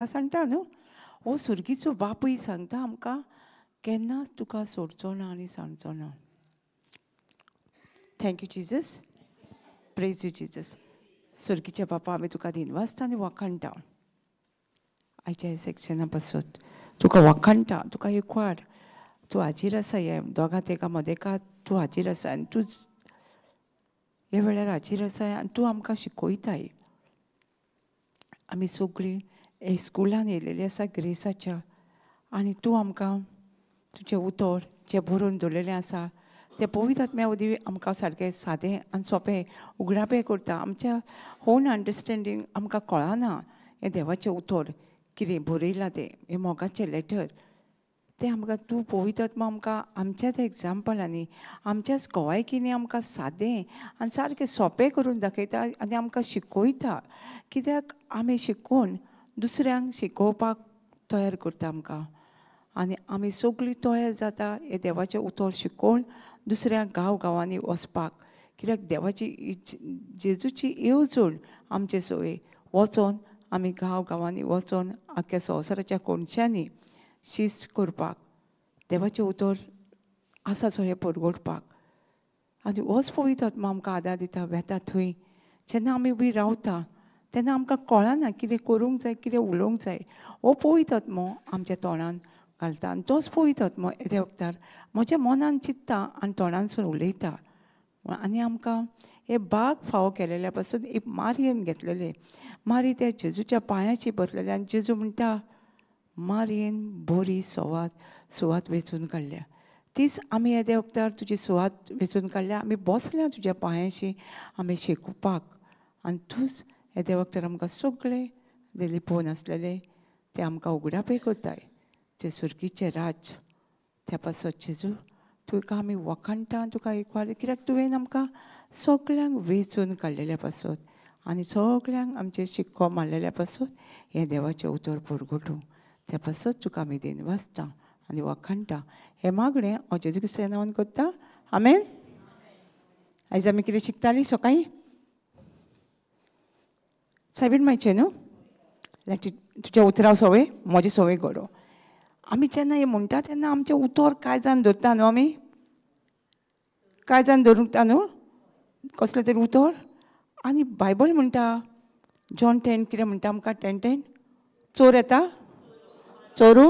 सांगता न्हू, हो सुर्गीचो बापूय सांगता आमकां केन्नाच तुका सोडचो ना आनी सांगचो ना. Thank you Jesus, praise you Jesus. सुर्गीच्या बापा, आमी तुका दिनवासता आनी वाखाणटा. आयच्या सेक्शना पासत तुका वाखाणटा, तुका एकवार तूं हाजीर आसा. हे दोगां तेका मदेका तूं हाजीर आसा आनी तूं ह्या वेळार हाजीर आसा आनी तूं आमकां शिकयताय. आमी सगळीं हे स्कुलान येयलेली आसा ग्रेसाच्या आनी तूं आमकां तुजें उतर जें बरोवन दवरलेलें आसा तें पवित्र आत्म्या वरवीं आमकां सारकें सादें आनी सोंपें उगडापें करता. आमच्या ओन अंडरस्टँडींग आमकां कळना हें देवाचें उतर कितें बरयलां तें, हें मोगाचें लेटर तें आमकां तूं पवित्र आत्मा आमकां आमच्याच एग्जाम्पलांनी आमच्याच गवायकींनी आमकां सादें आनी सारकें सोंपें करून दाखयता आनी आमकां शिकयता. कित्याक आमी शिकून दुसऱ्यांक शिकोवपाक तयार करता आमकां आनी आमी सगळीं तयार जाता हें देवाचें उतर शिकोवन दुसऱ्या गांव गांवांनी वचपाक. कित्याक देवाची जेजूची येवजण आमचे सोय वचोन आमी गांव गांवांनी वचोन आख्या संवसाराच्या कोनशांनी शिस्त करपाक देवाचें उतर आसा सो हें परगटपाक. आनी होच पवित्र आत्मा आमकां आदार दिता. वेता थंय जेन्ना आमी उबी रावता तेन्ना आमकां कळना कितें करूंक जाय, कितें उलोवंक जाय. हो पवित्र आत्मो आमच्या तोंडान घालता आनी तोच पवित्र आत्मो येद्या वखदार म्हज्या मनान चिंत्ता आनी तोंडानसून उलयता. आनी आमकां हे बाग फावो केलेल्या पासून एक मारयेन घेतलेले, मारी त्या जेजूच्या पांयाची बसलेले आनी जेजू म्हणटा मारयेन बरी सुवात वेंचून काडल्या. तीच आमी येद्या वखदार तुजी सुवात वेंचून काडल्या, आमी बसल्या तुज्या पांयाशी आमी शिकोवपाक. आनी तूंच येद्या वखदार आमकां सगळें लिपोवन आसलेलें तें आमकां उगडापें करताय, जें सुर्गीचें राज्य. त्या पासत जेजू तुका आमी वखाणटा, तुका एक वार, कित्याक तुवें आमकां सगळ्यांक वेंचून काडलेल्या पासत आनी सगळ्यांक आमचें शिक्को मारलेल्या पासत हें देवाचें उतर परगटूं. त्या पासत तुका आमी दिनवासता आनी वखाणटा. हें मागणें हांव जेजू क्रिस्ताच्या नांवान करता, आमेन. आयज आमी कितें शिकतालीं सकाळीं? सायबीण मायचें न्हू, तुज्या उतरां संवय म्हजी संवय घडो. आमी जेन्ना हें म्हणटा तेन्ना आमचें उतर कांय जाण धरता न्हू, आमी कांय जाण धरूंक न्हू कसलें तरी उतर. आनी बायबल म्हणटा जॉन 10 कितें म्हणटा आमकां? 10:10 चोर येता चोरू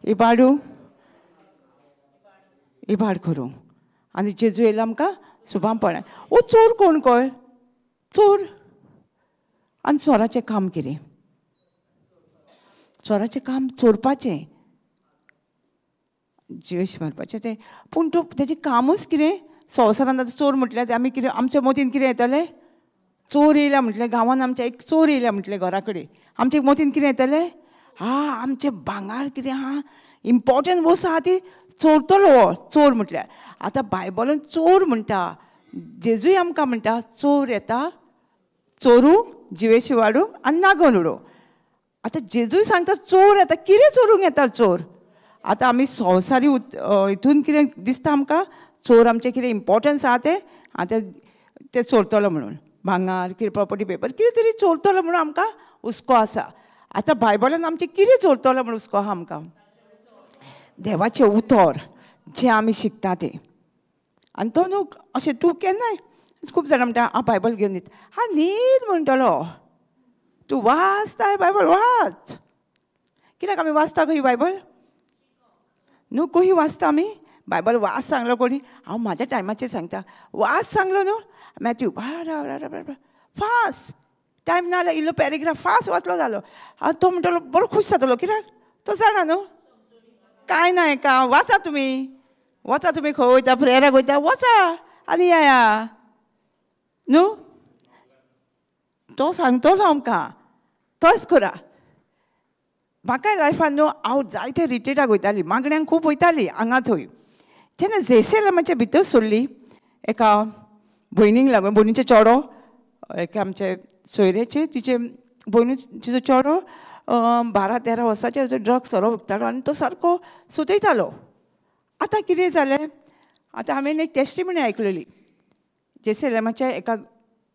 इबाडू इबाड करूं आनी जेजू येयला आमकां सुभामपणान. ओ चोर कोण कळ? चोर. आनी चोराचें काम कितें? चोराचें काम चोरपाचें, जिवेश मारपाचें तें. पूण तो तेजें कामूच कितें? संवसारांत आतां चोर म्हटल्यार आमी कितें आमच्या मतीन कितें येतलें? चोर येयला म्हटलें गांवांत आमच्या एक चोर येयला म्हटलें घरा कडेन, आमच्या मतीन कितें येतलें? हा आमचें भांगार कितें आहा इम्पोर्टंट वस्त आहा ती चोरतलो हो चोर म्हटल्यार. आतां बायबलान चोर म्हणटा, जेजूय आमकां म्हणटा चोर येता चोरूंक, जिवेशी वाडूंक आनी नागोवन उडोवंक. आतां जेजूय सांगता चोर येता, कितें चोरूंक येता चोर? आतां आमी संवसारी हितून कितें दिसता आमकां चोर आमचें कितें इम्पोर्टन्स आहा तें आतां तें चोरतलो म्हणून, भांगार कितें प्रॉपर्टी पेपर कितें तरी चोरतलो म्हणून आमकां हुस्को आसा. आतां बायबलान आमचें कितें चोरतलो म्हणून हुस्को आहा आमकां? देवाचें उतर जें आमी शिकता तें. आनी तो न्हू अशें तूं केन्नाय खूब जाणां म्हणटा हांव बायबल घेवन न्हीद, हा न्हीद म्हणटलो तूं वाचताय बायबल वाच. कित्याक आमी वाचता खंय बायबल? न्हू खंय वाचता आमी बायबल? वाच सांगलो कोणी? हांव म्हाज्या टायमाचेर सांगता, वाच सांगलो न्हू मॅथ्यू फास्ट टायम ना जाल्यार इल्लो पॅरेग्राफ फास्ट वाचलो जालो. हांव तो म्हणटलो बरो खूश जातलो, कित्याक तो जाणा न्हू कांय ना हेका. वाचा तुमी, वचा तुमी खंय वयता प्रेयराक वयता वचा आनी या न्हू तो सांगतलो आमकां तोच करा. म्हाका लायफान न्हू हांव जायते रिट्रीटाक वयताली, मागण्यांक खूब वयताली हांगा थंय. जेन्ना जेसेलमाच्या भितर सोडली एका भयणीक लागून, भयणीचें चेडो एका आमचे सोयऱ्याचे तिचे भयणी तिचो चेडो 12-13 वर्सांचेर ड्रग्स सोरो विकतालो आनी तो सारको सुतयतालो. आतां कितें जालें, आतां हांवें एक टेस्टिमनी आयकलेली. जेसेलमाच्या एका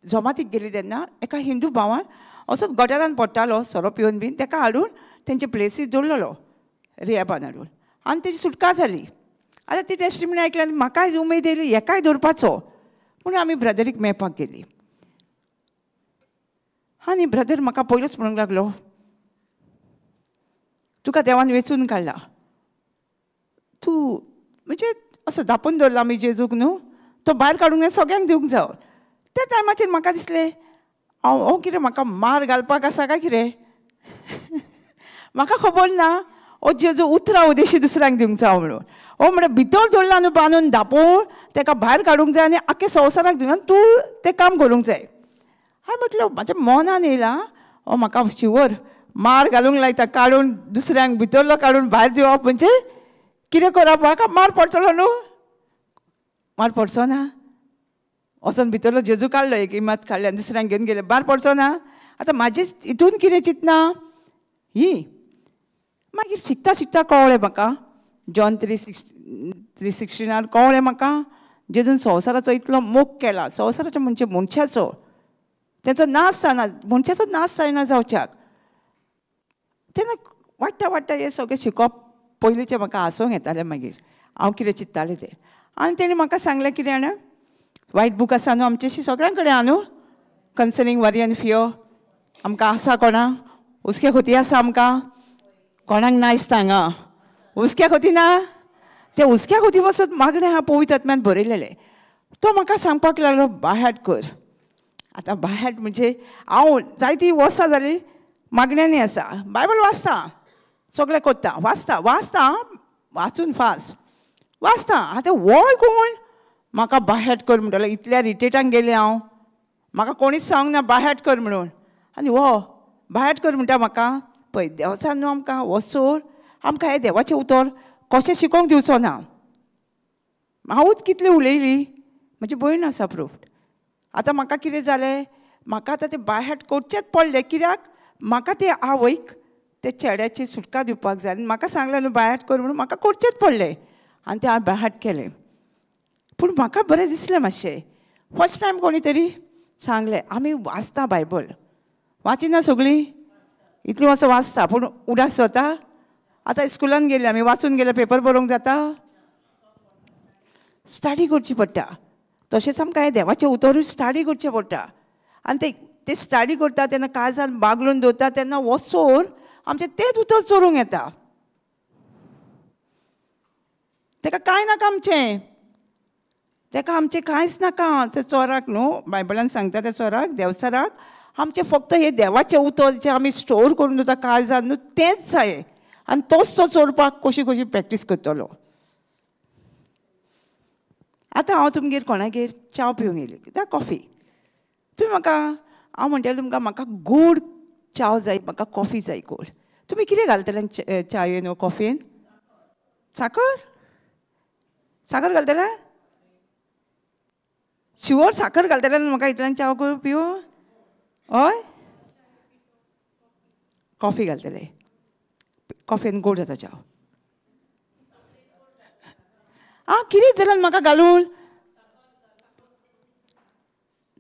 जमातीक गेली तेन्ना एका हिंदू भावान असोच गटारान पडटालो सोरो पिवन बीन, ताका हाडून तेंचे प्लेसीर दवरलेलो रियाबान हाडून, आनी तेजी सुटका जाली. आतां ती टेस्टिमनी आयकली आनी म्हाकाय उमेद येयली हेकाय दवरपाचो म्हणून आमी ब्रदरीक मेळपाक गेली. आनी ब्रदर म्हाका पयलोच म्हणूंक लागलो, तुका देवान वेंचून काडला, तूं म्हणजे असो धापून दवरला आमी जेजूक न्हू, तो भायर काडूंक जाय, सगळ्यांक दिवंक जावो. त्या टायमाचेर म्हाका दिसलें हांव हो कितें म्हाका मार घालपाक आसा काय कितें, म्हाका खबर ना हो जेजू उतरां उदेशी दुसऱ्यांक दिवंक जावो म्हणून. हो म्हणल्यार भितर दवरला न्हू बांदून धापून, ताका भायर काडूंक जाय आनी आख्खे संवसाराक दिवंक जाय, तूं तें काम करूंक जाय. हांवें म्हटलें म्हाज्या मनान येयला हो म्हाका शिवर मार घालूंक लायता, काडून दुसऱ्यांक भितरलो काडून भायर दिवप म्हणजे कितें करप, म्हाका मार पडचलो न्हू, मार पडचो ना. वचोन भितरलो जेजू काडलो, एक इमात काडली आनी दुसऱ्यांक घेवन गेले, भायर पडचो ना. आतां म्हाजे हितून कितें चिंतना ही मागीर शिकता शिकता कळ्ळें म्हाका, जॉन 3:16 कळ्ळें म्हाका जेजून संवसाराचो इतलो मोग केला, संवसाराचो म्हणजे मनशाचो, तेचो नाश जायना, मनशाचो नाश जायना जावच्याक. तेन्ना वाडटा वाडटा हें सगळें शिकप पयलींचें म्हाका हांसोंक येतालें. मागीर हांव कितें चिंत्तालें तें, आनी तेणें म्हाका सांगलें कितें जाणा, वायट बूक आसा न्हू आमचेशी सगळ्यां कडेन आहा न्हू, कन्सर्नींग वरी आनी फियर, आमकां आसा कोणा हुस्क्या खोती आसा आमकां, कोणाक ना दिसता हांगा हुस्क्या खोती ना, ते हुस्क्या खोती वचत मागणें आहा पवित्र आत्म्यान बरयलेलें. तो म्हाका सांगपाक लागलो बायहार्ट कर. आतां बायहार्ट म्हणजे हांव जायतीं वर्सां जालीं मागण्यांनी आसा, बायबल वाचता, सगळें करता, वाचता वाचता वाचून फास्ट वाचता. आतां वय कोण म्हाका बायहार्ट कर म्हणटालो, इतल्या रिटेटान गेलें हांव, म्हाका कोणीच सांगूंक ना बायहार्ट कर म्हणून, आनी हो बायहार्ट कर म्हणटा म्हाका. पळय देवचार न्हू आमकां हो चोर आमकां हें देवाचें उतर कशें शिकोवंक दिवचो ना. हांवूच कितलें उलयली, म्हजी भयण आसा प्रूफ. आतां म्हाका कितें जालें, म्हाका आतां तें बायहार्ट करचेंच पडलें, कित्याक म्हाका ते आवयक ते चेड्याची सुटका दिवपाक जाय आनी म्हाका सांगलें न्हू बायहार्ट कर म्हणून, म्हाका करचेंच पडलें आनी तें हांवें बायहार्ट केलें. पूण म्हाका बरें दिसलें मातशें, फर्स्ट टायम कोणी तरी सांगलें. आमी वाचता बायबल, वाचिना सगळीं, इतलीं वर्सां वाचता पूण उडास जाता. आतां स्कुलान गेले आमी, वाचून गेले पेपर बरोवंक जाता, स्टडी करची पडटा. तशेंच आमकां हें देवाचें उतरूय स्टडी करचें पडटा. आनी ते स्टडी करता तेन्ना काळजान बागलून दवरता, तेन्ना हो चोर आमचें तेंच उतर चोरूंक येता. ताका कांय नाका आमचें, ताका आमचें कांयच नाका. त्या चोराक न्हू बायबलान सांगता, त्या चोराक देवचाराक आमचें फक्त हें देवाचें उतर जें आमी स्टोर करून दवरता काळजान न्हू तेंच जाय, आनी तोच तो चोरपाक कशी कशी प्रॅक्टीस करतलो. आतां हांव तुमगेर कोणागेर च्याव पिवंक येयली, कित्याक कॉफी, तुमी म्हाका हांव म्हणटालें तुमकां म्हाका गोड च्याव जाय, म्हाका कॉफी जाय गोड. तुमी कितें घालतले च्यायेन वो कॉफयेन? साकर, साकर घालतले? शुअर साकर घालतले म्हाका इतल्यान च्याव करून पिवं? हय, कॉफी घालतले, कॉफयेन गोड जाता च्याव. आं कितें जाल्यार म्हाका घालून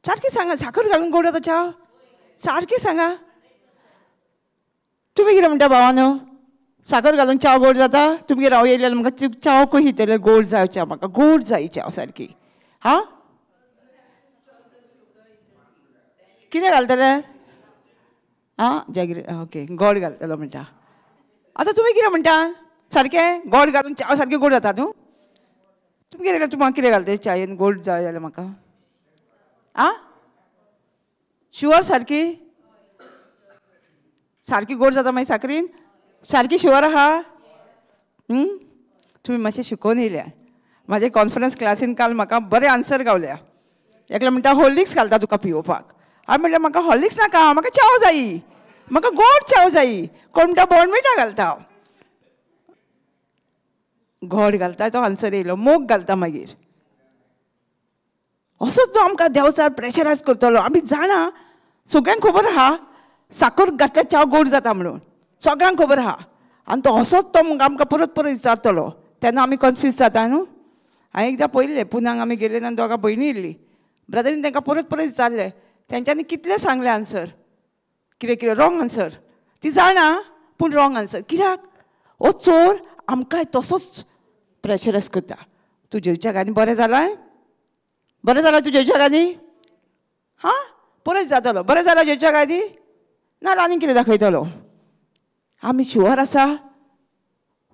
सारकें सांगा, साकर घालून गोड जाता च्याव, सारकें सांगा. तुमी कितें म्हणटा भावानो, साकर घालून च्याव गोड जाता? तुमगेर हांव येयलें म्हाका च्याव कशी येतलें, गोड जाय च्याव, म्हाका गोड जाय च्याव सारकी. हां कितें घालतले? आं जागीर ओके गोड घालतलो म्हणटा. आतां तुमी कितें म्हणटा, सारकें गोड घालून च्याव सारकें गोड जाता न्हू? तुमी कितें तुमी कितें घालतले च्यायेन गोड जाय जाल्यार म्हाका? आं शुअर सारकी सारकी गोड जाता मागीर साकरीन सारकी शुअर आहा? तुमी मातशें शिकोवन येयल्या. म्हाजे कॉन्फरन्स क्लासीन काल म्हाका बरें आन्सर गावल्या. एकलें म्हणटा हॉर्लिक्स घालता तुका पिवोवपाक, हांवें म्हणलें म्हाका हॉर्लिक्स नाका, म्हाका च्याव जायी, म्हाका गोड च्याव जायी. कोण म्हणटा बॉर्नविटा घालता, गोड घालता, तो आन्सर येयलो. मोग घालता मागीर. असोच तो आमकां देवचार प्रेशरायज करतलो. आमी जाणा, सगळ्यांक खबर आहा साकर घातल्यार च्याव गोड जाता म्हणून, सगळ्यांक खबर आहा. आनी तो असोच तो आमकां परत परत विचारतलो, तेन्ना आमी कन्फ्यूज जाता न्हू. हांवें एकदां पळयल्लें, पुनाक आमी गेले आनी दोगां भयणी येयल्ली, ब्रदरीन तांकां परत परत विचारलें, तेंच्यांनी कितलें सांगलें आन्सर, कितें कितें रॉंग आन्सर ती जाणा पूण रॉंग आन्सर. कित्याक हो चोर आमकांय तसोच प्रेशरस करता. तूं जेवच्या गानी बरें जालां, बरें जालां तूं जेवच्या गानी, हां परत जातलो, बरें जालां जेवच्या गानी ना आनी कितें दाखयतलो. आमी शुअर आसा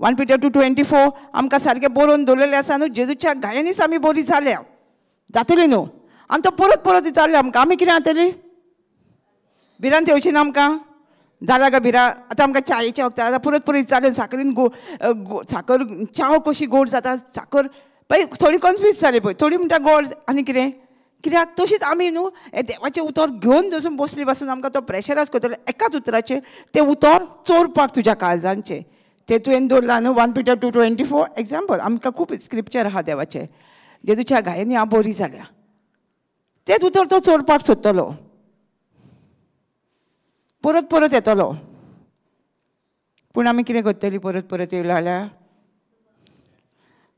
1 Peter 2:24 आमकां सारकें बरोवन दवरलेलें आसा न्हू, जेजूच्या गायांनीच आमी बरी जाल्या जातली न्हू. आनी तो परत परत विचारलें आमकां, आमी कितें जातली, भिरांत येवची ना आमकां, जाल्या काय भिरा. आतां आमकां च्यायेचें वखद आतां परत परत विचारलें, साकरीन साकर च्याव कशी गोड जाता, साकर पळय थोडी कन्फ्यूज जाली पळय, थोडी म्हणटा गोड आनी कितें. कित्याक तशीच आमी न्हू हें देवाचें उतर घेवन जसून बसली पासून आमकां तो प्रेशरायज करतलो एकाच उतराचेर, तें उतर चोरपाक तुज्या काळजांचें. तें तुवें दवरलां न्हू 1 Peter 2:24 example. आमकां खूब स्क्रिप्चर आहा देवाचें, जेजूच्या गायांनी हांव बरी जाल्या, तेंच उतर तो चोरपाक सोदतलो, परत परत येतलो. पूण आमी कितें करतली परत परत येयलो जाल्यार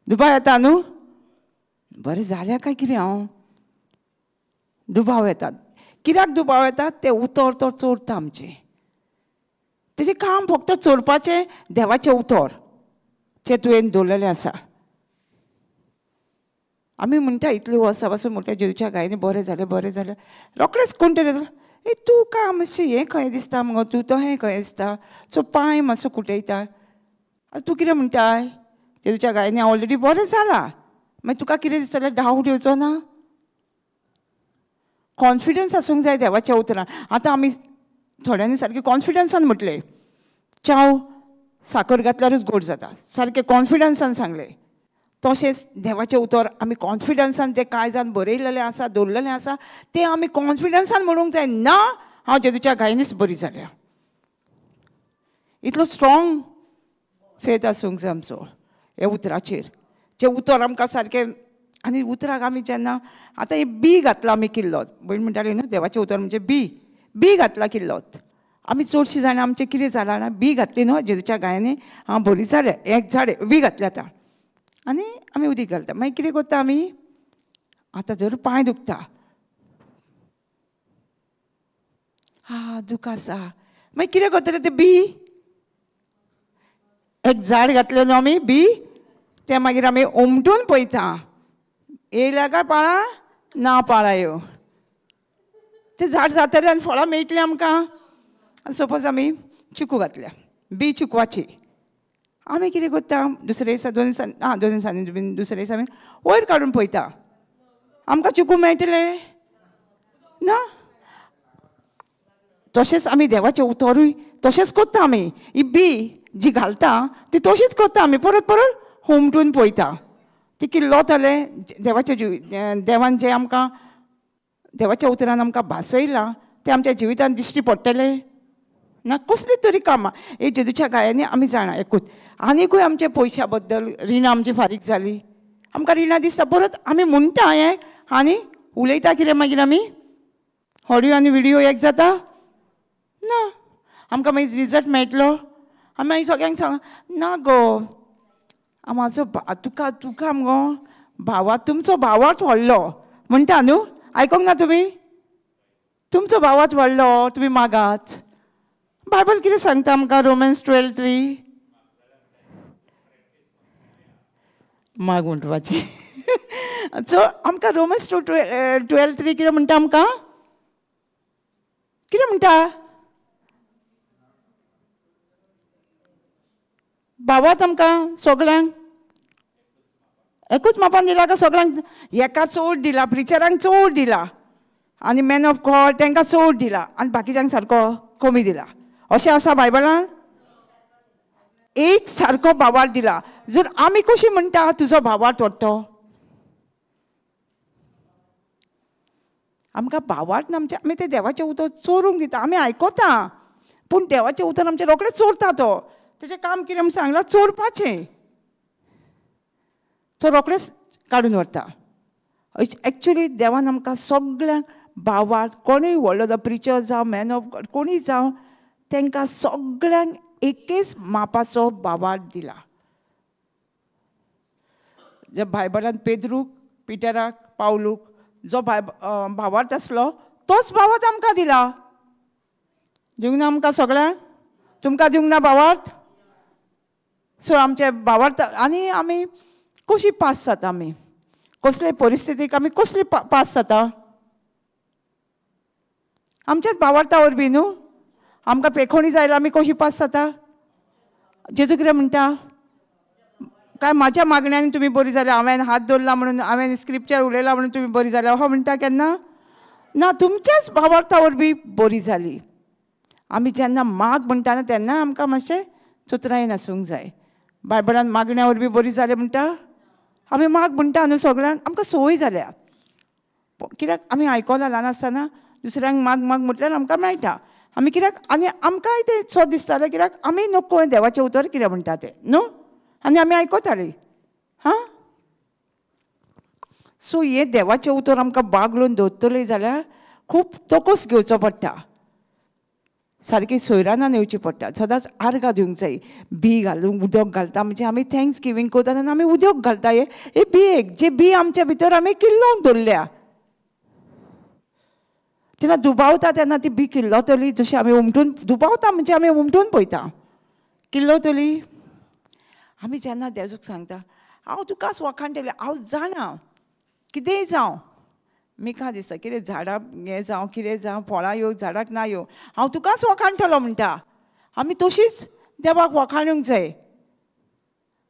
दुबाव येता न्हू, बरें जाल्या काय कितें हांव, दुबाव येतात. कित्याक दुबाव येतात, तें उतर तो चोरता आमचें. तेजें काम फक्त चोरपाचें देवाचें उतर जें तुवें दवरलेलें आसा. आमी म्हणटा इतलीं वर्सां पासून म्हणटा जेजूच्या गायनी बरें जालें बरें जालें, रोखडेंच कोण तरी ए तूं काय मातशें हें खंय दिसता मुगो, तूं तो हें खंय दिसता, सो पांय मातसो कुटयता, आतां तूं कितें म्हणटाय जेजूच्या गायनी ऑलरेडी बरें जालां, मागीर तुका कितें दिसतलें, डावट येवचो ना. कॉन्फिडन्स आसूंक जाय देवाच्या उतरान. आतां आमी थोड्यांनी सारकें कॉन्फिडन्सान म्हटलें च्याव साकर घातल्यारूच गोड जाता, सारकें कॉन्फिडन्सान सांगलें. तशेंच देवाचें उतर आमी कॉन्फिडन्सान जें काळजान बरयलेलें आसा दवरलेलें आसा तें आमी कॉन्फिडन्सान म्हणूंक जाय, ना हांव जेजूच्या गायनीच बरी जाल्या. इतलो स्ट्रॉंग फेथ आसूंक जाय आमचो ह्या उतराचेर, जें उतर आमकां सारकें. आनी उतराक आमी जेन्ना आतां हें बी घातलां आमी किल्लोत, भयण म्हणटाली न्हू देवाचें उतर म्हणजे बी, बी घातलां किल्लोत. आमी चडशीं जाणां आमचें कितें जालां ना, बी घातली न्हू जेजूच्या गायांनी हांव बरी जालें, एक झाड बी घातलें आतां आनी आमी उदीक घालता. मागीर कितें करता आमी, आतां जर पांय दुखता, हा दुख आसा, मागीर कितें करतले तें बी एक झाड घातलें न्हू आमी बी, तें मागीर आमी उमटून पळयता येयल्या काय पाळां ना पाळां यो, तें झाड जातलें आनी फळां मेळटलीं आमकां. सपोज आमी चिकू घातल्या बी चिकवाची, आमी कितें करता दुसरे दिसा दोन दिसांनी, आं दोन दिसांनी बीन दुसरे दिसा आमी वयर काडून पळयता आमकां चिकू मेळटले ना. तशेंच आमी देवाचें उतरूय तशेंच करता आमी, ही बी जी घालता ती तशीच करता आमी, परत परत हुमटून पळयता ती किल्लोतलें देवाच्या देवान जें आमकां देवाच्या उतरान आमकां भासयलां तें आमच्या जिवितान दिश्टी पडटलें ना. कसली तरी कामां हे जेजूच्या गायांनी आमी जाणा एकूच. आनीकूय आमच्या पयशां बद्दल रिणां आमची फारीक जाली, आमकां रिणां दिसता, परत आमी म्हणटा हें आनी उलयता कितें मागीर आमी ऑडियो आनी विडियो एक जाता ना, आमकां मागीर रिजल्ट मेळटलो. आमी मागीर सगळ्यांक सांग ना गो म्हाजो तुका तुका मगो भावा तुमचो भावात व्हडलो म्हणटा न्हू, आयकोंक ना तुमी, तुमचो भावात व्हडलो तुमी मागात. बायबल कितें सांगता आमकां रोमन्स 12:3 माग म्हणपाची. सो आमकां रोमन्स 12:3 कितें म्हणटा आमकां, कितें म्हणटा, भावात आमकां सगळ्यांक एकूच मापान दिला काय सगळ्यांक, एका चड दिला प्रिचरांक चड दिला आनी मॅन ऑफ गॉड तांकां चड दिला आनी बाकीच्यांक सारको कमी दिला, अशें आसा बायबलान? एक सारको भावार्थ दिला. जर आमी कशी म्हणटा तुजो भावार्थ वाडटो, आमकां भावार्थ आमचें आमी तें देवाचें उतर चोरूंक दिता, आमी आयकता पूण देवाचें उतर आमचें रोखडें चोरता तो, तेजें काम कितें आमी सांगलां चोरपाचें, तो रोखडेंच काडून व्हरता. एक्चुली देवान आमकां सगळ्यांक भावार्थ, कोणूय व्हडलो जावं प्रिचर जावं मॅन ऑफ गॉड कोणूय जावं, तांकां सगळ्यांक एकेच मापाचो भावार्थ दिला. जे बायबलान पेद्रूक पिटराक पावलूक जो भावार्थ आसलो तोच भावार्थ आमकां दिला. दिवंक ना आमकां सगळ्यांक? तुमकां दिवंक ना भावार्थ? सो आमचे भावार्थ आनी आमी कशी पास जाता, आमी कसले परिस्थितीक आमी कसली पास जाता? आमच्याच भावार्था वरवीं न्हू. आमकां पेखोणी जायल्यार आमी कशी पास जाता? जेजू कितें म्हणटा? काय म्हाज्या मागण्यांनी तुमी बरी जाल्या, हांवें हात दवरला म्हणून, हांवें स्क्रिप्चर उलयला म्हणून तुमी बरी जाल्या अशें म्हणटा केन्ना? ना, तुमच्याच भावार्था वरवीं बरी जाली. आमी जेन्ना माग म्हणटा तेन्ना आमकां मातशें चतुरायेन आसूंक जाय. बायबलान मागण्या वरवीं बरी जाली म्हणटा, आमी माग म्हणटा न्हू सगळ्यांक, आमकां संवय जाल्या. कित्याक आमी आयकलां ल्हान आसतना दुसऱ्यांक माग माग म्हटल्यार आमकां मेळटा. आमी कित्याक आनी आमकांय तें सो दिसतालें कित्याक आमी नको देवाचें उतर कितें म्हणटा तें न्हू, आनी आमी आयकतालीं. हां, सो हें देवाचें उतर आमकां बागलोवन दवरतलें जाल्यार खूब तोकोस घेवचो पडटा, सारकी सोयरानान येवची पडटा, सदांच आर्गां दिवंक जाय. बी घालून उदक घालता म्हणजे आमी thanks giving करता तेन्ना आमी उदक घालता. हे बियेक जे बी आमच्या भितर आमी किल्लोवन दवरल्या, जेन्ना दुबावता तेन्ना ती बी किल्लतली. जशी आमी उमटून दुबावता म्हणजे आमी उमटून पळयता, किल्लतली. आमी जेन्ना देजूक सांगता हांव तुकाच वखाणटलें, हांव जाणा कितेंय जावं, मिका दिसता कितें झाडां हें जावं कितें जावं, फळां येवं झाडाक ना येवं, हांव तुकाच वखाणटलो म्हणटा. आमी तशीच देवाक वखाणूंक जाय.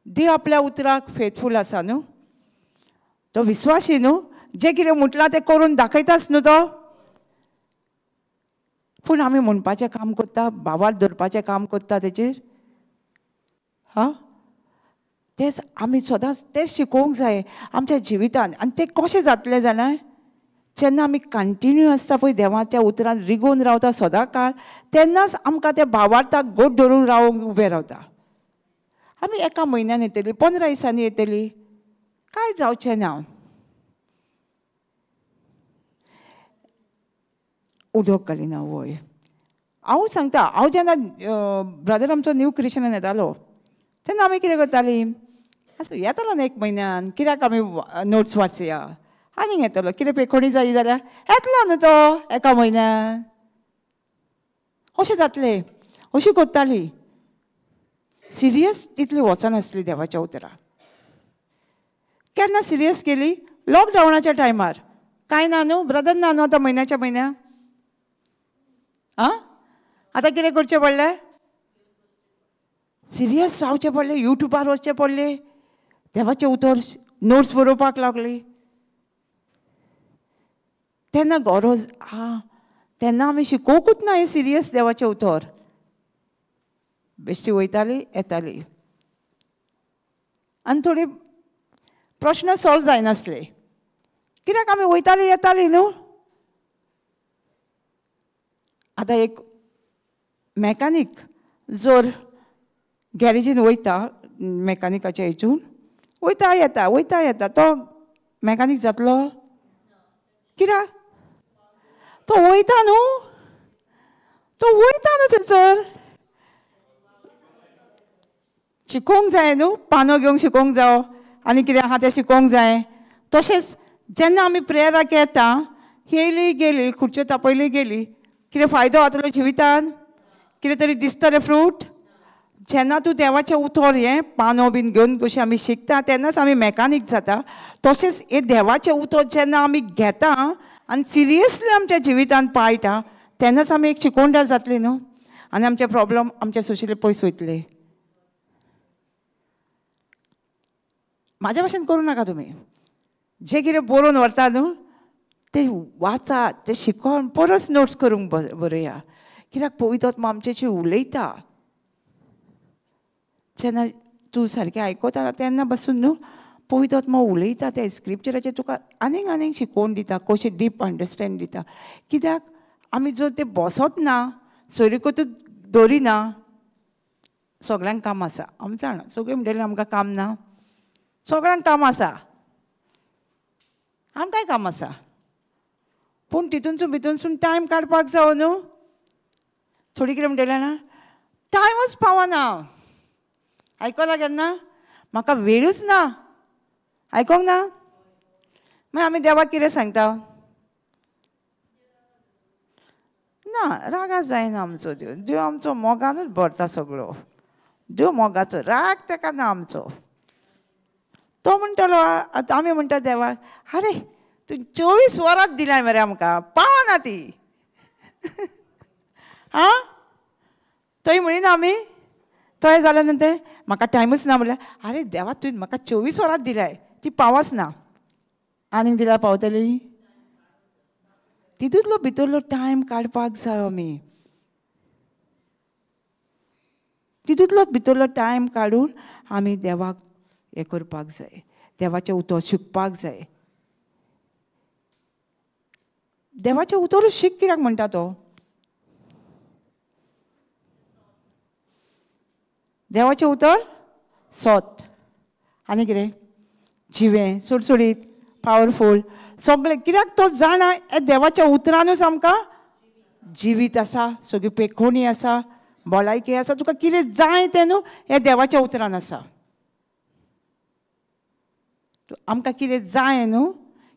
देव आपल्या उतराक फेथफूल आसा न्हू, तो विस्वासी न्हू, जें कितें म्हटलां तें करून दाखयताच न्हू तो. पूण आमी म्हणपाचें काम करता, भावार दवरपाचें काम करता तेचेर. हां, तेंच आमी सदांच तें शिकोवंक जाय आमच्या जिवितान. आनी तें कशें जातलें जाणा, जेन्ना आमी कंटिन्यू आसता पळय देवाच्या उतरान रिगोवन रावता सदां काळ, तेन्नाच आमकां त्या भावार्थाक गोड धरून रावंक उबें रावता. आमी एका म्हयन्यान येतली, 15 दिसांनी येतली, कांय जावचें ना. उदक घालिना वय. हांव सांगता, हांव जेन्ना ब्रदर आमचो न्यू क्रिश्चनान येतालो तेन्ना आमी कितें करतालीं, आसूं येतालो न्हू एक म्हयन्यान, कित्याक आमी नोट्स वाचया, आनीक येतलो कितें पेखोणी जाय जाल्यार येतलो न्हू तो एका म्हयन्यान, अशें जातलें अशी करताली. सिरियस तितली वचनासली देवाच्या उतराक. केन्ना सिरियस केली? लॉकडावनाच्या टायमार. कांय ना न्हू ब्रदर, ना न्हू आतां म्हयन्याच्या म्हयन्या. आं, आतां कितें करचें पडलें? सिरियस जावचें पडलें, युट्यूबार वचचें पडलें, देवाचें उतर नोट्स बरोवपाक लागली. तेन्ना गरज आं, तेन्ना आमी शिकोवकूच ना हें सिरियस देवाचें उतर. बेश्टी वयताली येताली आनी थोडी प्रश्न सॉल्व जायनासले कित्याक आमी वयताली येताली न्हू. आतां एक मॅकानीक जर गॅरेजीन वयता, मॅकानिकाच्या हितून वयता येता वयता येता, तो मॅकानीक जातलो कित्याक? तो वयता न्हू, तो वयता न्हू थंयसर. शिकोवंक जाय न्हू, पानो घेवंक शिकोवंक जावो आनी कितें आहा तें शिकोवंक जाय. तशेंच जेन्ना आमी प्रेयराक येता, येयली गेली खुर्च्यो तापयली गेली, कितें फायदो जातलो जिवितान? कितें तरी दिसतलें फ्रूट? जेन्ना तूं देवाचें उतर हें पानो बीन घेवन कशें आमी शिकता तेन्नाच आमी मॅकानीक जाता. तशेंच हें देवाचें उतर जेन्ना आमी घेता आनी सिरियसली आमच्या जिवितान पाळटा तेन्नाच आमी एक शिकोवणदार जातली न्हू, आनी आमचे प्रॉब्लम आमच्या सोशली पयस वयतले. म्हाज्या भाशेन करूं नाका तुमी, जें कितें बरोवन व्हरता न्हू तें वाचात, तें शिकोवन परत नोट्स करूंक बरया. कित्याक पवित्र आत्मा आमच्याशी उलयता. जेन्ना तूं सारकें आयकता तेन्ना बसून न्हू पवित्र आत्मा उलयता, त्या स्क्रिप्चराचेर तुका आनीक आनीक शिकोवन दिता, कशें डीप अंडरस्टँड दिता. कित्याक आमी जर तें बसत ना, सोयरीकतूच दवरिना, सगळ्यांक काम आसा, आमी जाणा सगळीं म्हणटलीं आमकां काम ना, सगळ्यांक काम आसा, आमकांय काम आसा, पूण तितूनसून भितूनसून टायम काडपाक जावो न्हू. थोडी कितें म्हणटलें ना, टायमूच पावना. आयकलां केन्ना? म्हाका वेळूच ना. आयकोंक ना? मागीर आमी देवाक कितें सांगता? ना, रागा जायना आमचो देव. देव आमचो मोगानूच भरता सगळो. देव मोगाचो, राग ताका ना आमचो. तो म्हणटलो, आतां आमी म्हणटा देवाक, आरे तूं 24 वरांच दिलाय मरे आमकां, पावना ती. आं, थंय म्हणिना आमी, थंय जाल्या नंतर म्हाका टायमूच ना म्हणल्यार, आरे देवा तुवें म्हाका 24 वरांच दिलाय, ती पावच ना. आनीक दिल्यार पावतली? तितूंतलो भितरलो टायम काडपाक जाय आमी. तितूंतलोच भितरलो टायम काडून आमी देवाक हें करपाक जाय, देवाचें उतर शिकपाक जाय. देवाचें उतरूच शीक कित्याक म्हणटा तो? देवाचें उतर सोत आनी कितें जिवें, सुडसुडीत, पावरफूल सगळें. कित्याक तो जाणा हे देवाच्या उतरानूच आमकां जिवीत आसा, सगळी पेखोणी आसा, भलायकी आसा, तुका कितें जाय तें न्हू हें देवाच्या उतरान आसा. आमकां कितें जाय न्हू,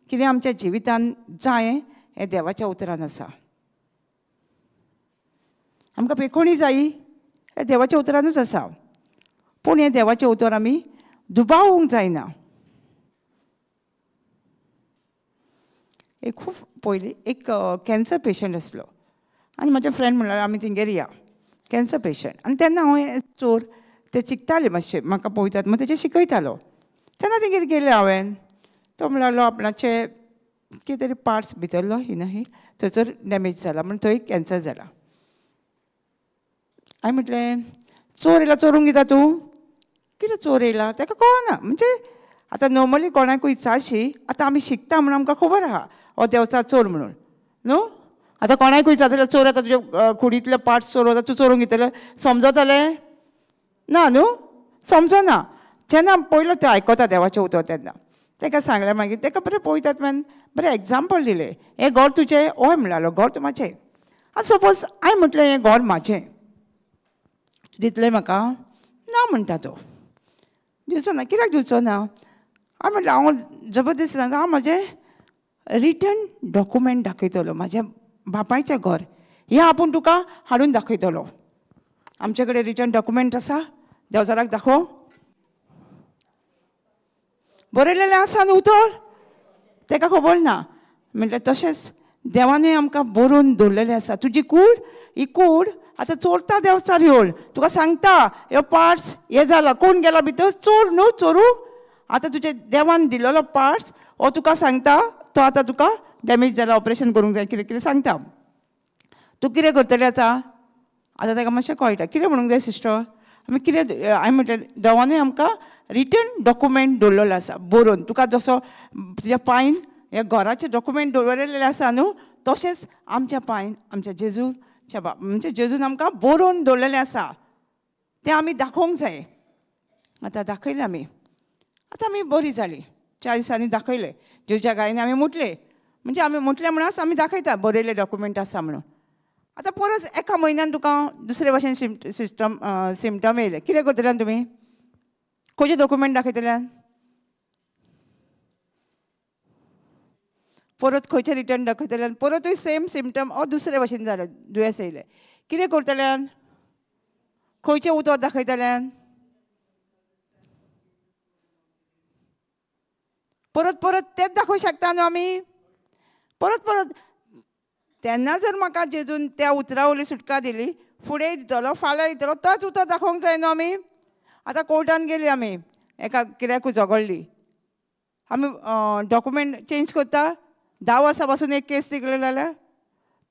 कितें आमच्या जिवितान जाय हें देवाच्या उतरान आसा. आमकां पेखोणी जायी हें देवाच्या उतरानूच आसा. पूण हें देवाचें उतर आमी दुबावूंक जायना. एक खूब पयलीं एक कॅन्सर पेशंट आसलो आनी म्हजे फ्रेंड म्हणल्यार आमी तेंगेर या, कॅन्सर पेशंट. आनी तेन्ना हांव हें चोर ते चिकताले मातशें, म्हाका पळयतात म्हण तेजें शिकयतालो. तेन्ना तेंगेर गेलें हांवें, तो म्हणलो आपणाचे कितें तरी पार्ट्स भितरलो ही ना ही थंयसर डॅमेज जाला म्हण थंय कॅन्सर जाला. हांवें म्हटलें चोर येयला चोरूंक दिता तूं? कितें चोर येयला ताका कळना. म्हणजे आतां नॉर्मली कोणाकूय विचारशी, आतां आमी शिकता म्हणून आमकां खबर आहा हो देवचा चोर म्हणून न्हू. आतां कोणाकूय विचारतलें चोर आतां तुज्या कुडींतले पार्ट्स चोर वता, तूं चोरूंक घेतलें, समजतलें ना न्हू, समजना. जेन्ना पयलो तें आयकता देवाचें उतर तेन्ना ताका सांगलें, मागीर ताका बरें पळयतात man बरें एग्जाम्पल दिलें, हें घर तुजें? हय म्हणलो, घर तूं म्हाजें. आतां सपोज हांवें म्हटलें हें घर म्हाजें, तूं दितलें म्हाका? ना म्हणटा तो, दिवचो ना. कित्याक दिवचो ना? हांवें म्हटलें हांव जबरदस्ती सांगता, हांव म्हाजें रिटर्न डॉक्युमेंट दाखयतलो, म्हाज्या बापायचें घर हें आपूण तुका हाडून दाखयतलो. आमचे कडेन रिटर्न डॉक्युमेंट आसा, देवचाराक दाखोव, बरयलेलें आसा न्हू उतर, ताका खबर ना. म्हटल्यार तशेंच देवानूय आमकां बरोवन दवरलेलें आसा, तुजी कूड ही कूड आतां चोरता देवचार येवन तुका सांगता ह्यो पार्ट्स हे जाला, कोण गेला भितर चोर न्हू, चोरू. आतां तुजे देवान दिलेलो पार्ट्स हो तुका सांगता, तो आतां तुका डॅमेज जाला, ऑपरेशन करूंक जाय, कितें कितें सांगता. तूं कितें करतलें आतां? आतां ताका मातशें कळटा कितें म्हणूंक जाय सिस्टर आमी कितें. हांवें म्हटलें देवानूय आमकां रिटर्न डॉक्युमेंट दवरलेलो आसा बरोवन, तुका जसो तुज्या पायन ह्या घराचें डॉक्युमेंट दवरलेलें आसा न्हू, तशेंच आमच्या पायन आमच्या जेजूच्या बाप म्हणजे जेजून आमकां बरोवन दवरलेलें आसा, तें आमी दाखोवंक जाय. आतां दाखयलें आमी, आतां आमी बरी जाली, 4 दिसांनी दाखयलें जेजूच्या गायनी आमी मुटले, म्हणजे आमी मुटले म्हणून आमी दाखयता बरयलें डॉक्युमेंट आसा म्हणून. आतां परत एका म्हयन्यान तुका दुसरे भाशेन सिस्टम सिमटम येयले, कितें करतले तुमी? खंयचे डॉक्युमेंट दाखयतल्यान? परत खंयचे रिटर्न दाखयतल्यान? परतूय सेम सिमटम ऑर दुसरे भाशेन जालें, दुयेंस येयलें, कितें करतल्यान? खंयचें उतर दाखयतल्यान? परत परत तेंच दाखोवंक शकता न्हू आमी, परत परत. तेन्ना जर म्हाका जेजून त्या उतरा वयली सुटका दिली, फुडें दितलो, फाल्यां दितलो, तोच उतर दाखोवंक जाय न्हू आमी. आतां कोर्टान गेली आमी, एका कित्याकूय झगडली, आमी डॉक्युमेंट चेंज करता, 10 वर्सां पासून एक केस तिगले जाल्यार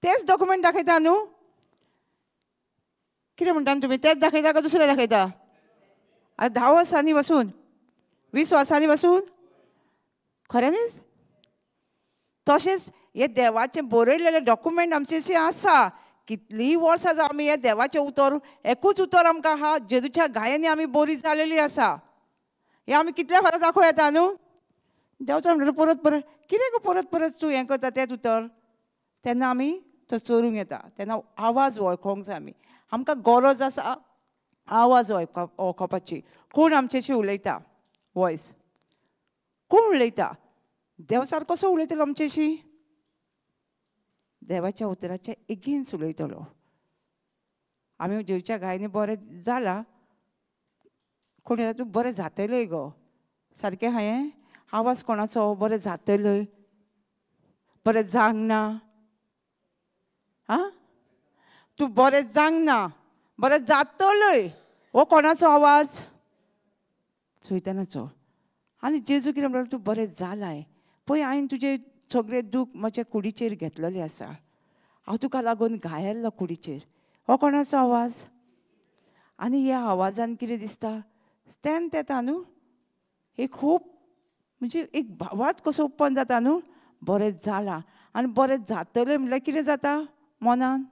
तेच डॉक्युमेंट दाखयता न्हू. कितें म्हणटा तुमी, तेच दाखयता काय दुसरें दाखयता? आतां 10 वर्सांनी बसून, 20 वर्सांनी बसून, खऱ्यांनीच तशेंच हे देवाचें बरयलेलें डॉक्युमेंट आमचे आसा. कितलीं वर्सां जावं आमी हे देवाचें उतर, एकूच उतर आमकां आहा, जेजूच्या गायांनी आमी बरी जालेली आसा. हें आमी कितल्या फावट दाखोवं येता न्हू. देवचार म्हणटा परत परत कितें गो परत परत तूं हें करता तेंच उतर. तेन्ना आमी तो चोरूंक येता, तेन्ना आवाज वळखोंक जाय आमी. आमकां गरज आसा आवाज वळखपाची, कोण आमच्याशी उलयता, वॉयस कोण उलयता, देवचार कसो उलयतलो आमच्याशी? देवाच्या उतराच्या एगेन्स्ट उलयतलो. आमी जेवच्या गायनी बरें जालां, कोण येता तूं बरें जातलें गो, सारकें हांवें आवाज कोणाचो बरें जातलें, बरें जावंक ना, आं तूं बरें जावंक ना, बरें जातलें, हो कोणाचो आवाज? सैतानाचो. आनी जेजू कितें म्हणटा, तूं बरें जालाय, पळय हांवें तुजें सगळें दूख म्हज्या कुडीचेर घेतलेलें आसा, हांव तुका लागून घायल्लो कुडीचेर. हो कोणाचो आवाज? आनी ह्या आवाजान कितें दिसता, स्ट्रेंथ येता न्हू, एक खूब म्हणजे एक भावार्थ कसो उत्पन्न जाता न्हू, बरें जालां आनी बरें जातलें म्हणल्यार कितें जाता मनान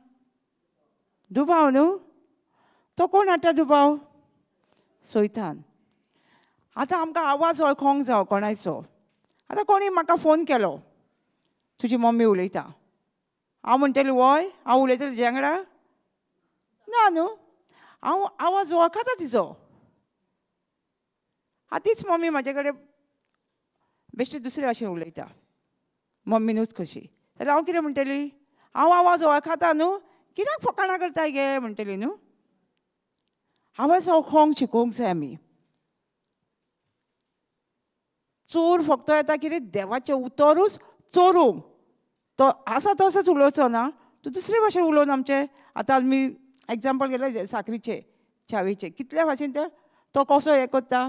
दुबाव न्हू, तो कोण हाडटा दुबाव? सैतान. आतां आमकां आवाज वळखोंक जावो कोणायचो. आतां कोणी म्हाका फोन केलो, तुजी मम्मी उलयता, हांव म्हणटलें वय हांव उलयतलें तुज्या वांगडा ना न्हू, हांव आवाज वळखता तिजो. आतां तीच मम्मी म्हाजे कडेन बेश्टी दुसरे भाशेन उलयता, मम्मी न्हूच कशी, जाल्यार हांव कितें म्हणटली, हांव आवाज वळखता न्हू, कित्याक फकाणां करताय गे म्हणटली न्हू. आवाज वळखोंक शिकोवंक जाय आमी. चोर फक्त येता कितें देवाचें उतरूच चोरूंक, तो आसा तसोच उलोवचो ना, तो दुसरे भाशेन उलोवन आमचें. आतां आमी एग्जाम्पल घेतलें साकरीचें, च्यावेचें, कितल्या भाशेन ते तो कसो हें करता,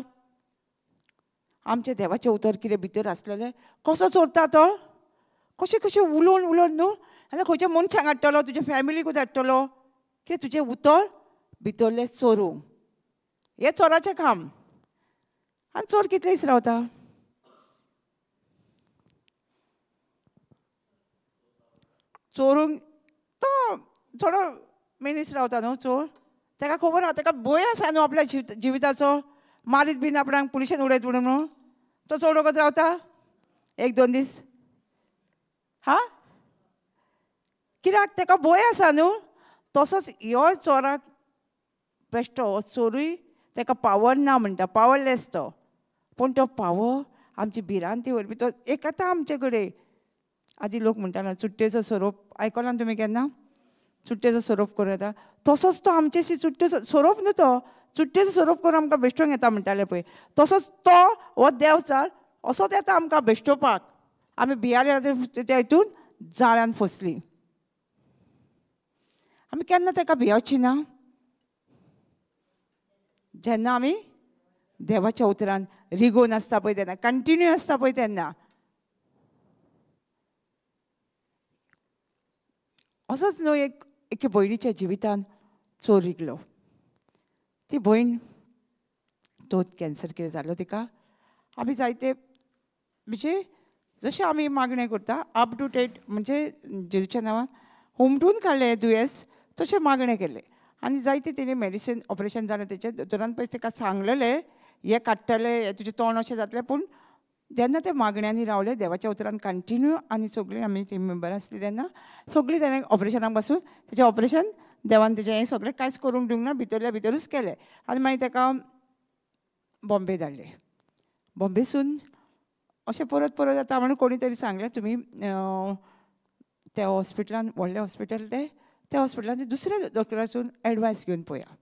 आमचें देवाचें उतर कितें भितर आसलेलें कसो चोरता तो, कशें कशें उलोवन उलोवन न्हू, जाल्यार खंयच्या मनशांक हाडटलो, तुज्या फॅमिलीकूच हाडटलो, कितें तुजें उतर भितरलें चोरूंक. हें चोराचें काम. आनी चोर कितले दीस रावता? चोरूंक तो थोडो मिनीस रावता न्हू चोर, ताका खबर आहा, ताका भंय आसा न्हू आपल्या जिविताचो, मारीत बीन आपणाक पुलिशेन उडयत म्हणून न्हू, तो चोर वगत रावता एक दोन दीस, हा कित्याक ताका भंय आसा न्हू. तसोच ह्यो चोराक बेश्टो हो चोरूय ताका पावर ना म्हणटा, पावरलेस तो, पूण तो पावर आमची भिरांती व्हरपी तो एक आतां आमचे कडेन. आदी लोक म्हणटाना चुट्टेचो सोरोप, आयकला तुमी केन्ना? चुट्टेचो सोरोप करूं येता, तसोच तो आमचेशी चुट्टेचो सोरोप न्हू, तो चुट्टेचो सोरोप करून आमकां बेश्टोवंक येता म्हणटाले पळय, तसोच तो हो देवचार असोच येता आमकां बेश्टोवपाक. आमी भियाले त्या हितून जाळ्यान फसली, आमी केन्ना ताका भियोची ना, जेन्ना आमी देवाच्या उतरान रिगोवन आसता पळय तेन्ना, कंटिन्यू आसता पळय तेन्ना. असोच न्हू एक एके भयणीच्या जिवितान चोर रिगलो. ती भयण तोच कॅन्सर कितें जालो तिका. आमी जायते म्हणजे जशें आमी मागणें करता अप टू डेट, म्हणजे जेजूच्या नांवान हुमटून काडलें दुयेंस, तशें मागणें केलें आनी जायते तेणी मेडिसीन ऑपरेशन जालें तेचें. दोतोरान पळय ताका सांगलेलें हें काडटलें, तुजें तोंड अशें जातलें, पूण जेन्ना ते मागण्यांनी रावले देवाच्या उतरान कंटिन्यू, आनी सगळीं आमी टीम मेंबर आसली तेन्ना सगळीं तेणें ऑपरेशनाक बसून तेजें ऑपरेशन देवान तेजें हें सगळें कांयच करूंक दिवंक ना, भितरल्या भितरूच केलें. आनी मागीर ताका बॉम्बे धाडलें. बॉम्बेसून अशें परत परत जाता म्हणून कोणी तरी सांगलें तुमी त्या हॉस्पिटलान, व्हडलें हॉस्पिटल तें, त्या हॉस्पिटलान दुसऱ्या डॉक्टरासून एडवायस घेवन पळया.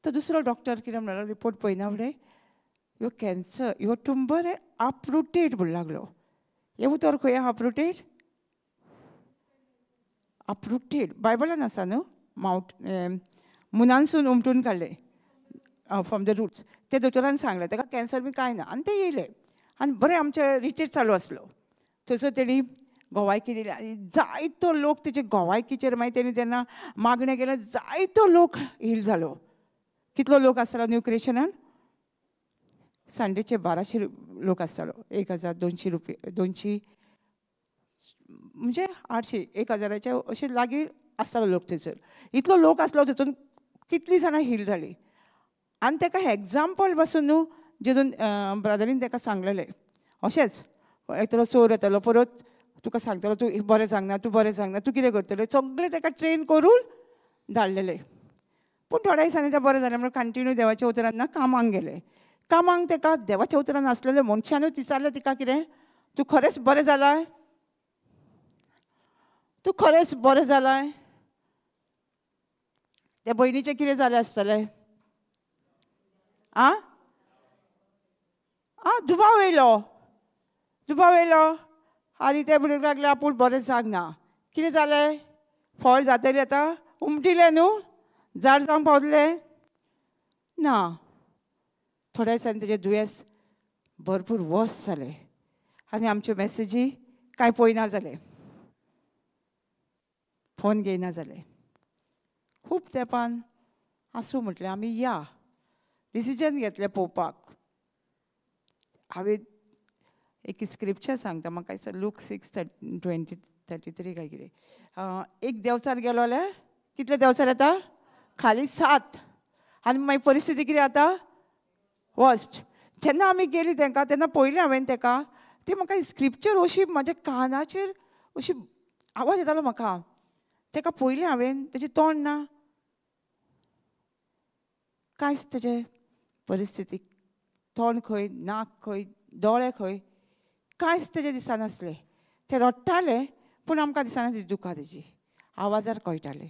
तो दुसरो डॉक्टर कितें म्हणलो, रिपोर्ट पळयना फुडें ह्यो कॅन्सर, ह्यो ट्युमर अपरुटेड म्हणूंक लागलो. हें उतर खंय अपरुटेड? अपरुटेड बायबलान आसा न्हू, मावट मुनानसून उमटून काडलें फ्रॉम the roots. ते दोतोरान सांगलें ताका कॅन्सर बी कांय ना. आनी ते येयले आनी बरें आमचें रिट्रीट चालू आसलो, थंयसर तेणी गोवायकी दिली आनी जायतो लोक तेजे गोवायकीचेर मागीर तेणी जेन्ना मागणें केलें जायतो लोक हील जालो. कितलो लोक आसतालो न्यू क्रिएशनान? संडेचे 1200 लोक आसतालो, 1200 रुपये, 200 म्हणजे 800, 1000 अशें लागीं आसतालो लोक थंयसर. इतलो लोक आसलो तितून कितलीं जाणां हील जालीं. आनी ताका एग्जाम्पल पासून न्हू जेजून ब्रदरीन ताका सांगलेलें अशेंच, एकलो चोर येतलो परत तुका सांगतलो तूं बरें सांगना, तूं बरें सांगना, तूं कितें करतलें, सगळें ताका ट्रेन करून धाडलेलें. पूण थोड्या दिसांनी तें बरें जालें म्हणून कंटिन्यू देवाच्या उतरान ना कामाक गेलें. कामाक ताका देवाच्या उतरान आसलेलें मनशानूच विचारलें तिका कितें, तूं खरेंच बरें जालां? तूं खरेंच बरें जालां? त्या भयणीचें कितें जालें आसतलें? आं आं दुबाव येयलो, दुबाव येयलो आनी ते म्हणूंक लागले आपूण बरें जावंक ना. कितें जालें? फळ जातलें आतां, उमटिलें न्हू, झाड जावंक पावतलें ना. थोड्या दिसांनी तेजें दुयेंस भरपूर वर्स जालें आनी आमच्यो मॅसेजी कांय पळयना जालें, फोन घेयना जालें. खूब तेंपान आसूं म्हटलें आमी या, डिसिजन घेतलें पळोवपाक. हांवें एक स्क्रिप्चर सांगता म्हाका दिसता लूक 6:20-33 काय कितें. एक देंवचार गेलो जाल्यार कितले देंवचार येता? खाली 7. आनी मागीर परिस्थिती कितें जाता? वर्स्ट. जेन्ना आमी गेली तांकां तेन्ना पळयलें हांवें ताका, ती म्हाका स्क्रिप्चर अशी म्हाज्या कानाचेर अशी आवाज येतालो म्हाका. ताका पळयलें हांवें, तेजें तोंड ना, कांयच तेजे परिस्थितीक, तोंड खंय, नाक खंय, दोळे खंय, कांयच तेजें दिसनासलें. ते रडटाले पूण आमकां दिसना ती दुकां तेजी, आवाजार कळटाले.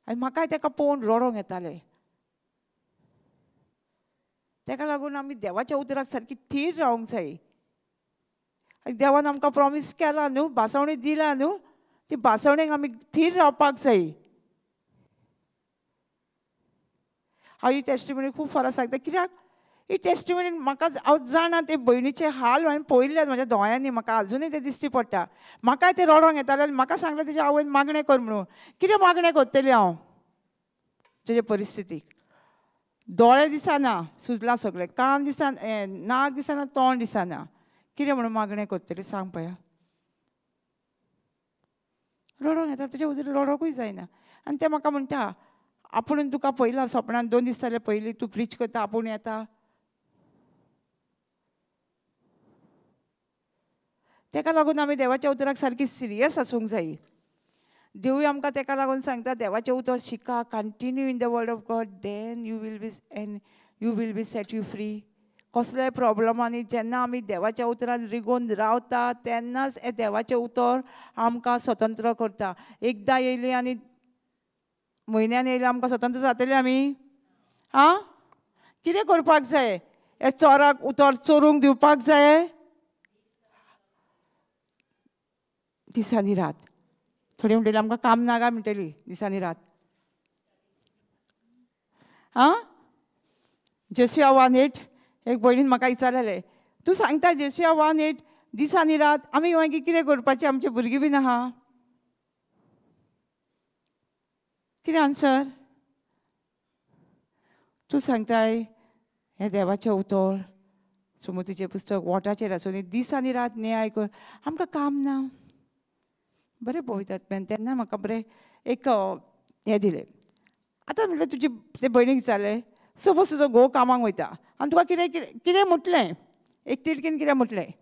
आनी म्हाकाय ताका पळोवन रडोंक येतालें. ताका लागून आमी देवाच्या उतराक सारकी थीर रावंक जाय. आनी देवान आमकां प्रॉमीस केला न्हू, भासवणी दिला न्हू, ती भासवणेक आमी थीर रावपाक जाय. हांव ही टेस्टिमनी खूब फरक सांगता, कित्याक ही टेस्टिमनी म्हाका हांव जाणा ते भयणीचे हाल हांवें पळयल्ले म्हाज्या दोळ्यांनी, म्हाका आजुनूय तें दिश्टी पडटा. म्हाकाय तें रडोंक येतालें आनी म्हाका सांगलें तेजे आवयन मागणें कर म्हणून. कितें मागणें करतली हांव तेजे परिस्थितीक? दोळे दिसना, सुजलां सगळें, कान दिसना, नाक दिसना, तोंड दिसना, कितें म्हणून मागणें करतली सांग पळया. रडोंक येता, तेजे वजून रडोंकूय जायना. आनी तें म्हाका म्हणटा आपूण तुका पळयलां सपनान 2 दीस जाले पयलीं, तूं प्रीच करता, आपूण येता. तेका लागून आमी देवाच्या उतराक सारकी सिरियस आसूंक जाय. देवूय आमकां तेका लागून सांगता देवाचें उतर शिका, continue in the word of God, then you will be and you will be set you free. कसल्याय प्रॉब्लमांनी जेन्ना आमी देवाच्या उतरान रिगोवन रावता तेन्नाच हें देवाचें उतर आमकां स्वतंत्र करता. एकदां येयली आनी म्हयन्यान येयले आमकां स्वतंत्र जातले आमी? आं, कितें करपाक जाय? हे चोराक उतर चोरूंक दिवपाक जाय दिसांनी रात. थोडी म्हणटली आमकां काम ना काय म्हणटली दिसांनी रात. आं, जेसिया 1:8 एक भयणीन म्हाका विचारलें, तूं सांगता जेसिया 1:8 दिसांनी रात, आमी मागीर कितें करपाचें? आमची भुरगीं बीन आहा. कितें आन्सर? तूं सांगताय हें देवाचें उतर सुमतीचें पुस्तक वोटाचेर आसूं, दीस आनी रात न्याय कर, आमकां काम ना. बरें पळयतात तेन्ना म्हाका बरें एक हें दिलें. आतां म्हटलें तुजी ते भयणीक विचारलें, सपोज तुजो घोव कामाक वयता आनी तुका कितें कितें कितें म्हटलें, एक तिडकीन कितें म्हटलें,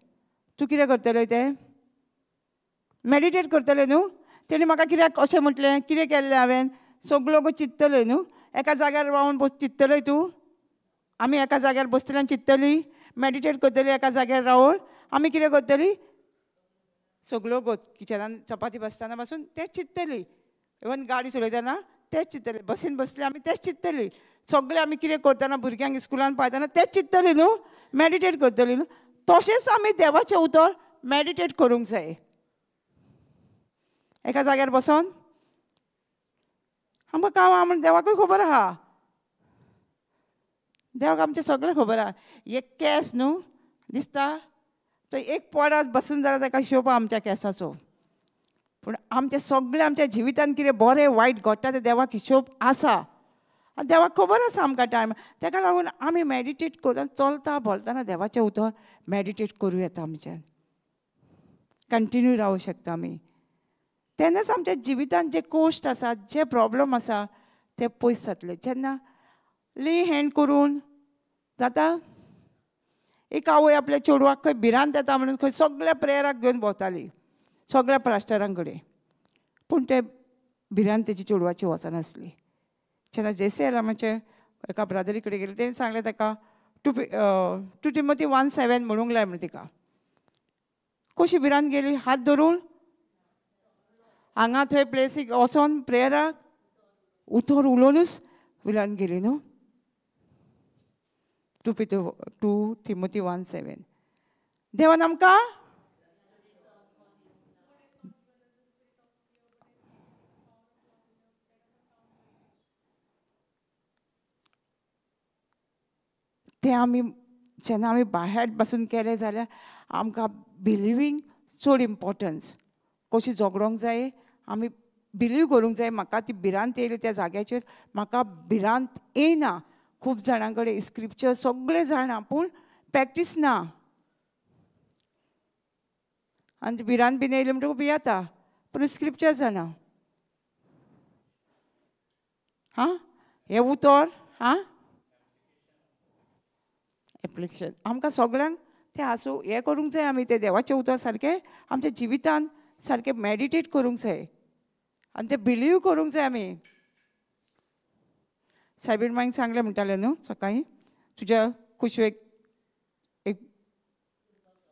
तूं कितें करतलें? तें मॅडिटेट करतलें न्हू. तेणी म्हाका कित्याक अशें म्हटलें, कितें केल्लें हांवें, सगळो गो चिंततलें न्हू. एका जाग्यार रावन बस चिंततलें तूं? आमी एका जाग्यार बसतली आनी चिंततली, मॅडिटेट करतली एका जाग्यार रावन. आमी कितें करतली? सगळ्यो गो किचनान चपाती बसतना पासून तेंच चिंततली, इवन गाडी चलयतना तेंच चिंततली, बसीन बसली आमी तेंच चिंततली, सगळें आमी कितें करतना भुरग्यांक स्कुलान पावयतना तेंच चिंततली न्हू, मॅडिटेट करतली न्हू. तशेंच आमी देवाचें उतर मॅडिटेट करूंक जाय. एका जाग्यार बसोन आमकां काम आहा म्हण देवाकूय खबर आहा, देवाक आमचें सगळें खबर आहा. एक केंस न्हू दिसता तो एक पोडात बसून जाल्यार ताका हिशोब आमच्या केंसाचो, पूण आमचें सगळें आमच्या जिवितान कितें बरें वायट घडटा तें देवाक हिशोब आसा आनी देवाक खबर आसा आमकां टायम. ताका लागून आमी मॅडिटेट करून चलता भोलतना देवाचें उतर मॅडिटेट करूं येता, आमच्यान कंटिन्यू रावूं शकता आमी. तेन्नाच आमच्या जिवितान जे कोश्ट आसा, जे प्रॉब्लम आसा ते पयस जातले. जेन्ना ले हँड करून जाता, एक आवय आपल्या चेडवाक खंय भिरांत येता म्हणून खंय सगळ्या प्रेयराक घेवन भोंवताली, सगळ्या प्लास्टरां कडेन, पूण ते भिरांत तेजी चेडवाची वचनासली. जेन्ना जेसे एलामाचे एका ब्रादरी कडेन गेले, तेणें सांगलें ताका 2 Timothy 1:7 म्हणूंक लाय म्हणून. तिका कशी भिरांत गेली, हात धरून हांगा थंय प्लेसीक वचोन प्रेयराक उतर उलोवनूच विलान गेली न्हू. 2 Timothy 1:7. देवान आमकां ते आमी जेन्ना आमी बाय बसून केलें जाल्यार आमकां बिलिवींग चड इम्पोर्टन्स. कशी झगडोंक जाय आमी बिलीव करूंक जाय. म्हाका ती भिरांत येयली त्या जाग्याचेर म्हाका भिरांत येयना. खूब जाणां कडेन स्क्रिप्चर सगळें जाणा पूण प्रॅक्टीस ना. आनी भिरांत बीन येयली म्हणटकूच भियेता पूण स्क्रिप्चर जाणा. हां हें उतर हां एप्लिकेशन आमकां सगळ्यांक तें आसूं हें करूंक जाय. आमी तें देवाचें उतर सारकें आमच्या जिवितान सारकें मेडिटेट करूंक जाय आनी तें बिलीव करूंक जाय. आमी सायबीण मांयक सांगलें म्हणटालें न्हू सकाळीं तुज्या कुशवेक एक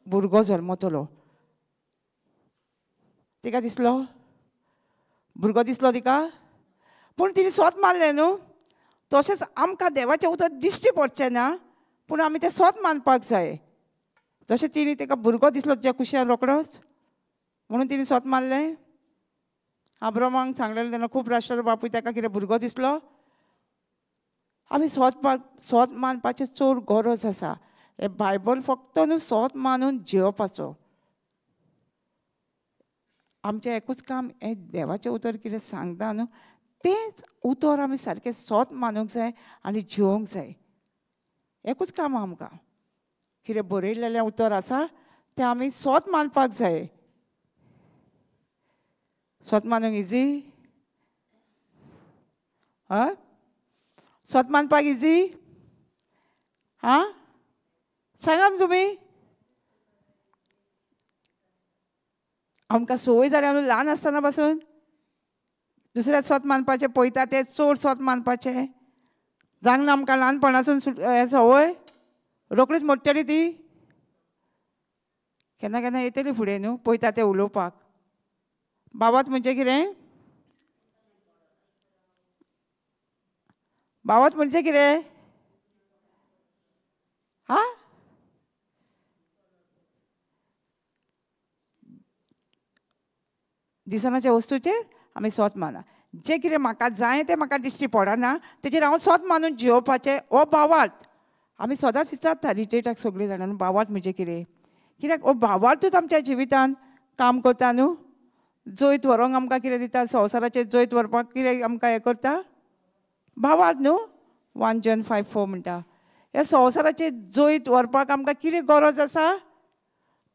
भुरगो जल्मतलो. तिका दिसलो भुरगो दिसलो तिका पूण तिणें सोत मारलें न्हू. तशेंच आमकां देवाचें उतर दिश्टी पडचें ना पूण आमी तें सोत मानपाक जाय. जशें तिणें ताका भुरगो दिसलो तुज्या कुशेन रोकडोच म्हणून तिणें सोत मारलें. आब्रामाक सांगलेलें तेन्ना खूब राष्ट्र बापूय ताका कितें भुरगो दिसलो. आमी सोत मानपाचें चड गरज आसा. हें बायबल फक्त न्हू सोत मानून जियोवपाचो. आमचें एकूच काम हें देवाचें उतर कितें सांगता न्हू तेंच उतर आमी सारकें सोत मानूंक जाय आनी जिवोंक जाय. एकूच काम आमकां कितें बरयलेलें उतर आसा तें आमी सोत मानपाक जाय. सोत मानूंक इजी? हय सोत मानपाक इजी? आं सांगा न्हू तुमी. आमकां संवय जाल्या न्हू ल्हान आसतना पासून दुसऱ्या सोत मानपाचें पळयता तें चड सोत मानपाचें. जांग ना आमकां ल्हानपणासून संवय रोकडीच मोडटली ती. केन्ना केन्ना येतली फुडें न्हू पळयता तें उलोवपाक. बाबाच म्हणजे कितें? बाबाच म्हणजे कितें? हा दिसनाच्या वस्तूचेर आमी सोत माना. जें कितें म्हाका जाय तें म्हाका दिश्टी पडना तेजेर हांव सोत मानून जियोवपाचें हो भावार्थ. आमी सदांच विचारता रिट्रीटाक सगळीं जाणां न्हू भावार्थ म्हणजे कितें. कित्याक हो भावार्थूच आमच्या जिवितान काम करता न्हू. जैत व्हरूंक आमकां कितें दिता? संवसाराचेर जैत व्हरपाक कितें आमकां हें करता? भावार्थ न्हू. 1 John 5:4 म्हणटा ह्या संवसाराचेर जैत व्हरपाक आमकां कितें गरज आसा?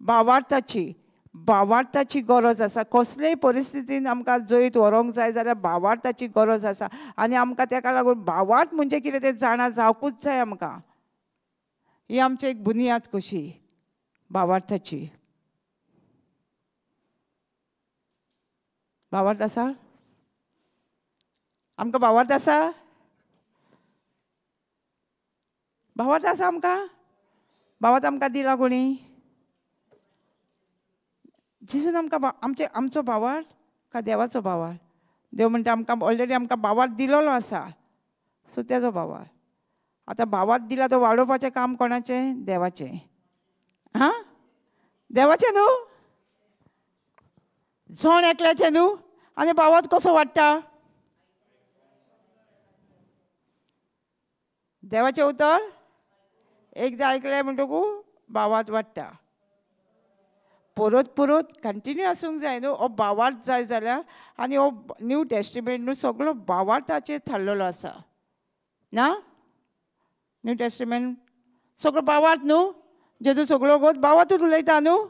भावार्थाची. भावार्थाची गरज आसा. कसलेय परिस्थितीन आमकां जैत व्हरूंक जाय जाल्यार भावार्थाची गरज आसा. आनी आमकां ताका लागून भावार्थ म्हणजे कितें तें जाणा जावकूच जाय आमकां. ही आमची एक बुनियाद कशी भावार्थाची. भावार्थ आसा आमकां? भावार्थ आसा? भावार्थ आसा आमकां? भावार्थ आमकां दिला कोणी? जेजून आमकां आमचे आमचो भावार्थ का देवाचो भावार्थ? देव म्हणटा आमकां ऑलरेडी आमकां भावार्थ दिलेलो आसा सो तेजो भावार्थ. आतां भावार्थ दिला तो वाडोवपाचें काम कोणाचें? देवाचें. हां देवाचें न्हू, जण एकल्याचें न्हू. आनी भावार्थ कसो वाडटा? देवाचें उतर एकदां आयकलें म्हणटकूच भावार्थ वाडटा. परत परत कंटिन्यू आसूंक जाय न्हू. हो भावार्थ जाय जाल्यार आनी हो न्यू टेस्टिमेंट न्हू सगळो भावार्थाचेर थारलेलो आसा ना. न्यू टेस्टिमेंट सगळो भावार्थ न्हू. जेजू सगळो गोत भावार्थूच उलयता न्हू.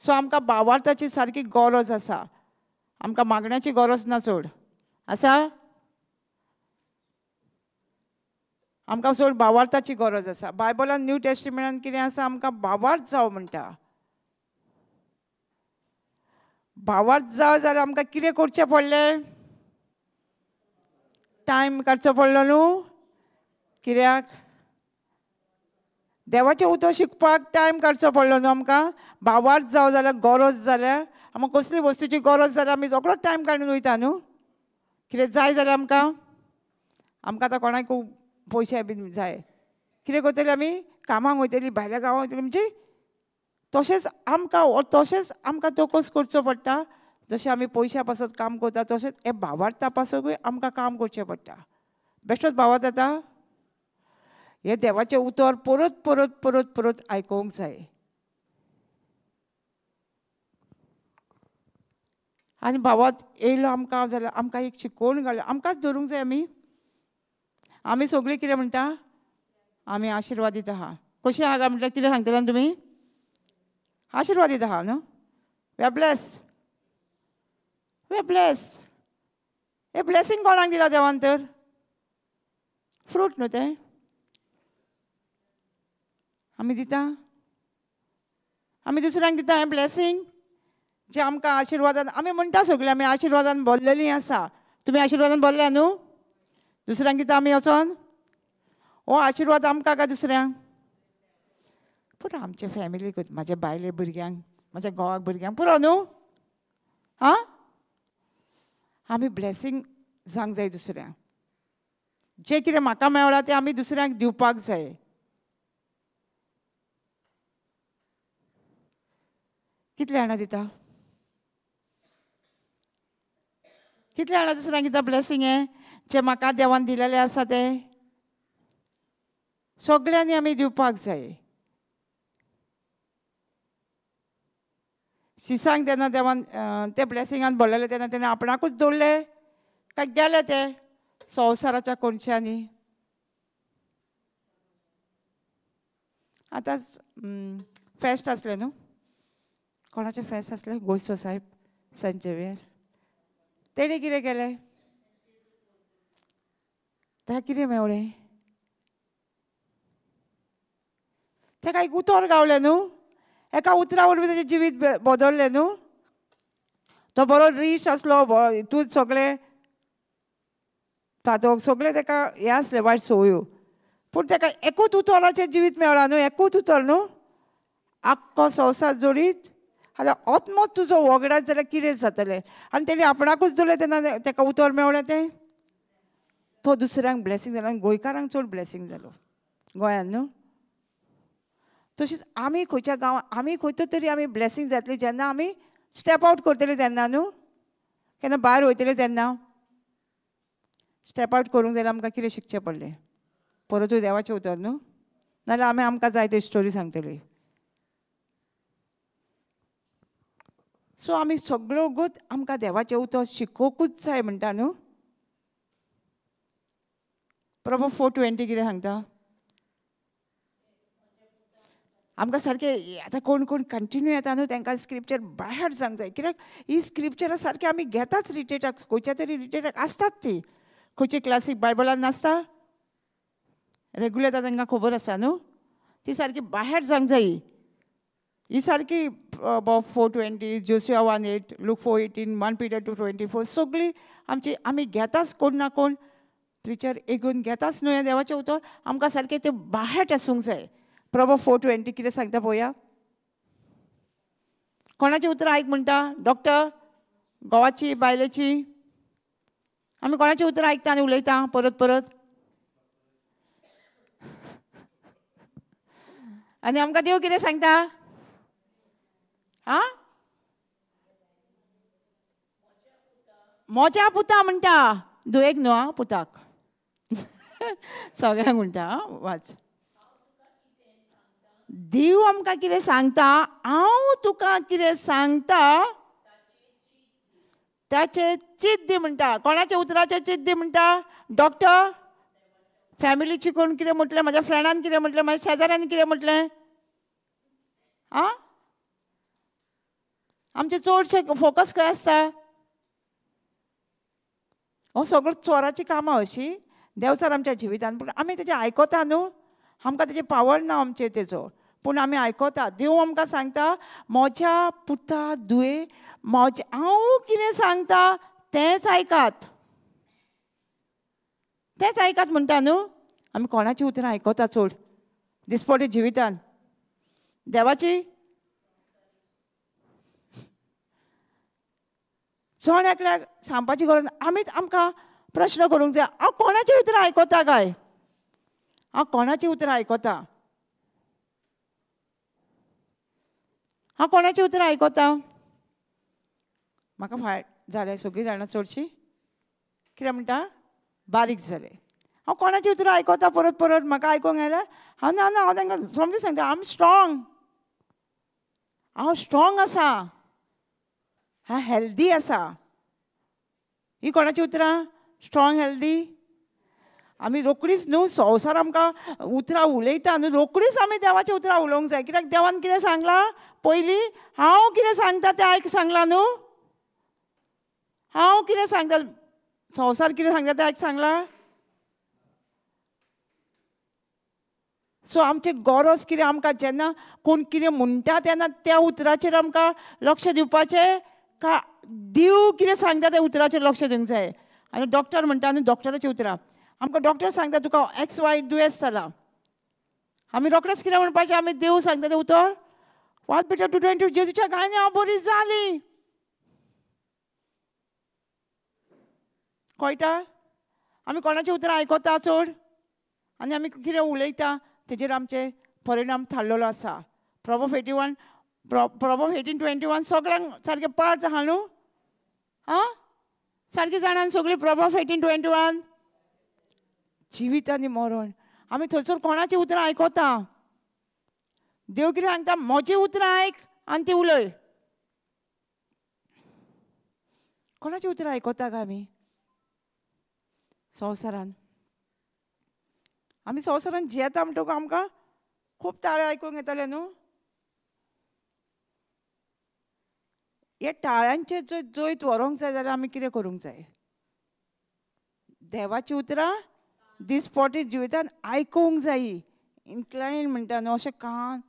सो आमकां भावार्थाची सारकी गरज आसा. आमकां मागण्याची गरज ना चड आसा. आमकां चड भावार्थाची गरज आसा. बायबलान न्यू टेस्टिमेंटान कितें आसा? आमकां भावार्थ जावं म्हणटा. भावार्थ जावं जाल्यार आमकां कितें करचें पडलें? टायम काडचो पडलो न्हू. कित्याक? देवाचें उतर शिकपाक टायम काडचो पडलो न्हू आमकां. भावार्थ जावं जाल्यार गरज जाल्यार आमकां कसली वस्तूची गरज जाल्यार आमी रोखडोच टायम काडून वयता न्हू. कितें जाय जाल्यार आमकां, आमकां आतां कोणाक पयशे बीन जाय, कितें करतली आमी? कामाक वयतली, भायल्या गांवांक वयतली. म्हणजे तशेंच आमकां, तशेंच आमकां तोकोस करचो पडटा. जशें आमी पयशां पासत काम करता तशेंच हे भावार्था पासतूय आमकां काम करचें पडटा. बेश्टोच भावार्थ जाता? हें देवाचें उतर परत परत परत परत आयकूंक जाय. आनी भावार्थ येयलो आमकां जाल्यार आमकां एक शिकोवन घालो, आमकांच धरूंक जाय. आमी आमी सगळीं कितें म्हणटा? आमी आशिर्वादीत आहा. कशें आहा म्हटल्यार कितें सांगतले तुमी? आशिर्वादीत आहा न्हू. We are blessed, we are blessed. हें ब्लेसींग कोणाक दिलां देवान तर? फ्रूट न्हू तें आमी दिता, आमी दुसऱ्यांक दिता हें ब्लेसींग जें आमकां आशिर्वादान. आमी म्हणटा सगळीं आमी आशिर्वादान भरलेलीं आसा. तुमी आशिर्वादान भरल्या न्हू? दुसऱ्यांक दिता आमी वचोन हो आशिर्वाद आमकां काय दुसऱ्यांक? पुरो आमचे फॅमिलीकूच, म्हाज्या बायले भुरग्यांक, म्हाज्या घोवाक भुरग्यांक पुरो न्हू. आं, आमी ब्लेसींग जावंक जाय दुसऱ्यांक. जें कितें म्हाका मेळ्ळां तें आमी दुसऱ्यांक दिवपाक जाय. कितले जाणां दिता? कितले जाणां दुसऱ्यांक दिता ब्लेसींग हें जें म्हाका देवान दिलेलें आसा तें? सगळ्यांनी आमी दिवपाक जाय. शिसांक तेन्ना देवान ते ब्लेसिंगान भरलेले तेन्ना तेणें आपणाकूच दवरले काय गेले ते संवसाराच्या कोनशांनी? आतां फेस्ट आसलें न्हू, कोणाचें फेस्ट आसलें? गोंयचो साहेब सेंट झेवियर. तेणें कितें केलें? ताका कितें मेवळें? ताका एक उतर गावलें न्हू, एका उतरा वरवीं तेजें जिवीत बदल्लें न्हू. तो बरो रीच आसलो, हितून सगळें फादोक सगळें ताका हें आसलें वायट संवयो, पूण ताका एकूच उतराचें जिवीत मेळ्ळां न्हू, एकूच उतर न्हू. आख्खो संवसार जोडीत जाल्यार आत्मोच तुजो वगडायत जाल्यार कितें जातलें? आनी तेणी आपणाकूच दवरलें तेन्ना ताका उतर मेवळें तें, तो दुसऱ्यांक ब्लेसींग जालो. आनी गोंयकारांक चड ब्लेसींग जालो गोंयांत न्हू. तशीच आमी खंयच्या गांवांत, आमी खंयत तरी आमी ब्लेसींग जातली जेन्ना आमी स्टेप आवट करतले तेन्ना न्हू. केन्ना भायर वयतले तेन्ना स्टेप आवट करूंक जाल्यार आमकां कितें शिकचें पडलें? परतूय देवाचें उतर न्हू, नाजाल्यार आमी आमकां जाय त्यो स्टोरी सांगतली. सो आमी सगळ्यो गोत आमकां देवाचें उतर शिकोवकूच जाय म्हणटा न्हू. प्रभू 4:20 कितें सांगता आमकां? सारकें आतां कोण कोण कंटिन्यू येता न्हू तांकां स्क्रिप्चर बाय हार्ट जावंक जाय. कित्याक ही स्क्रिप्चरां सारकें आमी घेताच रिटेटाक, खंयच्या तरी रिटेटाक आसतात ती. खंयचे क्लासीक बायबलान नासता, रेगुलर तांकां खबर आसा न्हू, ती सारकी बाय हार्ट जावंक जाय. ही सारकी 4:20, जोसिया 1:8, लूक 4:18, 1 पीटर 2:24 सगळीं आमची आमी घेताच. कोण ना कोण प्रिचर एगून घेताच न्हू हें देवाचें उतर. आमकां सारकें तें बाय हार्ट आसूंक जाय. प्रभू 4:20 कितें सांगता पळोवया. कोणाचीं उतरां आयक म्हणटा? डॉक्टर, घोवाची, बायलेची. आमी कोणाचीं उतरां आयकता आनी उलयता परत परत? आनी आमकां देव कितें सांगता? आं, म्हज्या पुता म्हणटा, दुयेक न्हू आं, पुताक सगळ्यांक म्हणटा. आं, वाच. देव आमकां कितें सांगता? हांव तुका कितें सांगता ताचें चिंत दी म्हणटा. कोणाच्या उतराचें चिंत दी म्हणटा? डॉक्टर, फॅमिलीची कोण कितें म्हटलें, म्हाज्या फ्रेंडान कितें म्हटलें, म्हाज्या शेजाऱ्यान कितें म्हटलें? आं, आमचें चडशें फोकस खंय आसता? हो सगळो चोराचीं कामां अशीं देंवचार आमच्या जिवितान, पूण आमी तेजें आयकता न्हू, आमकां तेजें पावर ना आमचेर तेजो, पूण आमी आयकता. देव आमकां सांगता म्हज्या पुता दुये, म्हजें हांव कितें सांगता तेंच आयकात, तेंच आयकात म्हणटा न्हू. आमी कोणाचीं उतरां आयकता चड दिसपट्टे जिवितान? देवाची. जण एकल्याक सांगपाची गरज, आमीच आमकां प्रश्न करूंक जाय, हांव कोणाचीं उतरां आयकता काय? हांव कोणाचीं उतरां आयकता? हांव कोणाचीं उतरां आयकता? म्हाका फायट जालें सगळीं जाणां चडशीं कितें म्हणटा बारीक जालें. हांव कोणाचीं उतरां आयकता परत परत म्हाका आयकूंक आयल्यार हांव ना ना हांव तांकां समजून सांगता I am strong, हांव स्ट्रोंग आसा, हांव हेल्दी आसा. ही कोणाचीं उतरां? Strong healthy. आमी रोकडीच न्हू संवसार आमकां उतरां उलयता न्हू, रोकडीच आमी देवाचीं उतरां उलोवंक जाय. कित्याक देवान कितें सांगलां पयलीं? हांव कितें सांगता तें आयक सांगलां न्हू, हांव कितें सांगता, संवसार कितें सांगता तें आयक सांगलां. सो आमचें गरज कितें, आमकां जेन्ना कोण कितें म्हणटा तेन्ना त्या उतराचेर आमकां लक्ष दिवपाचें का देव कितें सांगता त्या उतराचेर लक्ष दिवंक जाय. आनी डॉक्टर म्हणटा न्हू डॉक्टराचीं उतरां, आमकां डॉक्टर सांगता तुका एक्स वाय दुयेंस जालां, आमी रोखडेच कितें म्हणपाचें, आमी देव सांगता तें उतर 1 Peter 2:20 जेजूच्या गायनी हांव बरी जाली. कळटा? आमी कोणाचीं उतरां आयकता चड आनी आमी कितें उलयता तेजेर आमचे परिणाम थारलेलो आसा. प्रोवर्ब 81, प्रोवर्ब 18:21 सगळ्यांक सारकें पाठ आहा न्हू? आं सारकें जाणां सगळीं प्रोवर्ब 18:21. जिवीत आनी मरण आमी थंयसर कोणाचीं उतरां आयकता? देव कितें सांगता, म्हजीं उतरां आयक आनी ती उलय. कोणाचीं उतरां आयकता काय आमी संवसारान? आमी संवसारान जियेता म्हणटकूच आमकां खूब ताळे आयकूंक येताले न्हू. हे टाळ्यांचे जर जैत व्हरूंक जाय जाल्यार आमी कितें करूंक जाय? देवाचीं उतरां दिसपटी जिवितान आयकूंक जायी. इन्क्लायन म्हणटा न्हू अशें कान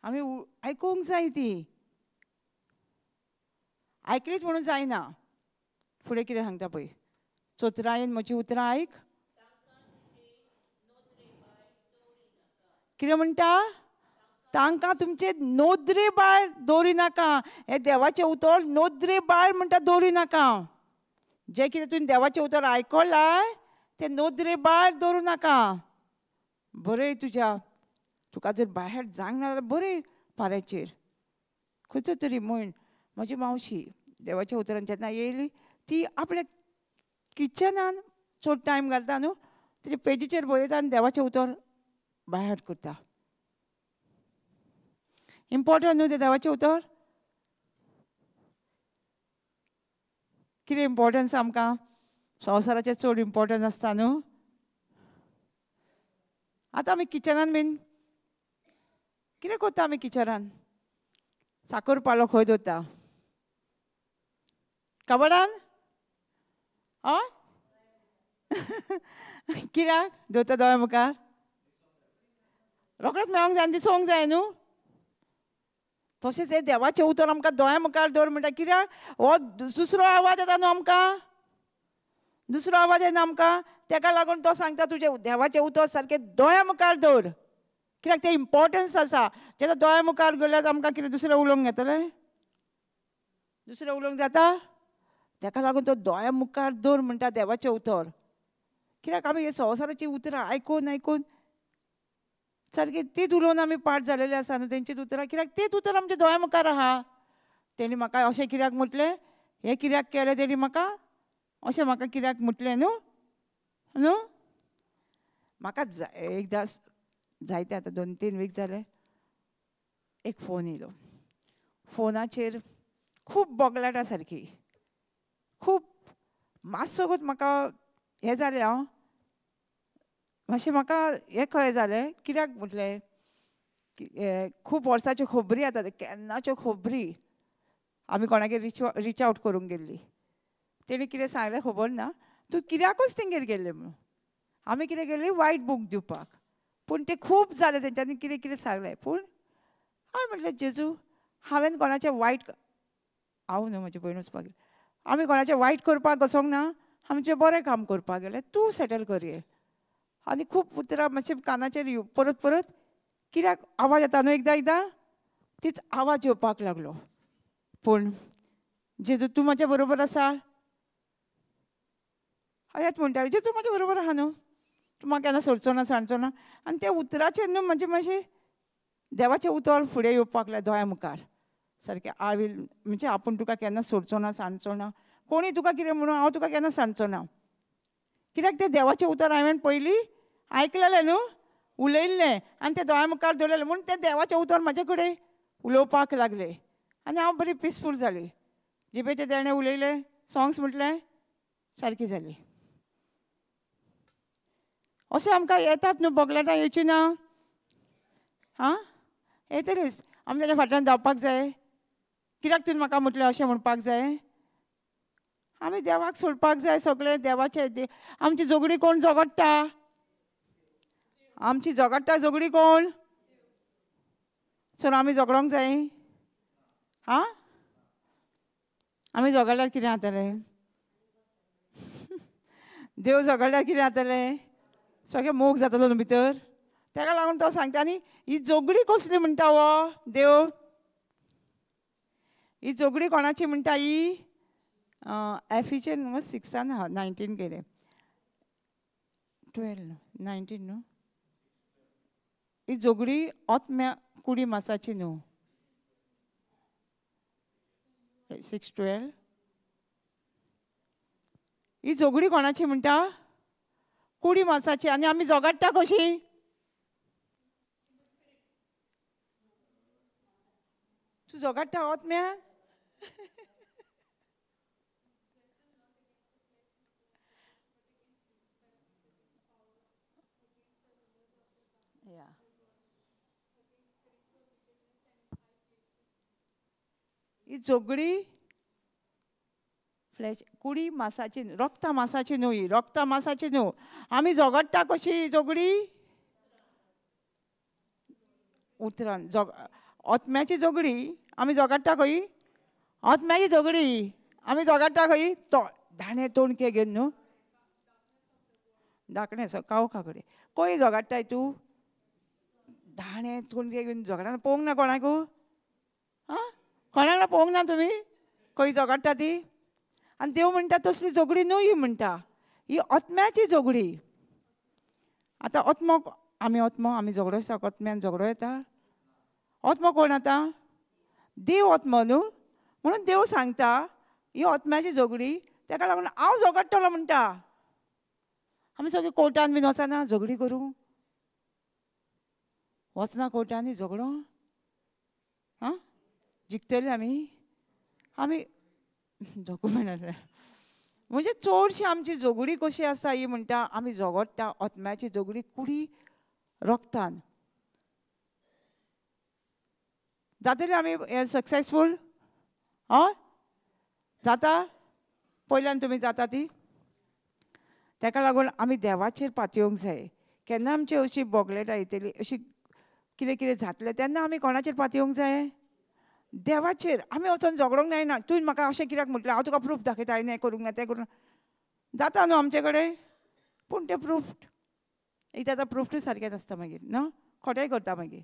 आमी आयकूंक जाय. ती आयकलीच म्हणून जायना. फुडें कितें सांगता पळय, चतुरायेन म्हजी उतरां आयक. कितें म्हणटा? तांकां तुमचे नदरे भायर दवरी नाका. हें देवाचें उतर नदरे भायर म्हणटा दवरी नाका. जें कितें तुवें देवाचें उतर आयकलां तें नदरे भायर दवरूं नाका. बरें तुज्या तुका जर भायर जावंक ना जाल्यार बरें पाऱ्याचेर खंयचो तरी म्हण. म्हजी मावशी देवाच्या उतरान जेन्ना येयली ती आपल्या किचनान चड टायम घालता न्हू, तेजे पेजीचेर बरयता आनी देवाचें उतर बाय हार्ट करता. इम्पोर्टंट न्हू तें देवाचें उतर? कितें इम्पोर्टन्स आमकां संवसाराचें चड इम्पोर्टन्स आसता न्हू. आतां आमी किचनान बीन कितें करता? आमी किचनान साकर पालो खंय दवरता? कबडान? हय कित्याक दवरता दोळ्या मुखार? रोखडेच मेळोंक जाय आनी दिसोंक जाय न्हू. तशेंच हें देवाचें उतर आमकां दोळ्या मुखार दवर म्हणटा. कित्याक हो दुसरो आवाज येता न्हू आमकां, दुसरो आवाज येना आमकां, तेका लागून तो सांगता तुजें देवाचें उतर सारकें दोळ्या मुखार दवर. कित्याक तें इम्पोर्टन्स आसा. जेन्ना दोळ्या मुखार गेल्यार आमकां कितें दुसरें उलोवंक येतलें? दुसरें उलोवंक जाता? तेका लागून तो दोळ्या मुखार दवर म्हणटा देवाचें उतर. कित्याक आमी हे संवसाराचीं उतरां आयकून आयकून सारकी तीच उलोवन आमी पाठ जालेले आसा न्हू तेंचीच उतरां. कित्याक तीच उतर आमच्या दोळ्या मुखार आहा. तेणी म्हाका अशें कित्याक म्हटलें, हें कित्याक केलें तेणी म्हाका अशें म्हाका कित्याक म्हटलें न्हू न्हू. म्हाका एकदां जायते आतां 2-3 वीक जाले एक फोन येयलो. फोनाचेर खूब बोगलाटां सारकी, खूब मातसोकूच म्हाका हें जालें. हांव मातशें म्हाका हें खंय जालें कित्याक म्हटलें खूब वर्साच्यो खबरी आतां केन्नाच्यो खबरी आमी कोणागेर रिच आवट करूंक गेल्ली. तेणी कितें सांगलें खबर ना, तूं कित्याकूच तेंगेर गेल्लें म्हणून. आमी कितें गेल्ली वायट बूक दिवपाक, पूण तें खूब जालें तेंच्यांनी कितें कितें सांगलें. पूण हांवें म्हटलें जेजू हांवें कोणाचें वायट, हांव न्हू म्हजी भयण वचपाक गेली, आमी कोणाचें वायट करपाक वचोंक ना, आमचें बरें काम करपाक गेलें, तूं सेटल करये. आनी खूब उतरां मातशें कानाचेर परत परत कित्याक आवाज येता न्हू एकदां एकदां तीच आवाज येवपाक लागलो. पूण जेजू तूं म्हाज्या बरोबर आसा हयात म्हणटाले, जेजू म्हाज्या बरोबर आहा न्हू, तूं म्हाका केन्ना सोडचो ना सांडचो ना. आनी त्या उतराचेर न्हू म्हणजे मातशें देवाचें उतर फुडें येवपाक लागलें दोळ्या मुखार सारकें. I will म्हणजे आपूण तुका केन्ना सोडचो ना सांडचो ना, कोणी तुका कितें म्हणून हांव तुका केन्ना सांडचो ना. कित्याक तें देवाचें उतर हांवें पयलीं आयकलेलें न्हू, उलयल्लें आनी तें दोळ्या मुखार दवरलेलें, म्हूण तें देवाचें उतर म्हाजे कडेन उलोवपाक लागलें आनी हांव बरी पिसफूल जाली. जिबेचें देणें उलयलें, सोंग्स म्हटलें, सारकी जाली. अशें आमकां येतात न्हू बोगलाटां येवची ना, आं येतलीच. आमी ताच्या फाटल्यान धांवपाक जाय, कित्याक तुवें म्हाका म्हटलें अशें म्हणपाक जाय. आमी देवाक सोडपाक जाय सगळें देवाचें. आमची झगडी कोण झगडटा? आमची झगडटा झगडी कोण? सो आमी झगडोंक जाय? आं आमी झगडल्यार कितें जातलें? देव झगडल्यार कितें जातलें? सगळें मोग जातलो न्हू भितर. ताका लागून तो सांगता. आनी ही झगडी कसली म्हणटा हो देव? ही झगडी कोणाची म्हणटा? ही एफीचेर न्हू 6 आहा 19 गेले 12 न्हू 19 न्हू. ही झगडी आत्म्या कुडी मासाची न्हू. 6:12. ही झगडी कोणाची म्हणटा? कुडी मासाची. आनी आमी झगडटा कशी? तूं झगडटा आत्म्या? ही झगडी फ्लॅश कुडी मासाची, रक्ता मासाची न्हू, ही रक्ता मासाची न्हू. आमी झगडटा कशी झगडी? उतरान आत्म्याची झगडी आमी झगडटा खंय? आत्म्याची झगडी आमी झगडटा खंय? तो दाणे तोणके घेवन न्हू, दाखणे कावखा कडेन खंय झगडटाय तूं? दाणे तोणके घेवन झगडटा पळोवंक ना कोणाकू? आं कोणाक पळोवंक ना तुमी खंय झगडटा ती? आनी देव म्हणटा तसली झगडी न्हू ही, म्हणटा ही आत्म्याची झगडी. आतां आत्मो आमी आत्मो आमी झगडो आसता, आत्म्यान झगडो येता. आत्मो कोण आतां? देव आत्मो न्हू, म्हणून देव सांगता ही आत्म्याची झगडी, ताका लागून हांव झगडटलो म्हणटा. आमी सगळीं कोर्टान बीन वचना झगडी करूं? वचना कोर्टांनी झगडो? आं जिखतले आमी? आमी डॉक्युमेंट म्हणजे चडशी आमची झगडी कशी आसा ही म्हणटा आमी झगडटा आत्म्याची झगडी कुडी रक्तान. जातले आमी सक्सेसफूल? हय जाता? पयल्यान तुमी जाता ती. ताका लागून आमी देवाचेर पातयेवंक जाय. केन्ना आमची अशी बोगलेटां येतली, अशी कितें कितें जातलें तेन्ना आमी कोणाचेर पातयेवंक जाय? देवाचेर. आमी वचोन झगडोंक जायना, तुवें म्हाका अशें कित्याक म्हटलें, हांव तुका प्रूफ दाखयता, हें करूंक ना तें करूंक ना. जाता न्हू आमचे कडेन, पूण तें प्रूफ एक आतां प्रुफूय सारकेंच आसता मागीर न्हू, खोटेंय करता मागीर.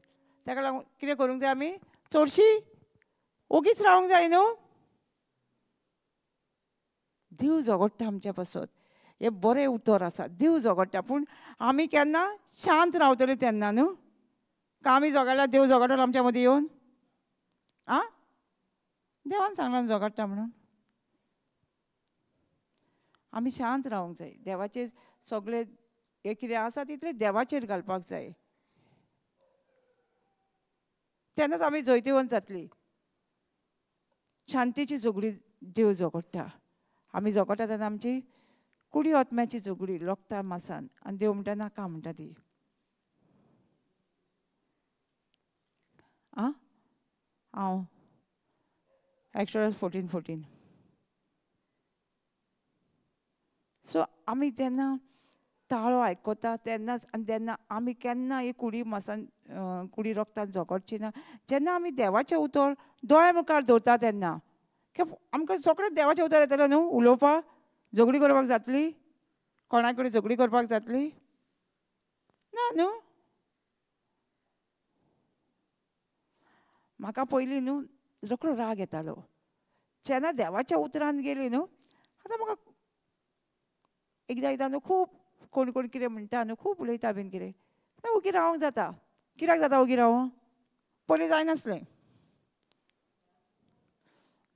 ताका लागून कितें करूंक जाय आमी? चडशी ओगीच रावंक जाय न्हू. देव झगडटा आमच्या पासत, हें बरें उतर आसा, देव झगडटा. पूण आमी केन्ना शांत रावतले तेन्ना न्हू. का आमी झगडल्यार देव झगडटलो आमच्या मदीं येवन? आं देवान सांगलां झगडटा म्हणून. आमी शांत रावंक जाय, देवाचेर सगळे हे कितें आसा तितलें देवाचेर घालपाक जाय, तेन्नाच आमी जैतिवंत जातली. शांतीची झगडी देव झगडटा. आमी झगडटा तेन्ना आमची कुडी आत्म्याची झगडी रक्ता मासान, आनी देव म्हणटा नाका म्हणटा ती. आं हांव एक्सोडस 14:14. सो आमी जेन्ना ताळो आयकता तेन्नाच, आनी तेन्ना आमी केन्ना ही कुडी मासान कुडी रक्तान झगडची ना. जेन्ना आमी देवाचें उतर दोळ्या मुखार दवरता तेन्ना आमकां सगळें देवाचें उतर येतलें न्हू उलोवपाक. झगडी करपाक जातली? कोणा कडेन झगडी करपाक जातली ना न्हू. म्हाका पयलीं न्हू रोखडो राग येतालो, जेन्ना देवाच्या उतरान गेली न्हू, आतां म्हाका एकदां एकदां न्हू खूब कोण कोण कितें म्हणटा न्हू, खूब उलयता बीन कितें, आतां ओगी रावंक जाता. कित्याक जाता ओगी रावूं? पयलीं जायनासलें.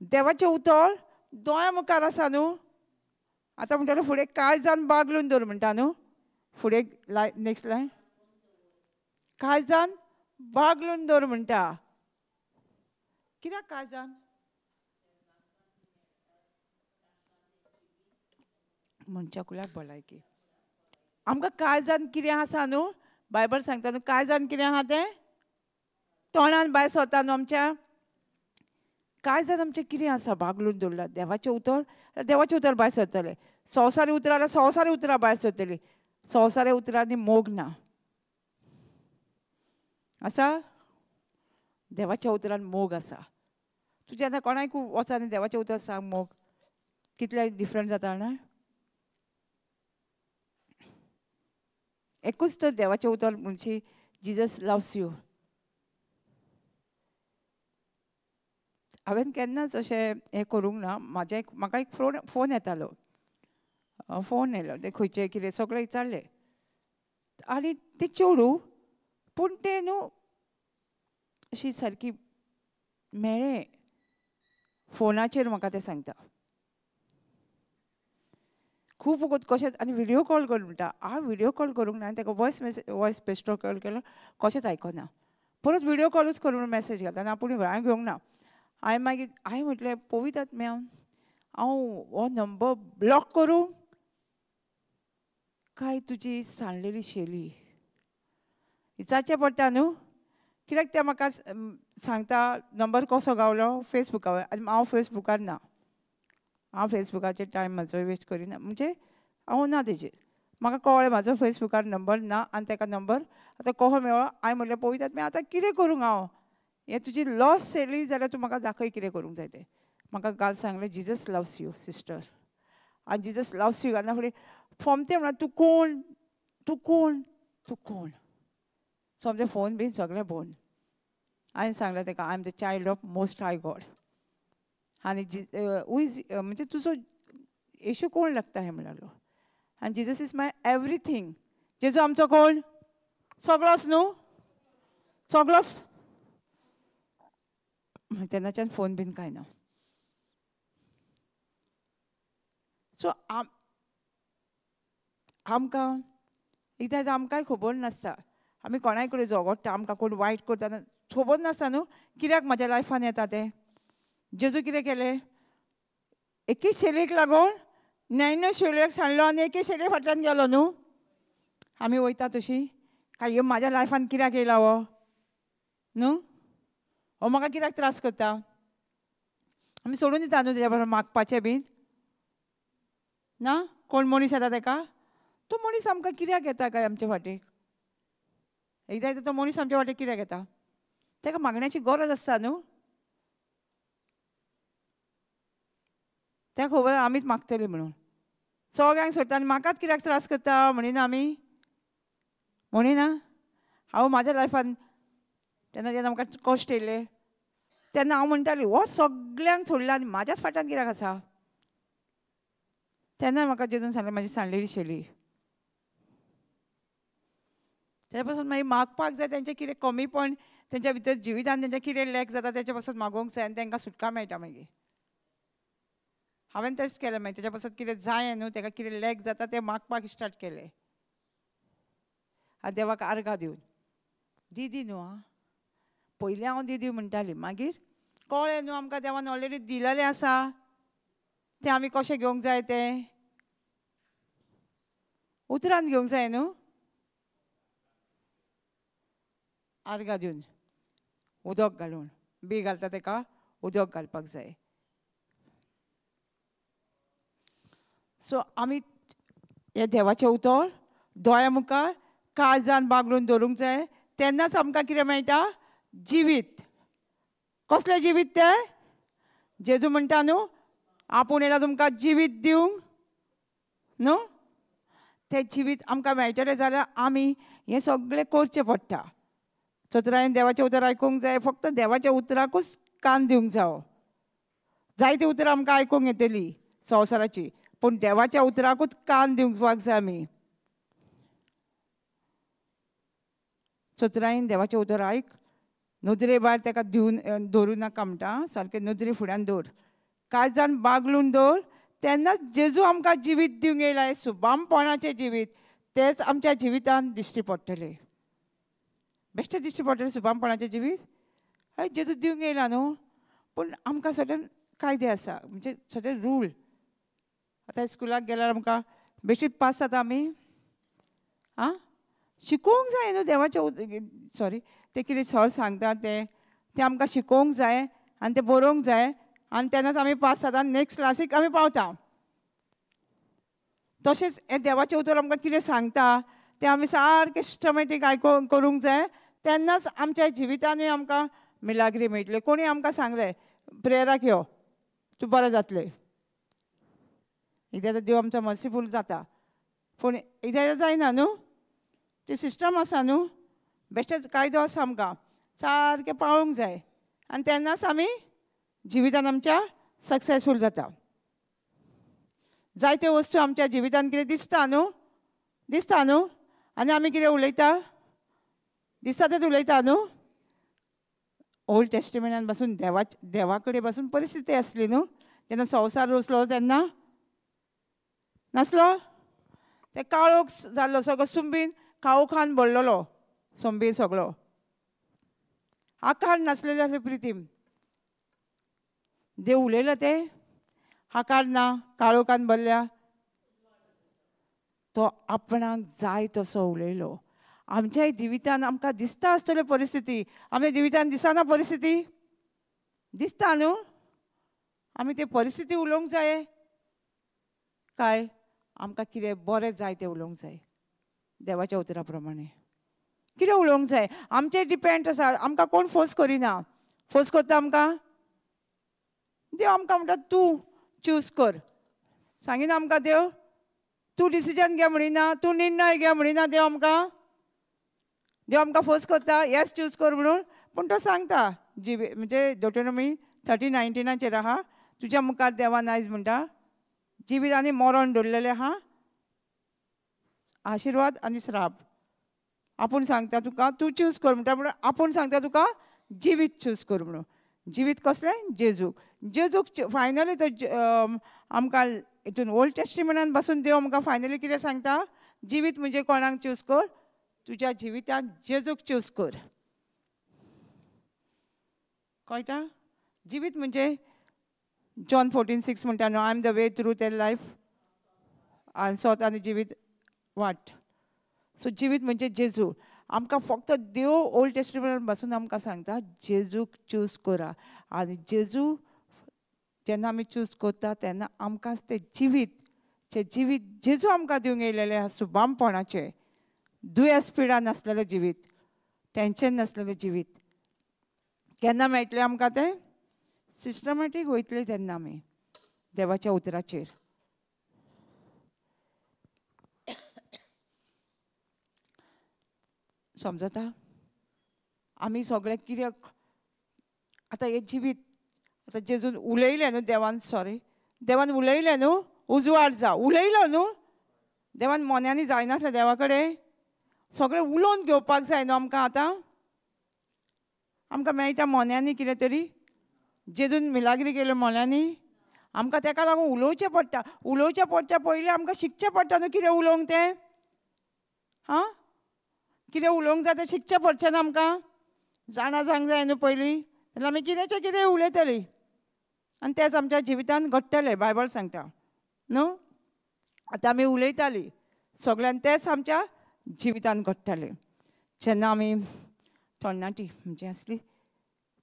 देवाचें उतर दोळ्या मुखार आसा न्हू. आतां म्हणटालो फुडें काळजान बागलून दवर म्हणटा न्हू, फुडें लाय नेक्स्ट लायन, काळजान बागलून दवर म्हणटा. कित्याक काळजान? मनच्या कुळाक भलायकी. आमकां काळजान कितें आसा न्हू, बायबल सांगता न्हू, काळजान कितें आहा तें तोंडान भायर सरता न्हू. आमच्या काळजान आमचें कितें आसा बागलून दवरलां देवाचें उतर, देवाचें उतर भायर सरतलें. संवसारी उतरां जाल्यार संवसारी उतरां भायर सरतलीं. संवसारी उतरांनी मोग ना आसा, देवाच्या उतरान मोग आसा. तूं जेन्ना कोणाक वच आनी देवाचें उतर सांग, मोग कितलें डिफरंट जाता ना. एकूच तर देवाचें उतर म्हणजे जिजस लव्स you. हांवें केन्नाच अशें हें करूंक ना. म्हाजें एक म्हाका एक फोन येतालो, फोन येयलो तें खंयचें कितें सगळें विचारलें आनी तें चेडूं पूण तें न्हू अशी सारकी मेळ्ळें फोनाचेर म्हाका तें सांगता खूब वखत कशेंच. आनी व्हिडियो कॉल कर म्हणटा. हांव व्हिडियो कॉल करूंक ना आनी ताका वॉयस मेसेज वॉयस बेश्टो कॉल केलो, कशेंच आयकना. परत व्हिडियो कॉलूच कर म्हणून मॅसेज घालता आनी आपूण हांवें घेवंक ना. हांवें मागीर हांवें म्हटलें पळयतात मॅम, हांव हो नंबर ब्लॉक करूं काय तुजी सांडलेली शैली विचारचें पडटा न्हू. कित्याक तें म्हाका सांगता नंबर कसो गावलो फेसबुकार, आनी हांव फेसबुकार ना, हांव फेसबुकाचेर टायम म्हाजो वेस्ट करिना, म्हणजे हांव ना तेजेर. म्हाका कळ्ळें म्हाजो फेसबुकार नंबर ना आनी ताका नंबर आतां कसो मेळ्ळो. हांवें म्हणलें पळयतात मागीर आतां कितें करूंक हांव, हें तुजी लॉस जाली जाल्यार तूं म्हाका दाखय कितें करूंक जाय तें. म्हाका घाल सांगलें जिजस लव्स you sister. आनी जिजस लव्स you घालना फुडें सोमतें म्हणटा तूं कोण, तूं कोण, तूं कोण. सोमतें फोन बीन सगळें बंद. हांवें सांगलें ताका I am the child of most high God. आनी हू is म्हणजे तुजो येशू कोण लागता हें म्हणालो. आनी जिजस is my everything. जेजू आमचो कोण? सगळोच न्हू, सगळोच. तेन्नाच्यान फोन बीन कांय ना. सो आमकां एकदां आमकांय खबर नासता आमी कोणाय कडेन झगडटा, आमकां कोण वायट करता खबर नासता न्हू कित्याक म्हाज्या लायफान येता तें. जेजू कितें केलें, एके शैलीक लागून ण्याण्णव शैलीक सांडलो आनी एके शैली फाटल्यान गेलो न्हू. आमी वयता तशी काय म्हाज्या लायफान कित्याक येयला हो न्हू, हो म्हाका कित्याक त्रास करता, आमी सोडून दिता न्हू तेज्या बरोबर मागपाचें बीन ना. कोण मनीस येता तेका, तो मनीस आमकां कित्याक येता काय आमचे फाटीक? एकदां एकदां तो मनीस आमच्या वाटेक कित्याक येता? ताका मागण्याची गरज आसता न्हू, ताका खबर आमीच मागतली म्हणून सगळ्यांक सोडटा आनी म्हाकाच कित्याक त्रास करता म्हणिना आमी, म्हणिना. हांव म्हाज्या लायफान तेन्ना जेन्ना म्हाका कश्ट येयले तेन्ना हांव म्हणटालें हो सगळ्यांक सोडला आनी म्हाज्याच फाटल्यान कित्याक आसा. तेन्ना म्हाका जेजून सांगलें म्हाजी सांडलेली शैली. तेज्या पासून मागीर मागपाक जाय तेंचें कितें कमीपण तेंच्या भितर जिवितान तेंचें कितें लॅक जाता तेच्या पासून मागोवंक जाय आनी तांकां सुटका मेळटा मागीर. हांवें तेंच केलें मागीर तेच्या पासून कितें जाय न्हू ताका कितें लॅक जाता तें मागपाक स्टार्ट केलें आनी देवाक आर्गां दिवन दिदी न्हू आं, पयलीं हांव दिदी म्हणटाली, मागीर कळ्ळें न्हू आमकां देवान ऑलरेडी दिलेलें आसा तें आमी कशें घेवंक जाय तें उतरान घेवंक जाय न्हू. आर्गां दिवन उदक घालून बी घालता ताका उदक घालपाक जाय. सो आमी हे देवाचें उतर दोळ्या मुखार काळजान बागलून दवरूंक जाय, तेन्नाच आमकां कितें मेळटा? जिवीत. कसलें जिवीत तें? जेजू म्हणटा न्हू आपूण येयला तुमकां जिवीत दिवंक न्हू. तें जिवीत आमकां मेळटलें जाल्यार आमी हें सगळें करचें पडटा. चतुरायेन देवाचें उतर आयकूंक जाय, फक्त देवाच्या उतराकूच कान दिवंक जावो. जायतीं उतरां आमकां आयकूंक येतली संवसाराची, पूण देवाच्या उतराकूच कान दिवपाक जाय आमी. चतुरायेन देवाचें उतर आयक, नदरे भायर ताका दिवन दवरूं नाका म्हणटा, सारकें नदरे फुड्यान दवर, काळजान बागलून दवर. तेन्नाच जेजू आमकां जिवीत दिवंक येयला, सुबामपणाचें जिवीत, तेंच आमच्या जिवितान दिश्टी पडटलें. बेश्टें दिश्टी पडटलें सुबामपणाचें जिवीत, हय जेजू दिवंक येयला न्हू, पूण आमकां सर्टन कायदे आसा, म्हणजे सर्टन रूल. आतां स्कुलाक गेल्यार आमकां बेश्टीच पास जाता आमी, आं शिकोवंक जाय न्हू देवाचें, सॉरी ते कितें सर सांगता तें तें आमकां शिकोवंक जाय आनी तें बरोवंक जाय, आनी तेन्नाच आमी पास जाता, नेक्स्ट क्लासीक आमी पावता. तशेंच हें देवाचें उतर आमकां कितें सांगता तें आमी सारकें सिस्टमॅटीक आयकूंक करूंक जाय, तेन्नाच आमच्या जिवितानूय आमकां मिलाग्री मेळटल्यो. कोणी आमकां सांगलें प्रेयराक यो तूं बरें जातलें, एकदां आतां देव आमचो मर्सीफूल जाता, पूण एकदां जायना न्हू, ती सिस्टम आसा न्हू, बेश्टेच कायदो आसा आमकां सारकें पाळूंक जाय, आनी तेन्नाच आमी जिवितान आमच्या सक्सेसफूल जाता. जायत्यो वस्तू आमच्या जिवितान कितें दिसता न्हू, दिसता न्हू, आनी आमी कितें उलयता, दिसता तेंच उलयता न्हू. ओल्ड टेस्टिमेंटान बसून देवा कडेन बसून परिस्थिती आसली न्हू, जेन्ना संवसार रचलो तेन्ना नासलो, ते काळोख जाल्लो सगळो, सुंबीन काळोखान भरलेलो संबीर सगळो, आकार नासलेले आसले प्रितीम. देव उलयलो ते आकार ना, काळोखान भरल्या, तो आपणाक जाय तसो उलयलो. आमच्याय जिवितान आमकां दिसता आसतल्यो परिस्थिती, आमच्या जिवितान दिसना परिस्थिती, दिसता न्हू, आमी ते परिस्थिती उलोवंक जाय काय आमकां कितें बरें जाय तें उलोवंक जाय देवाच्या उतरा प्रमाणे. कितें उलोवंक जाय आमचेर डिपेंड आसा, आमकां कोण फोर्स करिना. फोर्स करता आमकां देव, आमकां म्हणटा तूं चूज कर, सांगिना आमकां देव, तूं डिसिजन घे म्हणिना, तूं निर्णय घे म्हणिना देव आमकां. देव आमकां फोर्स करता येस चूज कर म्हणून, पूण तो सांगता जी म्हणजे ड्युटेरोनॉमी 30:19 आहा, तुज्या मुखार देवान आयज म्हणटा जिवीत आनी मरण दवरलेलें आहा, आशिर्वाद आनी श्राप. आपूण सांगता तुका तूं चूज कर म्हणटा, पूण आपूण सांगता तुका जिवीत चूज कर म्हणून. जिवीत कसलें? जेजूक. जेजूक फायनली तो आमकां हितून ओल्ड टेस्टिमेंटान बसून देव आमकां फायनली कितें सांगता, जिवीत म्हणजे कोणाक चूज कर, तुज्या जिवितान जेजूक चूज कर. कळटा? जिवीत म्हणजे जॉन 14:6 म्हणटा न्हू, I am the way, truth and life, आनी सोत आनी जिवीत वाट. सो जिवीत म्हणजे जेजू. आमकां फक्त देव ओल्ड टेस्टिमेंटान बसून आमकां सांगता जेजूक चूज करा, आनी जेजू जेन्ना आमी चूज करता तेन्ना आमकां तें जिवीत, जें जिवीत जेजू आमकां दिवंक येयलेलें आसा सुबामपणाचें, दुयेंस पिडा नासलेलें जिवीत, टेंशन नासलेलें जिवीत, केन्ना मेळटलें आमकां तें? सिस्टमॅटीक वयतलें तेन्ना आमी देवाच्या उतराचेर. समजता? आमी सगळें कित्याक आतां हें जिवीत आतां जेजून उलयलें न्हू देवान, सॉरी देवान उलयलें न्हू, उजवाड जा उलयलो न्हू देवान, मोन्यांनी जायनासलें देवा कडेन, सगळें उलोवन घेवपाक जाय न्हू आमकां. आतां आमकां मेळटा मोन्यांनी कितें तरी, जेजून मिलाग्री केल्यो मोन्यांनी, आमकां तेका लागून उलोवचें पडटा. उलोवचें पडटा पयलीं आमकां शिकचें पडटा न्हू कितें उलोवंक तें, हां कितें उलोवंक जाय तें शिकचें पडचें ना आमकां, जाणा जावंक जाय न्हू पयलीं, जाल्यार आमी कितेंचें कितें उलयतलीं आनी तेंच आमच्या जिवितान घडटलें, बायबल सांगता न्हू. आतां आमी उलयतालीं सगळ्यान तेंच आमच्या जिवितान घडटालें. जेन्ना आमी तरणाटी म्हणजे आसली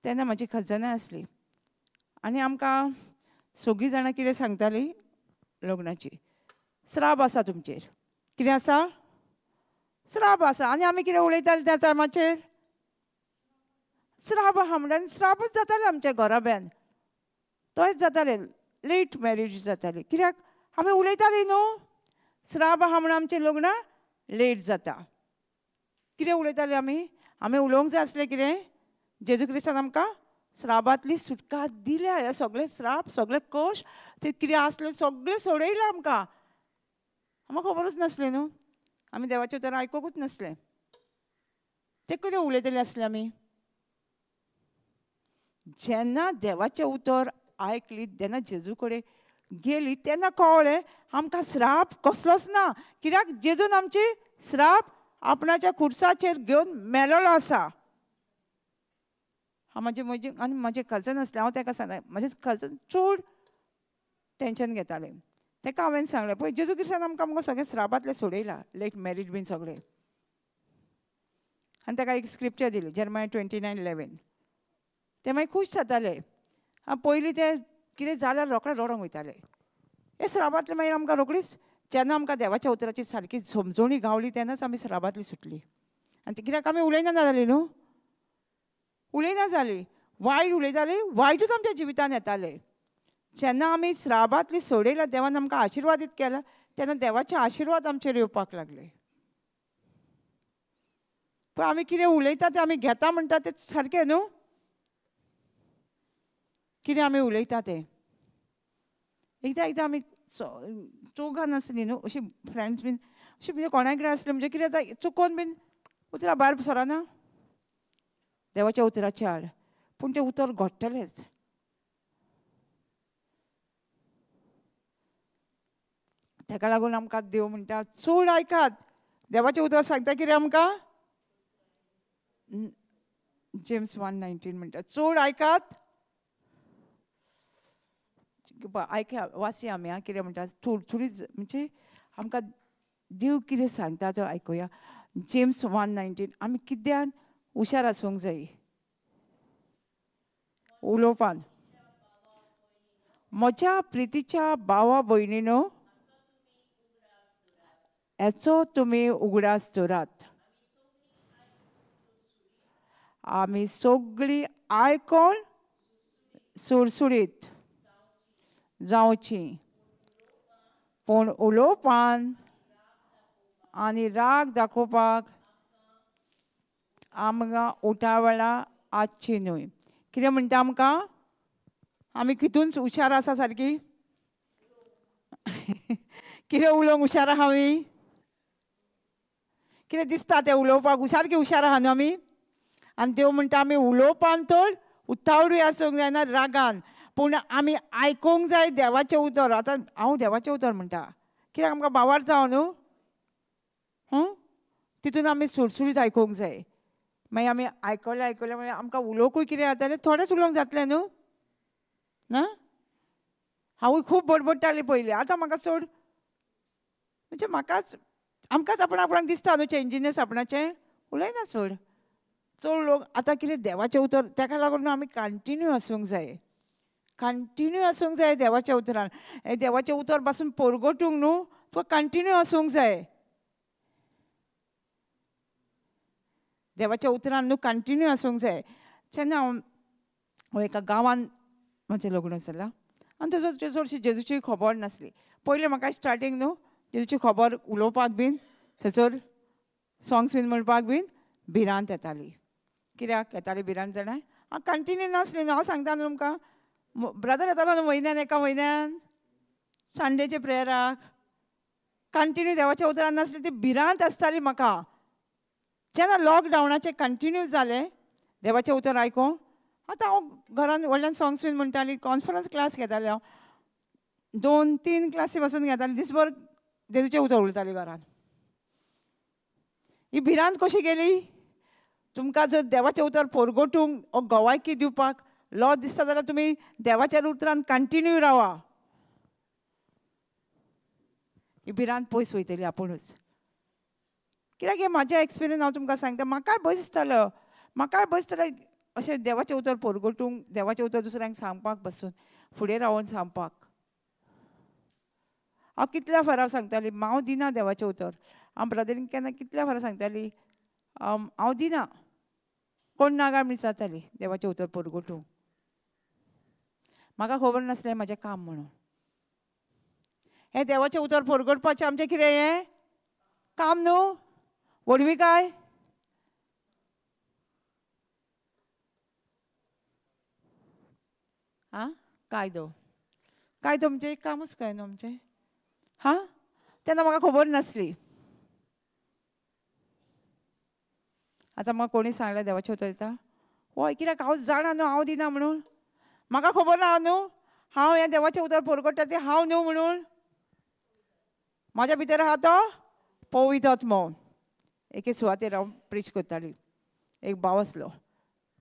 तेन्ना म्हाजी खजनां आसली, आनी आमकां सगळीं जाणां कितें सांगतालीं, लग्नाची श्राप आसा तुमचेर, कितें आसा? श्राप आसा. आनी आमी कितें उलयतालीं त्या टायमाचेर, श्राप आहा म्हणल्यार श्रापूच जातालें आमच्या घराब्यान, तोच जातालें, लेट मॅरेज जाताली, कित्याक आमी उलयतालीं न्हू श्राप आहा म्हणून आमचें लग्न लेट जाता. कितें उलयतालीं आमी? आमी उलोवंक जाय आसलें कितें, जेजू क्रिस्तान आमकां श्रापांतली सुटका दिल्या. हे सगळे श्राप, सगळे कश ते कितें आसले सगळें सोडयलां आमकां. आमकां खबरूच नासलें न्हू, आमी देवाचें उतर आयकुकूच नासलें. ते कडेन उलयतले आसले आमी. जेन्ना देवाचें उतर आयकली तेन्ना जेजू कडेन गेली तेन्ना कळ्ळें आमकां श्राप कसलोच ना. कित्याक जेजून आमची श्राप आपणाच्या खुर्साचेर घेवन मेलोलो आसा. हांव म्हजे म्हजे आनी म्हजें कजन आसलें, हांव ताका सांगलें, म्हजें कजन चड टेंशन घेतालें. ताका हांवें सांगलें, पळय जेजू क्रिस्तान आमकां आमकां सगळें श्रापांतलें सोडयलां, लेट मॅरीज बीन सगळें. आनी ताका एक स्क्रिप्चर दिली, जेरमाया 29:11. ते मागीर खूश जाताले. पयलीं ते कितें जाल्यार रोखडे रडोंक वयताले. हे श्रापांतलें मागीर आमकां रोखडीच जेन्ना आमकां देवाच्या उतराची सारकी समजवणी गावली तेन्नाच आमी श्रापांतली सुटली. आनी कित्याक आमी उलयना जाली न्हू, उलयना जाली, वायट उलयताली, वायटूच आमच्या जिवितान येताले. जेन्ना आमी श्रापांतली सोडयला, देवान आमकां आशिर्वादीत केला, तेन्ना देवाचे आशिर्वाद आमचेर येवपाक लागले. पूण आमी कितें उलयता तें आमी घेता म्हणटा तें सारकें न्हू, कितें आमी उलयता तें. एकदां एकदां आमी चौगान आसली न्हू, अशी फ्रेंड्स बीन अशी म्हणजे कोणा कडेन आसली म्हणजे कितें जाता, चुकोन बीन उतरां भायर सरना देवाच्या उतराचे आड, पूण तें उतर घडटलेंच. ताका लागून आमकां देव म्हणटा चड आयकात. देवाचें उतर सांगता कितें आमकां, जेम्स 1:19 म्हणटा चड आयकात. आयकया, वाचया आमी आं कितें म्हणटा, थोडीच म्हणजे आमकां देव कितें सांगता तो आयकुया. जेम्स 1:19. आमी कित्यान हुशार आसूंक जाय उलोवपान. म्हज्या प्रितीच्या भावा भयणीनो, हेचो तुमी उगडास दवरात. आमी सगळीं आयकोन सुरसुरीत जावची, पूण उलोवपान आनी राग दाखोवपाक आमकां उठावळा आसची न्हय. कितें म्हणटा आमकां, आमी कितून हुशार आसा सारकी, कितें उलोवंक हुशार आहा आमी, कितें दिसता तें उलोवपाक सारकी हुशार आहा न्हू आमी. आनी देव म्हणटा आमी उलोवपान तर उतावडूय आसूंक जायना रागान, पूण आमी आयकूंक जाय देवाचें उतर. आतां हांव देवाचें उतर म्हणटा कित्याक आमकां बावार जावं न्हू, तितून आमी सुरसुरीत आयकूंक जाय. मागीर आमी आयकलें आयकलें मागीर आमकां उलोवंकूय कितें जातालें, थोडेंच उलोवंक जातलें न्हू ना. हांवूय खूब बडबडटालें पयलीं, आतां म्हाका चड म्हणजे म्हाकाच आमकांच आपण आपणाक दिसता न्हू चेंजीनेस आपणाचें, उलयना चड चड लोक. आतां कितें देवाचें उतर, ताका लागून आमी कंटिन्यू आसूंक जाय, कंटिन्यू आसूंक जाय देवाच्या उतरान. देवाचें उतर पासून परगटूंक न्हू तुका कंटिन्यू आसूंक जाय देवाच्या उतरान न्हू, कंटिन्यू आसूंक जाय. जेन्ना हांव एका गांवान म्हजें लग्न जालां आनी थंयसर चडशी जेजूची खबर नासली. पयलीं म्हाका स्टार्टींग न्हू जेजूची खबर उलोवपाक बीन, थंयसर सोंग्स बीन म्हणपाक बीन भिरांत येताली. कित्याक येताली भिरांत जाणा, हांव कंटिन्यू नासली न्हू. हांव सांगता न्हू तुमकां, ब्रदर येतालो न्हू म्हयन्यान एका म्हयन्यान संडेचे प्रेयराक, कंटिन्यू देवाच्या उतरान नासली, ती भिरांत आसताली म्हाका. जेन्ना लॉकडावनाचें कंटिन्यू जालें देवाचें उतर आयकूंक, आतां हांव घरान व्हडल्यान सोंग्स बीन म्हणटाली, कॉन्फरन्स क्लास घेतालें हांव, 2-3 क्लासी बसून घेतालें, दिसभर जेजूचें उतर उलयतालें घरान. ही भिरांत कशी गेली? तुमकां जर देवाचें उतर परगटूंक वो गवायकी दिवपाक लॉ दिसता जाल्यार तुमी देवाच्या उतरान कंटिन्यू रावा, ही भिरांत पयस वयतली आपुणूच. कित्याक हें म्हाजें एक्सपिरियन्स हांव तुमकां सांगता. म्हाकाय भंय दिसतालो, म्हाकाय भंय दिसतालो अशें देवाचें उतर परगटूंक, देवाचें उतर दुसऱ्यांक सांगपाक बसून फुडें रावोन सांगपाक. हांव कितल्या फारां सांगताली हांव दिना देवाचें उतर. हांव ब्रदरीन केन्ना कितल्या फारां सांगताली हांव दिना, कोण ना काय विचारताली देवाचें उतर परगटूंक. म्हाका खबर नासलें म्हाजें काम म्हणून. हें देवाचें उतर परगटपाचें आमचें कितें हें काम न्हू, व्हडवी काय. आं कायदो, कायदो म्हणजे कामूच काय न्हू आमचें. हां तेन्ना म्हाका खबर नासली. आतां म्हाका कोणी सांगलें देवाचें उतर दिता, हय कित्याक हांव जाणा न्हू हांव दिना म्हणून, म्हाका खबर ना न्हू हांव हें देवाचें उतर परगट्टा तें हांव न्हू म्हणून, म्हाज्या भितर आहा तो पवित्र आत्मो. एके सुवातेर हांव प्रिच करताली, एक भाव आसलो,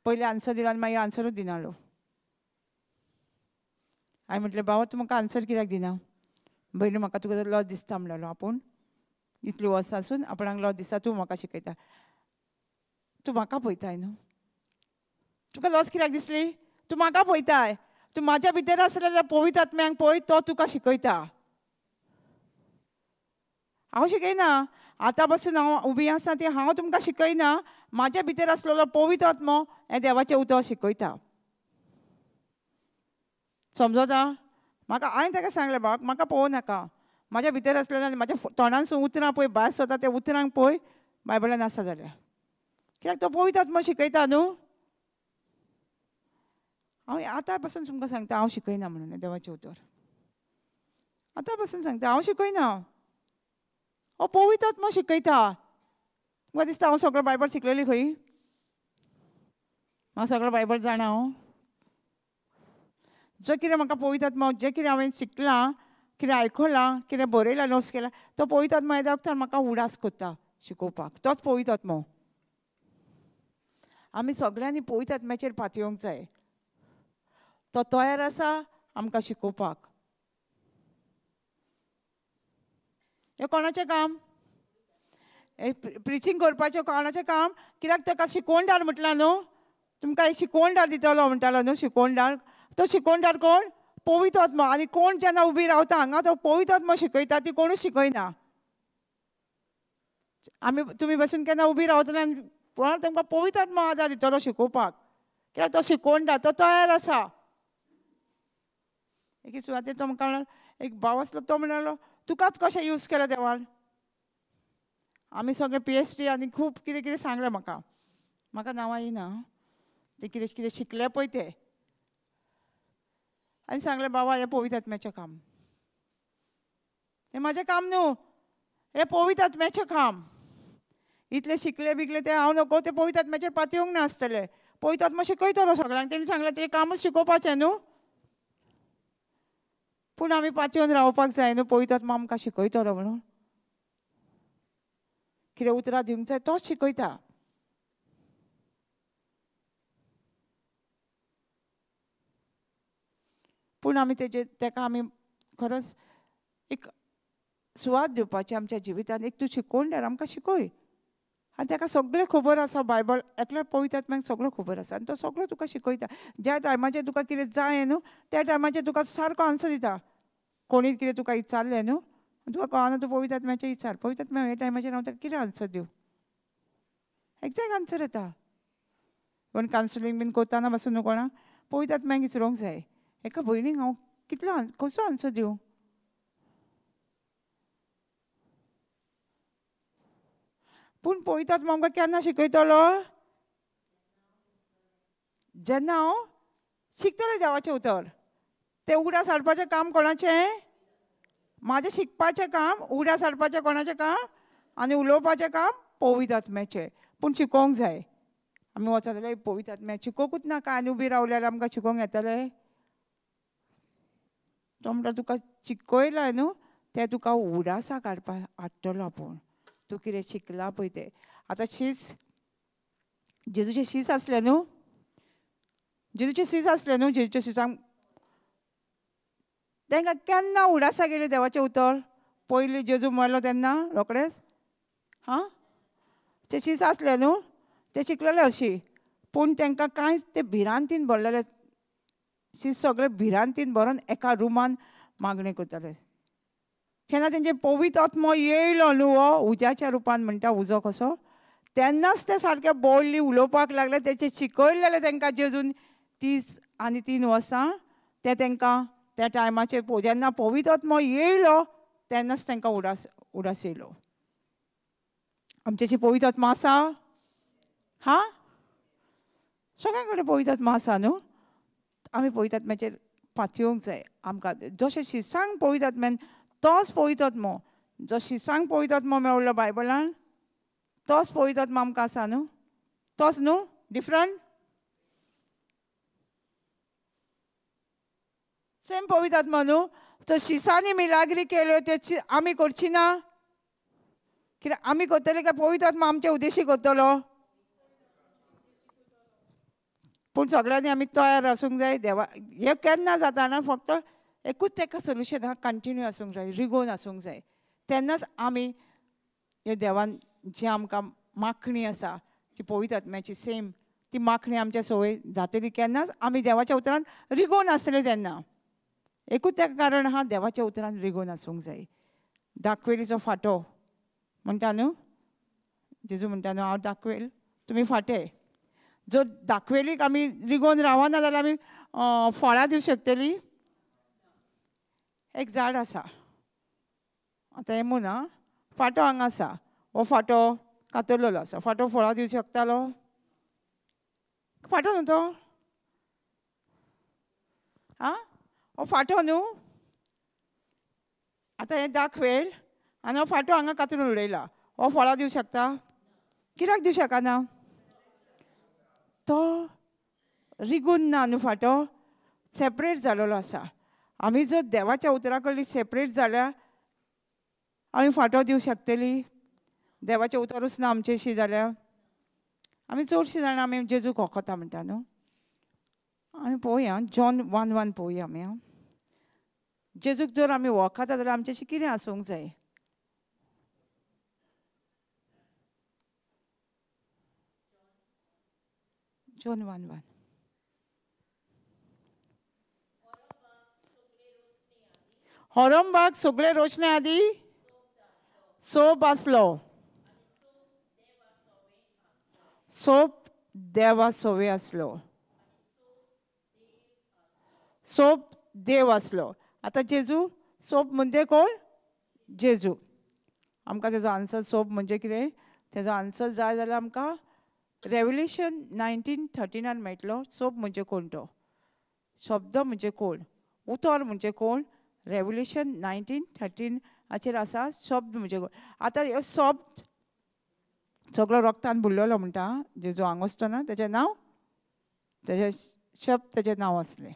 पयलीं आन्सर दिलो आनी मागीर आन्सरूच दिनालो. हांवें म्हटलें भावा तूं म्हाका आन्सर कित्याक दिना? भयणी म्हाका तुका लज दिसता म्हणलो, आपूण इतलीं वर्सां आसून आपणाक लज दिसता, तूं म्हाका शिकयता, तूं म्हाका पळयताय न्हू, तुका लज कित्याक दिसली? तूं म्हाका पळयताय, तूं म्हाज्या भितर आसलेल्या पवित्र आत्म्यांक पळय, तो तुका शिकयता. हांव शिकयना, आतां पासून हांव उबी आसा ती हांव तुमकां शिकयना, म्हाज्या भितर आसलेलो पवित्र आत्मो हें देवाचें उतर शिकयता. समजता म्हाका? हांवें ताका सांगलें बाबा म्हाका पळोवं नाका, म्हाज्या भितर आसलेलें आनी म्हाज्या तोंडांसून उतरां पळय भायर सरता त्या उतरांक पळय बायबलान आसा जाल्यार, कित्याक तो पवित्र आत्मो शिकयता न्हू. हांव आतां पासून तुमकां सांगता हांव शिकयना म्हणून देवाचें उतर, आतां पासून सांगता हांव शिकयना, हो पवित्र आत्मो शिकयता. तुमकां दिसता हांव सगळें बायबल शिकलेली खंय? म्हाका सगळें बायबल जाणा हांव? जो कितें म्हाका पवित्र आत्मो जें कितें हांवें शिकलां, कितें आयकलां, कितें बरयलां, नोट्स केलां, तो पवित्र आत्मो येता वखदार म्हाका उडास करता शिकोवपाक, तोच पवित्र आत्मो. आमी सगळ्यांनी पवित्र आत्म्याचेर पातयेवंक जाय, तो तयार आसा आमकां शिकोवपाक. हें कोणाचें काम? हें प्रिचींग करपाचें कोणाचें काम? कित्याक ताका शिकोवणदार म्हटलां न्हू, तुमकां एक शिकोवणदार दितलो म्हणटालो न्हू, शिकोवणदार. तो शिकोवणदार कोण? पवित्र आत्मो. आनी कोण जेन्ना उबी रावता हांगा तो पवित्र आत्मो शिकयता, ती कोणूच शिकयना. आमी तुमी बसून केन्ना उबी रावतले आनी कोण तुमकां पवित्र आत्मो आदार दितलो शिकोवपाक, कित्याक तो शिकोवणदार, तो तयार आसा. एके सुवातेर तो म्हाका एक भाव आसलो, तो म्हणलो तुकाच कशें यूज केलें देवान? आमी सगळे PhD आनी खूब कितें कितें सांगलें म्हाका, म्हाका नांवां येना, ते कितें कितें शिकले पळय ते, आनी सांगलें बाबा हें पवित्र आत्म्याचें काम, हें म्हाजें काम न्हू, हें पवित्र आत्म्याचें काम. इतलें शिकले बिकले तें हांव नको, तें पवित्र आत्म्याचेर पातयेवंक नासतलें, पवित्र आत्मो शिकयतलो सगळ्यांक, तेणें सांगलें तें कामूच शिकोवपाचें न्हू. पूण आमी पातयेवन रावपाक जाय न्हू, पवित्र आत्मो आमकां शिकयतलो म्हणून, कितें उतरां दिवंक जाय तोच शिकयता. पूण आमी तेजे ताका आमी खरोच एक सुवात दिवपाची आमच्या जिवितांत, एक तूं शिकोवणदार आमकां शिकय, आनी ताका सगळें खबर आसा, बायबल एकल्या पवित्र आत्म्याक सगळें खबर आसा आनी तो सगळो तुका शिकयता. ज्या टायमाचेर तुका कितें जाय न्हू त्या टायमाचेर तुका सारको आन्सर दिता. कोणी कितें तुका विचारलें न्हू तुका कळना, तूं पवित्र आत्म्याचेर विचार, पवित्र आत्म्या ह्या टायमाचेर हांव ताका कितें आन्सर दिवं? एग्जॅक्ट आन्सर येता. पण कावन्सिलींग बीन करतना पासून न्हू कोणाक पवित्र आत्म्याक विचारूंक जाय, एका भयणीक हांव कितलो कसो आन्सर दिवं? पूण पवित्र आत्मो आमकां केन्ना शिकयतलो? जेन्ना हांव शिकतलें देवाचें उतर. तें उगडास हाडपाचें काम कोणाचें? म्हाजें शिकपाचें काम, उगडास हाडपाचें कोणाचें काम आनी उलोवपाचें काम पवित्र आत्म्याचें. पूण शिकोवंक जाय. आमी वचत जाल्यार पवित्र आत्म्या शिकोवंकूच नाका आनी उबी रावल्यार आमकां शिकोवंक येतलें? तो म्हणटा तुका शिकयलां न्हू तें तुका उडासाक हाडपाक हाडटलो आपूण, तूं कितें शिकलां पळय तें. आतां शीस, जेजूचें शीस आसलें न्हू, जेजूचें शीस आसलें न्हू, जेजूच्या शिसांक तांकां केन्ना उडासा गेलें देवाचें उतर? पयलीं जेजू मरलो तेन्ना रोखडेंच हां ते शीस आसलें न्हू, ते शिकलेले अशी, पूण तांकां कांयच ते भिरांतीन भरलेले, शीस सगळे भिरांतीन भरून एका रुमान मागणें करताले. जेन्ना तेंचे पवित्र आत्मो येयलो न्हू हो उज्याच्या रुपान, म्हणटा उजो कसो, तेन्नाच ते सारके बोल्डली उलोवपाक लागले. तेचे शिकयलेले तांकां जेजून 33 वर्सां, ते तांकां त्या टायमाचेर जेन्ना पवित्र आत्मो येयलो तेन्नाच तांकां उडास उडास येयलो. आमच्याशी पवित्र आत्मो आसा? हां, सगळ्यां कडेन पवित्र आत्मो आसा न्हू. आमी पवित्र आत्म्याचेर पातयेवंक जाय. आमकां जशें शिसांक पवित्र आत्म्यान तोच पवित्र आत्मो, जो शिसांक पवित्र आत्मो मेळ्ळो बायबलान तोच पवित्र आत्मो आमकां आसा न्हू, तोच न्हू, डिफरंट सेम पवित्र आत्मो न्हू. तर शिसांनी मिलाग्री केल्यो त्यो आमी करची ना, कित्याक आमी करतले काय पवित्र आत्मो आमचे उद्देशी करतलो. पूण सगळ्यांनी आमी तयार आसूंक जाय. देवा हें केन्ना जाता ना, फक्त एकूच ताका सोल्युशन आहा, कंटिन्यू आसूंक जाय, रिगोवन आसूंक जाय. तेन्नाच आमी ह्या देवान जी आमकां माखणी आसा ती पवित्र आत्म्याची सेम ती माखणी आमच्या संवय जातली केन्नाच आमी देवाच्या उतरान रिगोवन आसतले तेन्ना. एकूच ताका कारण आहा, देवाच्या उतरान रिगोवन आसूंक जाय. दाखवेलीचो फांटो म्हणटा न्हू, जेजू म्हणटा न्हू हांव दाखवेल तुमी फांटे. जर दाखवेलीक आमी रिगोवन रावना जाल्यार आमी फळां दिवं शकतली. एक झाड आसा, आतां हें म्हूण आं, फांटो हांगा आसा, हो फांटो कातरलेलो आसा, फांटो फळां दिवं शकतालो? फांटो न्हू तो, आं हो फांटो न्हू. आतां हें दाखवेल आनी हो फांटो हांगा कातरून उडयला, हो फळां दिवं शकता? कित्याक दिवं शकना? तो रिगून ना न्हू, फांटो सेपरेट जालेलो आसा. आमी जर देवाच्या उतरा कडली सेपरेट जाल्यार आमी फांटो दिवं शकतली? देवाचें उतरूच ना आमचेशी जाल्यार आमी चडशीं जाणां आमी जेजूक वखता म्हणटा न्हू. आमी पळोवया जॉन 1:1 पळोवया आमी. जेजूक जर आमी वखता जाल्यार आमचेशी कितें आसूंक जाय? जॉन 1:1. होरंबाक सगळे रोशणे आदी सोप आसलो, सोप देवा सोवे आसलो, सोप देव आसलो. आतां जेजू सोप म्हणजे कोण? जेजू. आमकां तेजो आन्सर सोप म्हणजे कितें तेजो आन्सर जाय जाल्यार आमकां रेवलेशन 19:13 मेळटलो. सोप म्हणजे कोण तो, शब्द म्हणजे कोण, उतर म्हणजे कोण, रेवलेशन 19:13 आसा. शब्द म्हणजे कोण. आतां हो शब्द सगळो रक्तान बुडलेलो म्हणटा, जेजू हांगा आसतना तेजें नांव, तेजें शब्द तेजें नांव आसलें.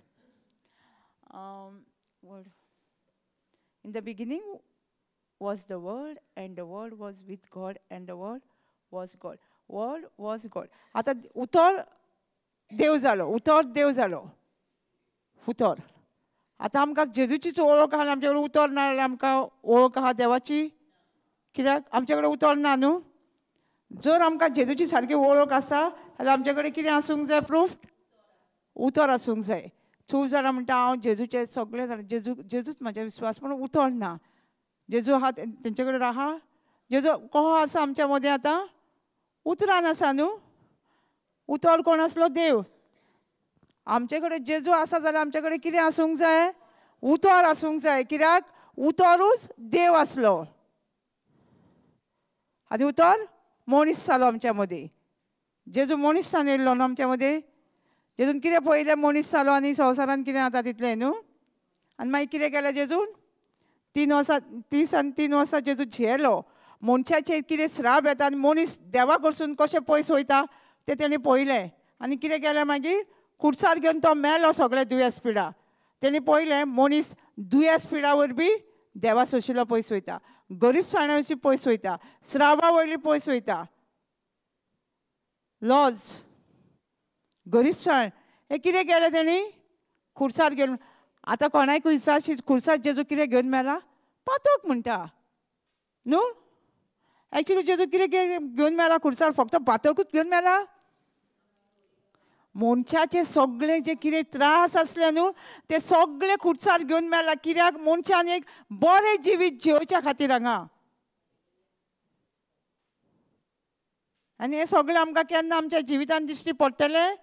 In the beginning was the word and the word was with God and the word was God. Word was God. आतां उतर देव जालो, उतर देव जालो, उतर. आतां आमकां जेजूचीच वळख आहा, आमचे कडेन उतर ना जाल्यार आमकां वळख आहा देवाची? कित्याक आमचे कडेन उतर ना न्हू. जर आमकां जेजूची सारकी वळख आसा जाल्यार आमचे कडेन कितें आसूंक जाय? प्रूफ उतर आसूंक जाय. खूब जाणां म्हणटा हांव जेजूचे सगळे जाणां, जेजू जेजूच म्हजें विस्वास, पूण उतर ना. जेजू आहा तेंचे कडेन आहा, जेजू कसो आसा आमच्या मदें आतां? उतरान आसा न्हू. उतर कोण आसलो? देव. आमचे कडेन जेजू आसा जाल्यार आमचे कडेन कितें आसूंक जाय? उतर आसूंक जाय. कित्याक उतरूच देव आसलो आनी उतर मनीस जालो आमच्या मदीं. जेजू मनीस जावन येयल्लो न्हू आमच्या मदीं. जेजून कितें पळयलें? मनीस जालो आनी संवसारान कितें जाता तितलें न्हू. आनी मागीर कितें केलें जेजून? 3 वर्सां, 30 आनी 3 वर्सां जेजू झेलो. मनशाचेर कितें श्राप येता आनी मनीस देवा कडसून कशें पयस वयता तें तेणें पळयलें. आनी कितें केलें मागीर? कुडसार घेवन तो मेलो सगळे दुयेंस पिडा. तेणें पळयलें मनीस दुयेंस पिडा वरवीं देवा सोशिलो पयस वयता, गरीबसाणे वयली पयस वयता, श्रावा वयली पयस वयता, लॉज गरीबसाण. हें कितें केलें तेणी? खुर्सार घेवन. आतां कोणाकूय विचारशी खुर्सार जेजू कितें घेवन मेला? पातक म्हणटा न्हू. एक्चुली जेजू कितें घेवन मेला खुर्सार? फक्त पातकूच घेवन मेला? मनशाचे सगळे जे कितें त्रास आसले न्हू ते सगळे खुर्सार घेवन मेला. कित्याक? मनशान एक बरें जिवीत जियोवच्या खातीर हांगा. आनी हें सगळें आमकां केन्ना आमच्या जिवितान दिश्टी पडटलें?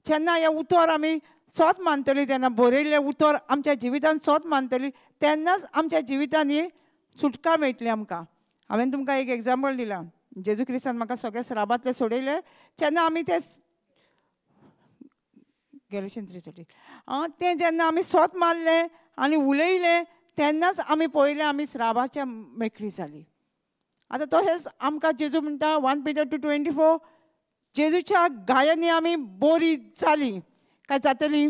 जेन्ना हें उतर आमी सोत मानतली, तेन्ना बरयल्लें उतर आमच्या जिवितान सोत मानतली, तेन्नाच आमच्या जिवितान ही सुटका मेळटली आमकां. हांवें तुमकां एक एग्जाम्पल दिलां, जेजू क्रिस्तान म्हाका सगळे श्रापांतले सोडयले. जेन्ना आमी ते Galatians 3:13. तें जेन्ना आमी सोत मारलें आनी उलयलें तेन्नाच आमी पळयलें आमी स्रावाच्या मेकळी जाली. आतां तशेंच आमकां जेजू म्हणटा 1 Peter 2:24, जेजूच्या गायांनी आमी बोरी जाली. काय जातली?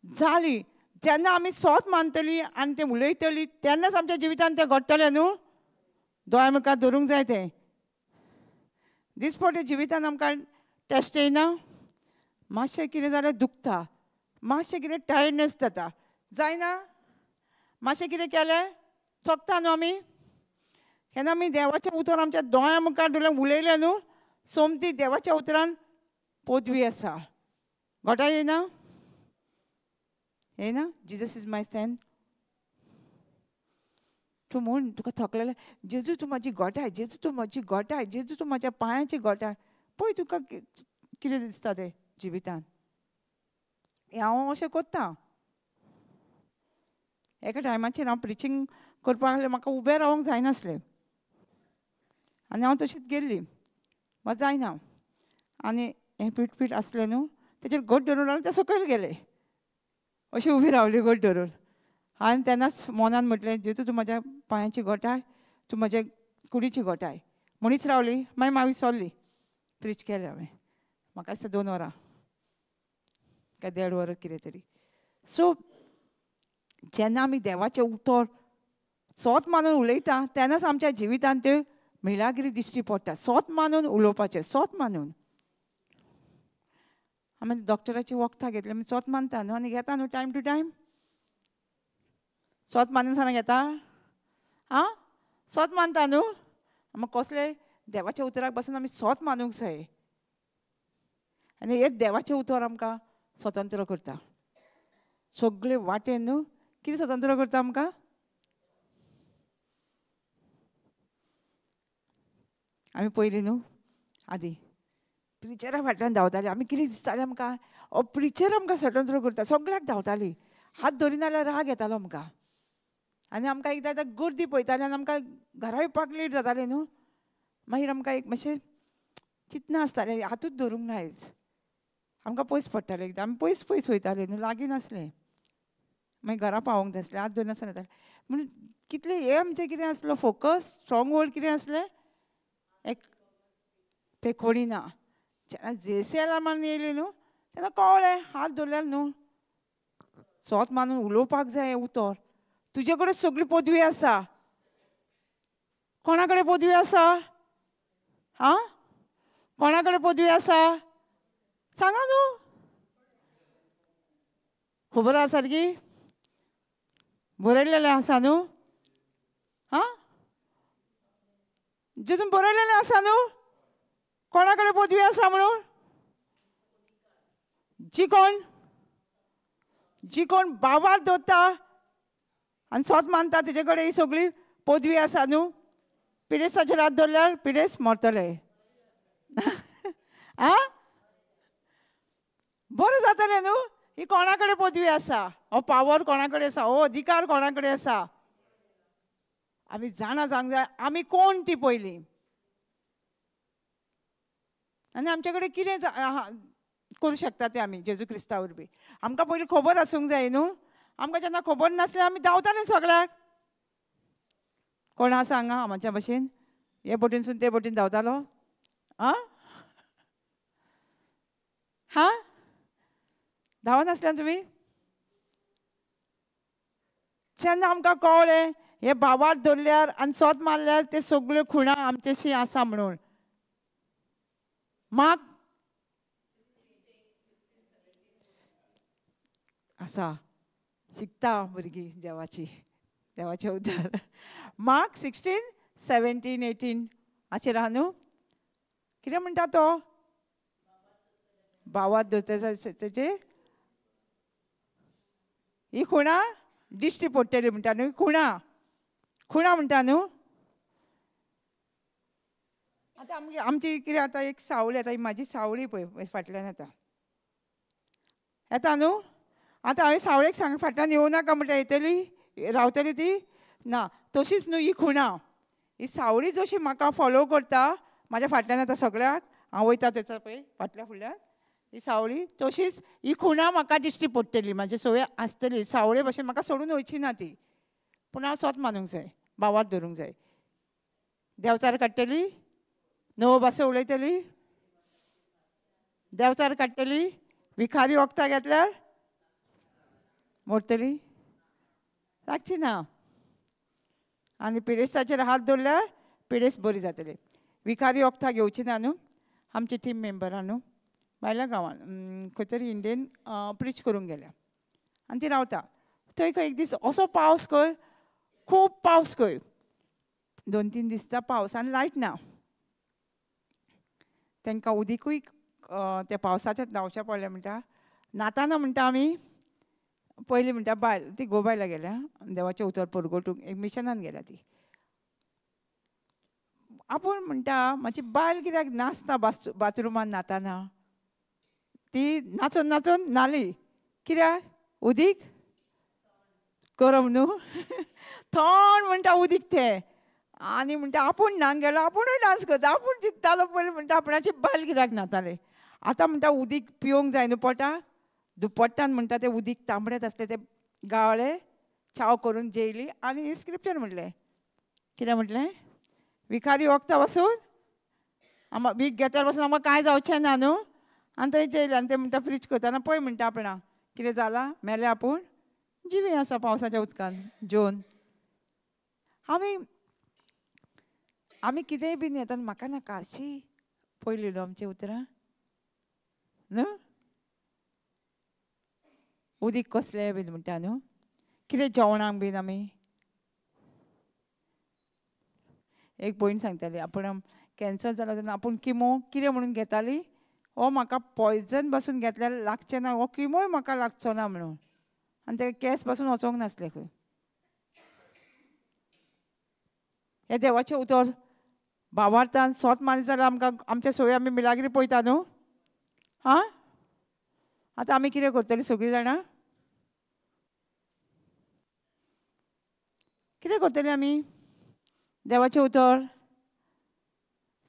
जाली. जेन्ना आमी सोत मानतली आनी तें उलयतली तेन्नाच आमच्या जिवितान तें घडटलें न्हू. दोळ्या मुखार धरूंक जाय तें. दिसपट्टे जिवितान आमकां टेस्ट येयना, मातशें कितें जाल्यार दुखता, मातशें कितें टायर्डनेस जाता, जायना? मातशें कितें केलें थकता न्हू आमी. तेन्ना आमी देवाचें उतर आमच्या दोळ्या मुखार धरलें उलयलें न्हू, सोमती देवाच्या उतरान पदवी आसा. घोटा येयना? येयना? Jesus is my stand. तूं म्हूण तुका थकलेलें, जेजू तूं म्हाजी गोठाय, जेजू तूं म्हाजी गोठाय, जेजू तूं म्हाज्या पांयाची गोठाय. पळय तुका कितें दिसता तें जिवितान. हांव अशें करता. एका टायमाचेर हांव प्रिचींग करपाक लागलें, म्हाका उबें रावंक जायनासलें आनी हांव तशीच गेल्ली, म्हाका जायना. आनी हें पीठ पीठ आसलें न्हू, तेचेर घट धरून रावलें, तें सकयल गेलें, अशी उबी रावली घट धरून. आनी तेन्नाच मनान म्हटलें, जेजू तूं म्हाज्या पांयाची गोठाय, तूं म्हज्या कुडीची गोठाय. म्हणीच रावली. मागीर हांव विसरली. प्रीच केलें हांवें, म्हाका दिसता 2 वरां काय 1.5 वरां कितें तरी. सो जेन्ना आमी देवाचें उतर सोत मानून उलयता तेन्नाच आमच्या जिवितान त्यो मिलाग्री दिश्टी पडटा. सोत मानून उलोवपाचें, सोत मानून. आमी डॉक्टराची वखदां घेतली, आमी सोत मानता न्हू आनी घेता न्हू टायम टू टायम. सोत मानून घेता? आं, सोत मानता न्हू. आमी कसले देवाच्या उतराक बसून आमी सोत मानूंक जाय. आनी हें देवाचें उतर आमकां स्वतंत्र करता सगळे वाटेन न्हू. कितें स्वतंत्र करता आमकां? आमी पयलीं न्हू आदी प्रिचरा फाटल्यान धांवताली. आमी कितें दिसतालें आमकां, हो प्रिचर आमकां स्वतंत्र करता. सगळ्याक धांवताली, हात धरिना जाल्यार राग येतालो आमकां. आनी आमकां एकदां एकदां गर्दी पळयताली आनी आमकां घरा येवपाक लेट जातालें न्हू. मागीर आमकां एक मातशें चिंतना आसतालें, हातूच धरूंक ना आयज, आमकां पयस पडटालें. एकदां आमी पयस पयस वयताले न्हू, लागीं नासलें. मागीर घरा पावोंक जाय आसलें, हात धरनासतना येतालें. म्हणून कितलें हें आमचें कितें आसलो फोकस, स्ट्रॉंग होल्ड कितें आसलें, एक पेखोणी ना. जेन्ना जेसीएला मान येयली न्हू तेन्ना कळ्ळें, हात धरल्यार न्हू सोत मानून उलोवपाक जाय हें उतर. तुजे कडेन सगळी पदवी आसा. कोणा कडेन पदवी आसा? आं, कोणा कडेन पदवी आसा सांगा न्हू. खबर आसा सारकी, बरयलेलें आसा न्हू. आं, जितून बरयलेलें आसा न्हू कोणा कडेन पदवी आसा म्हणून. जी कोण, जी कोण बाबार दवरता आनी सोत मानता तेजे कडेन ही सगळी पदवी आसा न्हू. पिडेस्ताचेर हात दवरल्यार पिडेस्त मरतले. आं, बरें जातलें न्हू. ही कोणा कडेन पदवी आसा, हो पावर कोणा कडेन आसा, हो अधिकार कोणा कडेन आसा, आमी जाणा जावंक जाय आमी कोण ती पयलीं. आनी आमचे कडेन कितें करूं शकता तें आमी जेजू क्रिस्ता वरवीं. आमकां पयलीं खबर आसूंक जाय न्हू. आमकां जेन्ना खबर नासलें आमी धांवताले सगळ्याक. कोण आसा हांगा आमच्या भशेन हे बोटीनसून ते बोटीन धांवतालो? आं, हां, धांवनासले तुमी? जेन्ना आमकां कळ्ळें हे बाबार धरल्यार आनी सोत मारल्यार ते सगळ्यो खुणा आमचेशी आसा म्हणून. माक आसा शिकता भुरगीं देवाची, देवाचें उतर. मार्क 16, 17, 18 हाचेर आहा न्हू. कितें म्हणटा तो? बावात दवरता तेजे ही खुणा दिश्टी पडटली म्हणटा न्हू. खुणा, खुणा म्हणटा न्हू. आतां आमगे आमची कितें आतां एक सावळी, आतां म्हाजी सावळी पळय फाटल्यान येता, येता न्हू. आतां हांवें सावळेक सांग फाटल्यान येवं नाका म्हणटा, येतली रावतली ती ना. तशीच न्हू ही खुणा, ही सावळी जशी म्हाका फॉलो करता म्हाज्या फाटल्यान येता सगळ्याक, हांव वयता थंयसर पळय फाटल्या फुडल्यान, ही सावळी तशीच ही खुणा म्हाका दिश्टी पडटली, म्हाजे सवय आसतली. सावळे भशेन म्हाका सोडून वयची ना ती, पूण हांव स्वत मानूंक जाय, भावात धरूंक जाय. देंवचार काडटली, नवो भासो उलयतली, देंवचार काडटली, विखारी वखदां घेतल्यार मोडटली, लागची ना. आनी पिडेस्ताचेर हात दवरल्यार पिडेस्त बरी जातली. विखारी वखदां घेवची ना न्हू. आमची टीम मेंबरां न्हू भायल्या गांवान खंय तरी इंडियन प्रिच करूंक गेल्या आनी ती रावता थंय. खंय एक दीस असो पावस खंय, खूब पावस खंय, 2-3 दिसता पावस आनी लायट ना. तांकां उदीकूय त्या पावसाचें धांवचें पडलें म्हणटा. नाताना म्हणटा आमी पयलीं म्हणटा बायल ती गोबायला गेल्या देवाचें उतर परगटूंक, एक मिशनान गेल्या ती. आपूण म्हणटा म्हाजी बायल कित्याक नाचता बाथरुमान नाताना, ती नाचून नाचून न्हाली कित्याक, उदीक गरम न्हू, थंड म्हणटा उदीक तें. आनी म्हणटा आपूण न्हांक गेलो, आपुणूय डांस करता, आपूण चिंत्तालो पयलीं म्हणटा आपणाची बायल कित्याक न्हाताले. आतां म्हणटा उदीक पिवंक जाय न्हू पोटाक, दुपट्टान म्हणटा तें उदीक तांबडेच आसलें तें गाळ्ळें, चाव करून जेयली आनी स्क्रिप्चर म्हणलें. कितें म्हटलें, विखारी वखदां पासून आमकां वीख घेतल्यार पासून आमकां कांय जावचें ना न्हू. आनी थंय जेयलें आनी तें म्हणटा फ्रीज करतना पळय म्हणटा आपणा कितें जालां, मेलें आपूण जिवी आसा पावसाच्या उदकान जेवन. आमी आमी कितेंय बीन येता म्हाका नाका अशी पयली न्हू आमची उतरां न्हू. उदीक कसलें बीन म्हणटा न्हू, कितें जेवणाक बीन आमी. एक भयण सांगताली आपूण कॅन्सर जाला तेन्ना आपूण किमो कितें म्हणून घेताली, हो म्हाका पॉयजन पासून घेतल्यार लागचें ना, हो किमोय म्हाका लागचो ना म्हणून. आनी तेका केंस पासून वचोंक नासले खंय. हें देवाचें उतर भावार्थान स्वत मानीत जाल्यार आमकां आमच्या सोय आमी मिलाग्री पळयता न्हू. हां, आतां आमी कितें करतलीं सगळीं जाणां, कितें करतलीं आमी? देवाचें उतर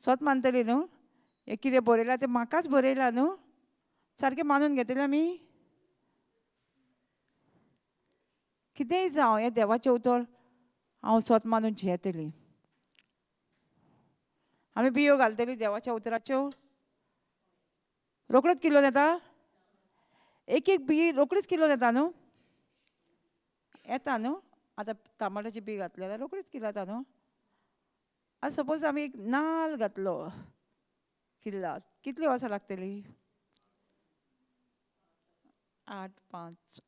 स्वत मानतली न्हू. हें कितें बरयलां तें म्हाकाच बरयलां न्हू, सारकें मानून घेतलें आमी. कितेंय जावं हें देवाचें उतर हांव स्वत मानून जियेतली. आमी बियो घालतली देवाच्या उतराच्यो, रोखडोच किल्लोन येता, एक एक बी रोखडीच किल्लोन येता न्हू, येता न्हू. आतां टमाटाची बी घातली जाल्यार रोखडीच किल्लता न्हू. आतां सपोज आमी एक नाल्ल घातलो किल्ला, कितली वर्सां लागतली? 8, 5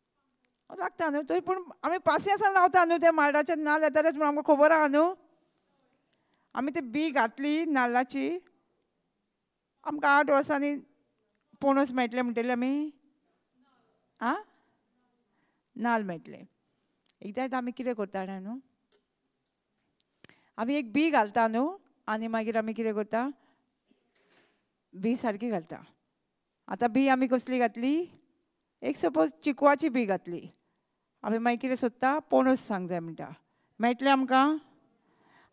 लागता न्हू. थंय पूण आमी पासियेंसान रावता न्हू, त्या माडाचेर नाल्ल येतालेच म्हूण आमकां खबर आहा न्हू. आमी ती बी घातली नाल्लाची, आमकां 8 वर्सांनी पणस मेळटलें म्हणटलें आमी, आं नाल्ल मेळटलें. एकदां आमी कितें करता न्हू, आमी एक बी घालता न्हू आनी मागीर आमी कितें करता, बी सारकी घालता. आतां बी आमी कसली घातली, एक सपोज चिकवाची बी घातली, आमी मागीर कितें सोदता, पणस सांग जाय म्हणटा, मेळटलें आमकां.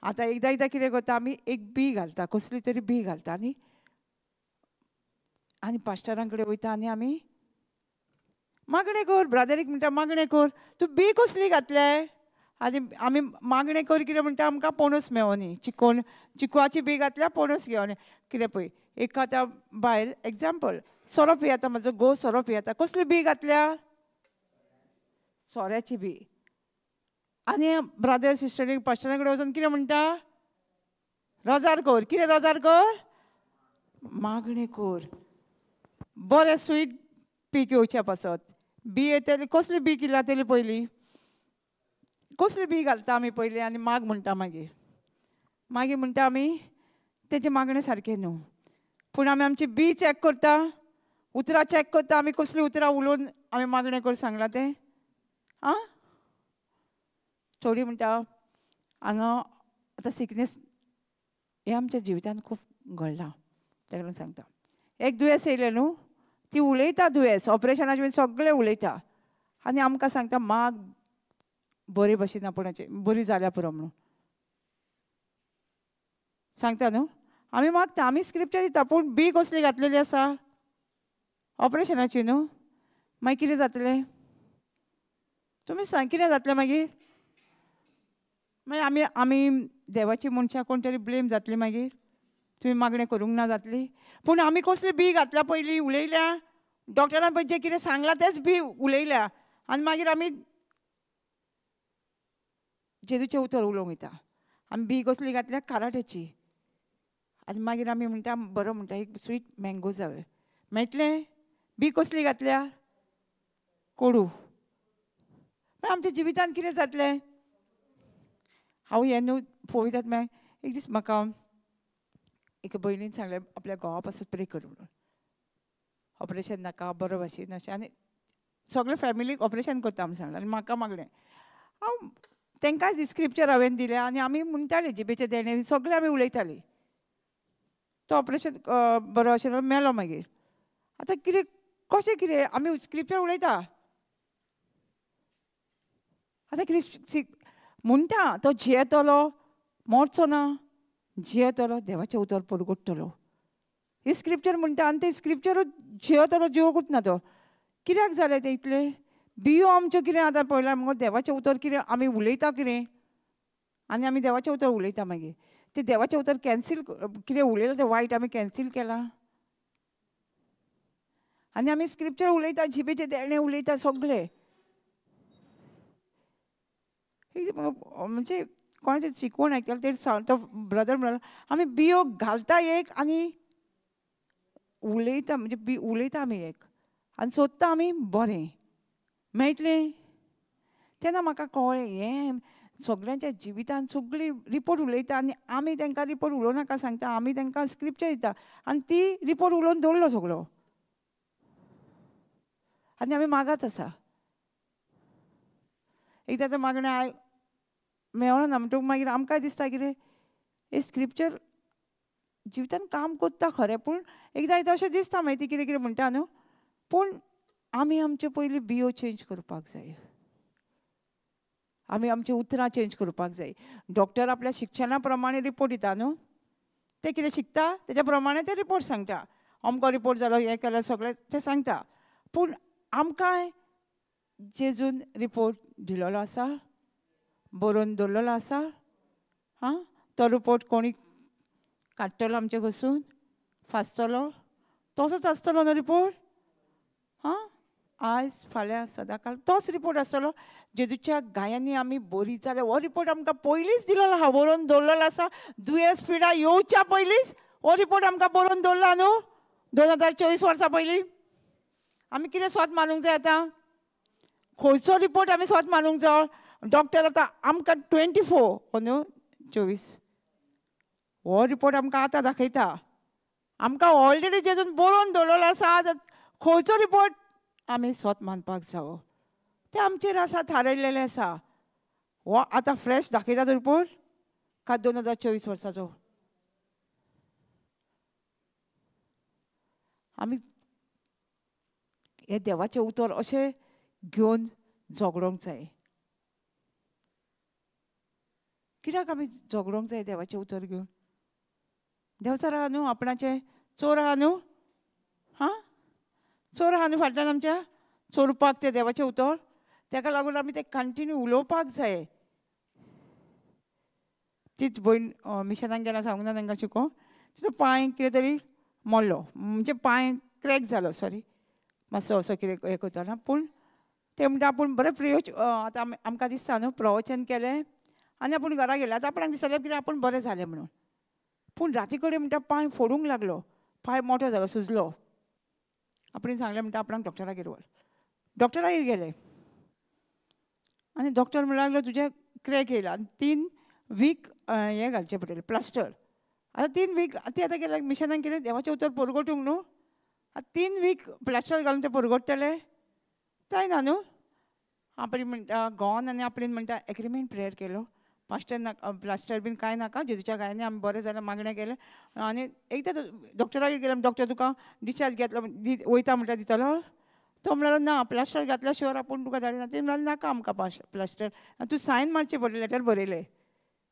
आतां एकदां एकदां कितें करता आमी, एक बी घालता, कसली तरी बी घालता आनी आनी पास्टरां कडेन वयता आनी आमी मागणें कर, ब्रादरीक म्हणटा मागणें कर, तूं बी कसली घातले. आनी आमी मागणें कर कितें म्हणटा, आमकां पणस मेळोनी, चिकोन चिकवाची बी घातल्या पणस घेवन कितें पळय. एक आतां बायल एग्जाम्पल सोरो पियेता, म्हजो घोव सोरो पियेता, कसली बी घातल्या, सोऱ्याची बी. आनी ब्रादर सिस्टरीक पास्टरा कडेन वचून कितें म्हणटा, रोजार कर, कितें रोजार कर, मागणें कर, बरें स्वीट पीक येवच्या पासत. बी येतली कसली बी किल्लातली पयली, कसली बी घालता आमी पयली आनी माग म्हणटा, मागीर मागीर म्हणटा आमी तेजें मागणें सारकें न्हू. पूण आमी आमची बी चॅक करता, उतरां चॅक करता, आमी कसलीं उतरां उलोवन आमी मागणें कर सांगलां तें. आं थोडी म्हणटा हांगा आतां सिकनेस हें आमच्या जिवितान खूब घडलां, ताका लागून सांगता. एक दुयेंस येयलें न्हू, ती उलयता दुयेंस, ऑपरेशनाचे बीन सगळें उलयता आनी आमकां सांगता माग बरे भशेन आपूणाचे बरी जाल्या पुरो म्हणून सांगता न्हू. आमी मागता, आमी स्क्रिप्चर दिता, पूण बी कसली घातलेली आसा, ऑपरेशनाची न्हू. मागीर कितें जातलें तुमी सांग, कितें जातलें मागीर? मागीर आमी आमी देवाची मनशां कोण तरी ब्लेम जातली मागीर, तुमी मागणें करूंक ना जातली. पूण आमी कसली बी घातल्या पयलीं उलयल्या, डॉक्टरान पळय जें कितें सांगलां तेंच बी उलयल्या आनी मागीर आमी जेजूचें उतर उलोवंक वयता. आमी बी कसली घातल्या? काराट्याची. आनी मागीर आमी म्हणटा बरो म्हणटा एक स्वीट मँगो जाय मेळटलें. बी कसली घातल्या? कोडू. मागीर आमच्या जिवितान कितें जातलें? हांव हें न्हू पळयतात. मागीर एक दीस म्हाका एका भयणीन सांगलें आपल्या घोवा पासून प्रे कर म्हणून, ऑपरेशन नाका बरो भाशेन अशें. आनी सगळे फॅमिलीक ऑपरेशन करता म्हूण सांगलें आनी म्हाका मागलें. हांव तांकांच स्क्रिप्चर हांवें दिलें आनी आमी म्हणटालीं जिबेचें देणें सगळें आमी उलयतालीं. तो ऑपरेशन बरो अशें मेलो मागीर. आतां कितें कशें कितें आमी स्क्रिप्चर उलयता, आतां कितें म्हणटा तो जियेतलो मोडचो ना, जियेतलो देवाचें उतर परगट्टलो. ही स्क्रिप्चर म्हणटा आनी तें स्क्रिप्चरूच जियेतलो जिवकूच ना तो. कित्याक जालें तें इतलें? बियो आमच्यो कितें आतां पळयल्यार मुगो देवाचें उतर कितें आमी उलयता कितें आनी आमी देवाचें उतर उलयता मागीर तें देवाचें उतर कॅन्सील कितें उलयलां तें वायट आमी कॅन्सील केलां आनी आमी स्क्रिप्चर उलयता, जिबेचें देणें उलयता सगळें. म्हणजे कोणाचें शिकवण आयकतालें तें तो ब्रदर म्हणलो आमी बियो घालता एक आनी उलयता, म्हणजे बी उलयता आमी एक आनी सोदता आमी बरें मेळटलें. तेन्ना म्हाका कळ्ळें हें सगळ्यांच्या जिवितान सगळी रिपोर्ट उलयता आनी आमी तांकां रिपोर्ट उलोवं नाका सांगता, आमी तांकां स्क्रिप्चर दिता आनी ती रिपोर्ट उलोवन दवरलो सगळो आनी आमी मागत आसा. एकदां तें मागणें मेळना म्हणटकूच मागीर आमकां दिसता कितें हें स्क्रिप्चर जिवितान काम करता खरें, पूण एकदां एकदां अशें दिसता मागीर ती कितें कितें म्हणटा न्हू. पूण आमी आमचे पयलीं बियो चेंज करपाक जाय, आमी आमची उतरां चेंज करपाक जाय. डॉक्टर आपल्या शिक्षणा प्रमाणे रिपोर्ट दिता न्हू, ते कितें शिकता तेज्या प्रमाणे ते रिपोर्ट सांगता, अमको रिपोर्ट जालो हें केलें सगळें तें सांगता. पूण आमकांय जेजून रिपोर्ट दिलेलो आसा, बरोवन दवरलेलो आसा. हां, तो रिपोर्ट कोणी काडटलो आमचे घसून फासतलो, तसोच आसतलो न्हू रिपोर्ट. हां, आयज फाल्यां सदांकाल तोच रिपोर्ट आसतलो. जेजूच्या गायांनी आमी बरी जाल्या हो रिपोर्ट आमकां पयलींच दिलेलो आहा, बरोवन दवरलेलो आसा. दुयेंस पिडा येवच्या पयलींच हो रिपोर्ट आमकां बरोवन दवरला न्हू 2024 वर्सां पयलीं. आमी कितें स्वत मानूंक जाय आतां? खंयचो रिपोर्ट आमी स्वत मानूंक जाय? डॉक्टर आतां आमकां 24 न्हू 24 हो रिपोर्ट आमकां आतां दाखयता, आमकां ऑलरेडी जेजून बरोवन दवरलेलो आसा. खंयचो रिपोर्ट आमी स्वत मानपाक जावो तें आमचेर आसा, थारायलेलें आसा. हो आतां फ्रेश दाखयता तो रिपोर्ट का 2024 वर्साचो? आमी हें देवाचें उतर अशें घेवन झगडोंक जाय. कित्याक आमी झगडोंक जाय देवाचें उतर घेवन? देंवचार आहा न्हू आपणाचें, चोर आहा न्हू, हां चोर आहा न्हू फाटल्यान आमच्या चोरपाक तें देवाचें उतर. तेका लागून आमी तें कंटिन्यू उलोवपाक जाय. तीच भयण मिशनाक गेला सांगूंक ना तांकां शिकोवंक, तिचो पांय कितें तरी मोडलो, म्हणजे पांय क्रॅक जालो, सॉरी मातसो असो कितें हें करतना. पूण ते म्हणटा आपूण बरें प्रयोज आतां आमकां दिसता न्हू प्रवचन केलें आनी आपूण घरा गेलें, आतां आपणाक दिसलें कितें आपूण बरें जालें म्हणून. पूण राती कडेन म्हणटा पांय फोडूंक लागलो, पांय मोटो जालो, सुजलो. आपणें सांगलें म्हणटा आपणाक डॉक्टरागेर व्हर. डॉक्टरागेर गेले आनी डॉक्टर म्हणूंक लागलो तुजें क्रॅक येयला आनी 3 वीक हें घालचें पडटलें प्लास्टर. आतां 3 वीक ती आतां गेल्या मिशनाक कितें देवाचें उतर परगटूंक न्हू, आतां 3 वीक प्लास्टर घालून तें परगट्टलें जायना न्हू. आपली म्हणटा गोवन आनी आपणें म्हणटा एग्रीमेंट प्रेयर केलो, पास्टर नाका प्लास्टर बीन कांय नाका, जेजूच्या गायांनी आमी बरें जालें मागणें केलें. आनी एकदां डॉक्टरागेर गेलें, डॉक्टर तुका डिस्चार्ज घेतलो वयता म्हणटा दितलो? तो म्हणलो ना, प्लास्टर घातल्या शिवाय आपूण तुका धाडिना. ते म्हणल्यार नाका आमकां प्लास्टर, आनी तूं सायन मारचें पडलें, लेटर बरयलें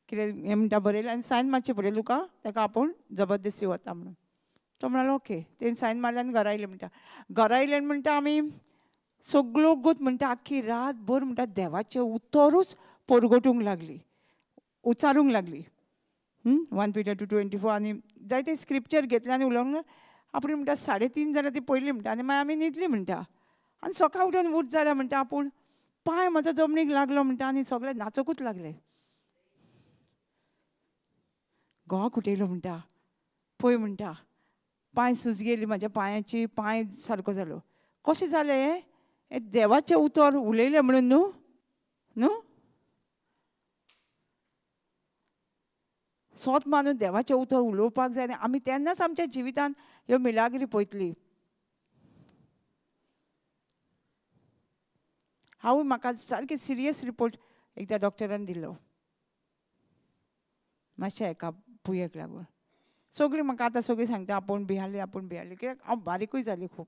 कितें हें म्हणटा बरयलें आनी सायन मारचें पडलें तुका, ताका आपूण जबरदस्ती वता म्हणून. तो म्हणालो ओके. तेणी सायन मारले आनी घरा येयले म्हणटा. घरा येयले म्हणटा आमी सगळो गोत म्हणटा आख्खी रातभर म्हणटा देवाचें उतरूच परगटूंक लागली, उच्चारूंक लागली. 1 Peter 2:24 आनी जायते स्क्रिप्चर घेतले आनी उलोवंक आपूण म्हणटा 3:30 जाल्यार ती पयली म्हणटा आनी मागीर आमी न्हिदली म्हणटा. आनी सकाळ उठून उठ जाल्या म्हणटा आपूण पांय म्हजो जमनीक लागलो म्हणटा आनी सगळे नाचकूच लागले. घोवाक उठयलो म्हणटा, पळय म्हणटा पांय सूज गेली म्हाज्या पांयाची, पांय सारको जालो. कशें जालें हें? हें देवाचें उतर उलयलें म्हणून न्हू न्हू सोत मानून देवाचें उतर उलोवपाक जाय आनी आमी तेन्नाच आमच्या जिवितान ह्यो मिलाग्री पळयतली. हांव म्हाका सारकें सिरियस रिपोर्ट एकदां डॉक्टरान दिलो मातशें एका पुयेक लागून. सगळीं म्हाका आतां सगळीं सांगता आपूण भियाली आपूण भियाली, कित्याक हांव बारीकूय जाली खूब.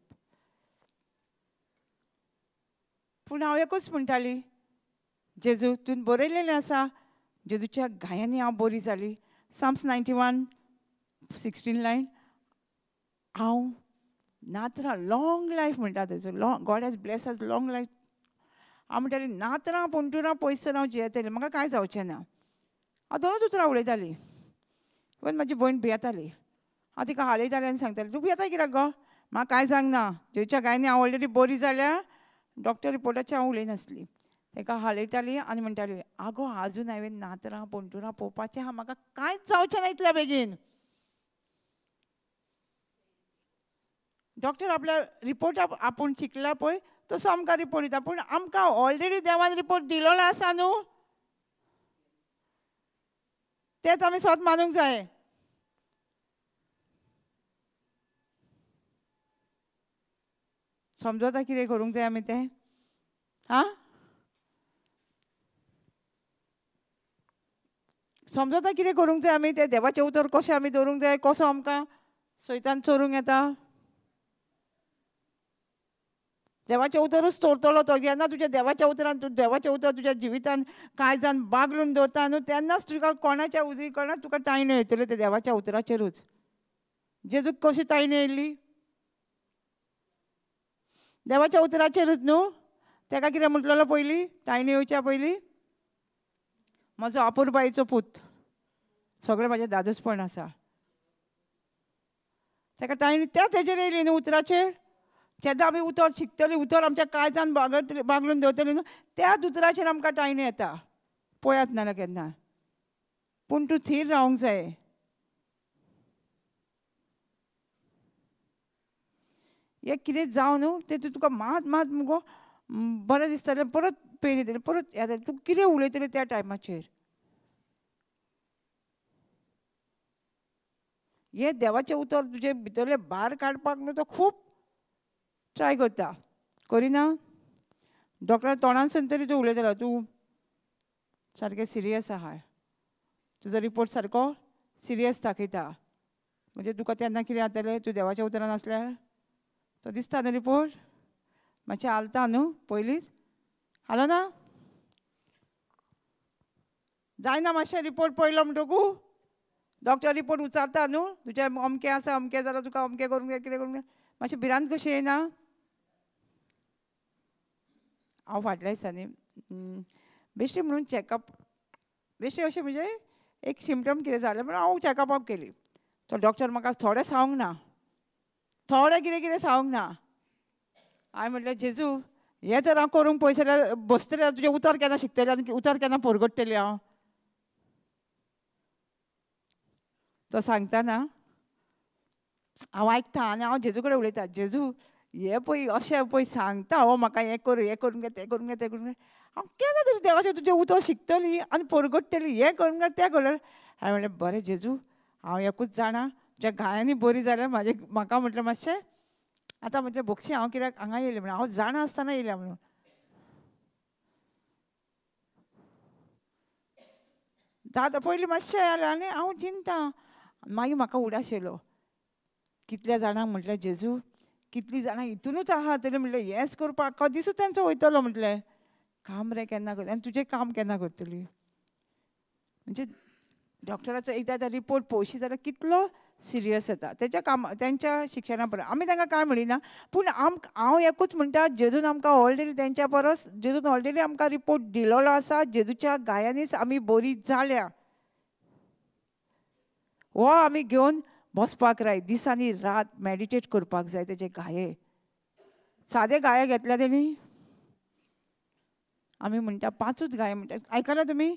पूण हांव एकूच म्हणटाली, जेजू तुवें बरयलेलें आसा, जेजूच्या घायांनी हांव बरी जाली. Psalms 91:16 लायन हांव नातरां लॉंग लायफ म्हणटा तेजो, long God has bless us long life. हांव म्हणटाली नातरां पणटुरां पयसर हांव जियेतलें, म्हाका कांय जावचें ना. हांव दोनूच उतरां उलयताली. इवन म्हाजी भयण भियेताली. हांव तिका हालयतालें आनी सांगतालें तूं भियेता कित्याक गो, म्हाका कांय जावंक ना, जेजूच्या गायनी हांव ऑलरेडी बरी जाल्या. डॉक्टर रिपोर्टाचेर हांव उलयनासली. ताका हालयताली आनी म्हणटाली आगो आजून हांवें नातरां पणटुरां पळोवपाचें आहा, म्हाका कांयच जावचें ना इतल्या बेगीन. डॉक्टर आपल्या रिपोर्ट आपूण शिकला पळय तसो आमकां रिपोर्ट दिता, पूण आमकां ऑलरेडी देवान रिपोर्ट दिलोलो आसा न्हू, तेच आमी स्वत मानूंक जाय. समजता कितें करूंक जाय आमी तें? आं समजता कितें करूंक जाय आमी तें? देवाचें उतर कशें आमी दवरूंक जाय, कसो आमकां सैतान चोरूंक येता. देवाचें उतरूच चोरतलो तो. जेन्ना तुज्या देवाच्या उतरान तूं देवाचें उतर तुज्या जिवितान काळजान बागलून दवरता न्हू, तेन्नाच तुका कोणाच्या उदरी कोणाक तुका ताळणी येतल्यो त्या देवाच्या उतराचेरूच. जेजूक कशी ताळणी येयली? देवाच्या उतराचेरूच न्हू. ताका कितें म्हटलेलो पयलीं ताळणी येवच्या पयलीं, म्हजो आपुरबायेचो पूत, सगळें म्हाजें दादोसपण आसा. ताका ताळणी त्याच हेजेर येयली न्हू उतराचेर. जेन्ना आमी उतर शिकतली, उतर आमच्या काळजान बागलून दवरतली न्हू, त्याच उतराचेर आमकां ताळणी येता. पळयात नाल्यार केन्ना, पूण तूं थीर रावंक जाय. हें कितें जावं न्हू तें तुका मात मात मुगो बरें दिसतलें, परत पेन येतलें, परत येतलें. तूं कितें उलयतलें त्या टायमाचेर. हें देवाचें उतर तुजे भितरलें भार काडपाक न्हू तो खूब ट्राय करता, करिना. डॉक्टर तोंडानसून तरी तूं उलयतलो, तूं सारकें सिरियस आहा, तुजो रिपोर्ट सारको सिरियस दाखयता. म्हणजे तुका तेन्ना कितें जातलें, तूं देवाच्या उतरान आसल्यार तो दिसता न्हू रिपोर्ट, मातशें हालता न्हू पयलींच, हालो ना जायना मातशें रिपोर्ट पळयलो म्हणटकू डॉक्टर रिपोर्ट विचारता न्हू तुजें अमकें आसा अमकें जाल्यार तुका अमकें करूंक जाय कितें करूंक जाय, मातशें भिरांत कशी येना. हांव फाटल्या दिसांनी बेश्टी म्हणून चॅकअप, बेश्टी अशें म्हणजे एक सिमटम कितें जालें म्हणून हांव चॅकअपाक केली. तो डॉक्टर म्हाका थोडें सांगूंक ना, थोडें कितें कितें सांगूंक ना. हांवें म्हटलें जेजू हें जर हांव करूंक पळयत जाल्यार बसतलें जाल्यार तुजें उतर केन्ना शिकतलें आनी उतर केन्ना परगट्टलें हांव. तो सांगता ना हांव आयकता आनी हांव जेजू कडेन उलयता, जेजू हें पळय अशें पळय सांगता हो म्हाका हें कर हें करूंक जाय तें करूंक जाय तें करूंक जाय. हांव केन्ना तरी देवाचें तुजें उतर शिकतली आनी परगट्टली, हें करूंक जाय तें करूंक जाय. हांवें म्हणलें बरें जेजू हांव एकूच जाणा तुज्या घायांनी बरी जाल्यार म्हाजें म्हाका म्हटलें मातशें आतां म्हटलें बोक्षी हांव कित्याक हांगा येयलें म्हणून, हांव जाणा आसतना येयलें म्हणून. जाता पयलीं मातशें जालें आनी हांव चिंता. मागीर म्हाका उडास येयलो कितल्या जाणांक म्हटलें जेजू कितलीं जाणां हितुनूच आहा तरी म्हटलें हेंच करपाक आख्खो दिसूच तेंचो वयतलो म्हटलें काम रे केन्ना करतली आनी तुजें काम केन्ना करतली. म्हणजे डॉक्टराचो एकदां आतां रिपोर्ट पळोवशी जाल्यार कितलो सिरियस जाता तेच्या काम तेंच्या शिक्षणा परस. आमी तांकां कांय म्हणिना, पूण हांव एकूच म्हणटा, जेजून आमकां ऑलरेडी तेंच्या परस जेजून ऑलरेडी आमकां रिपोर्ट दिलोलो आसा. जेजूच्या गायांनीच आमी बरी जाल्या. हो आमी घेवन बसपाक जाय, दिसांनी रात मेडिटेट करपाक जाय. तेजे गाये सादे गाये घेतल्या तेणी, आमी म्हणटा 5ूच गाये म्हणटा. आयकला तुमी?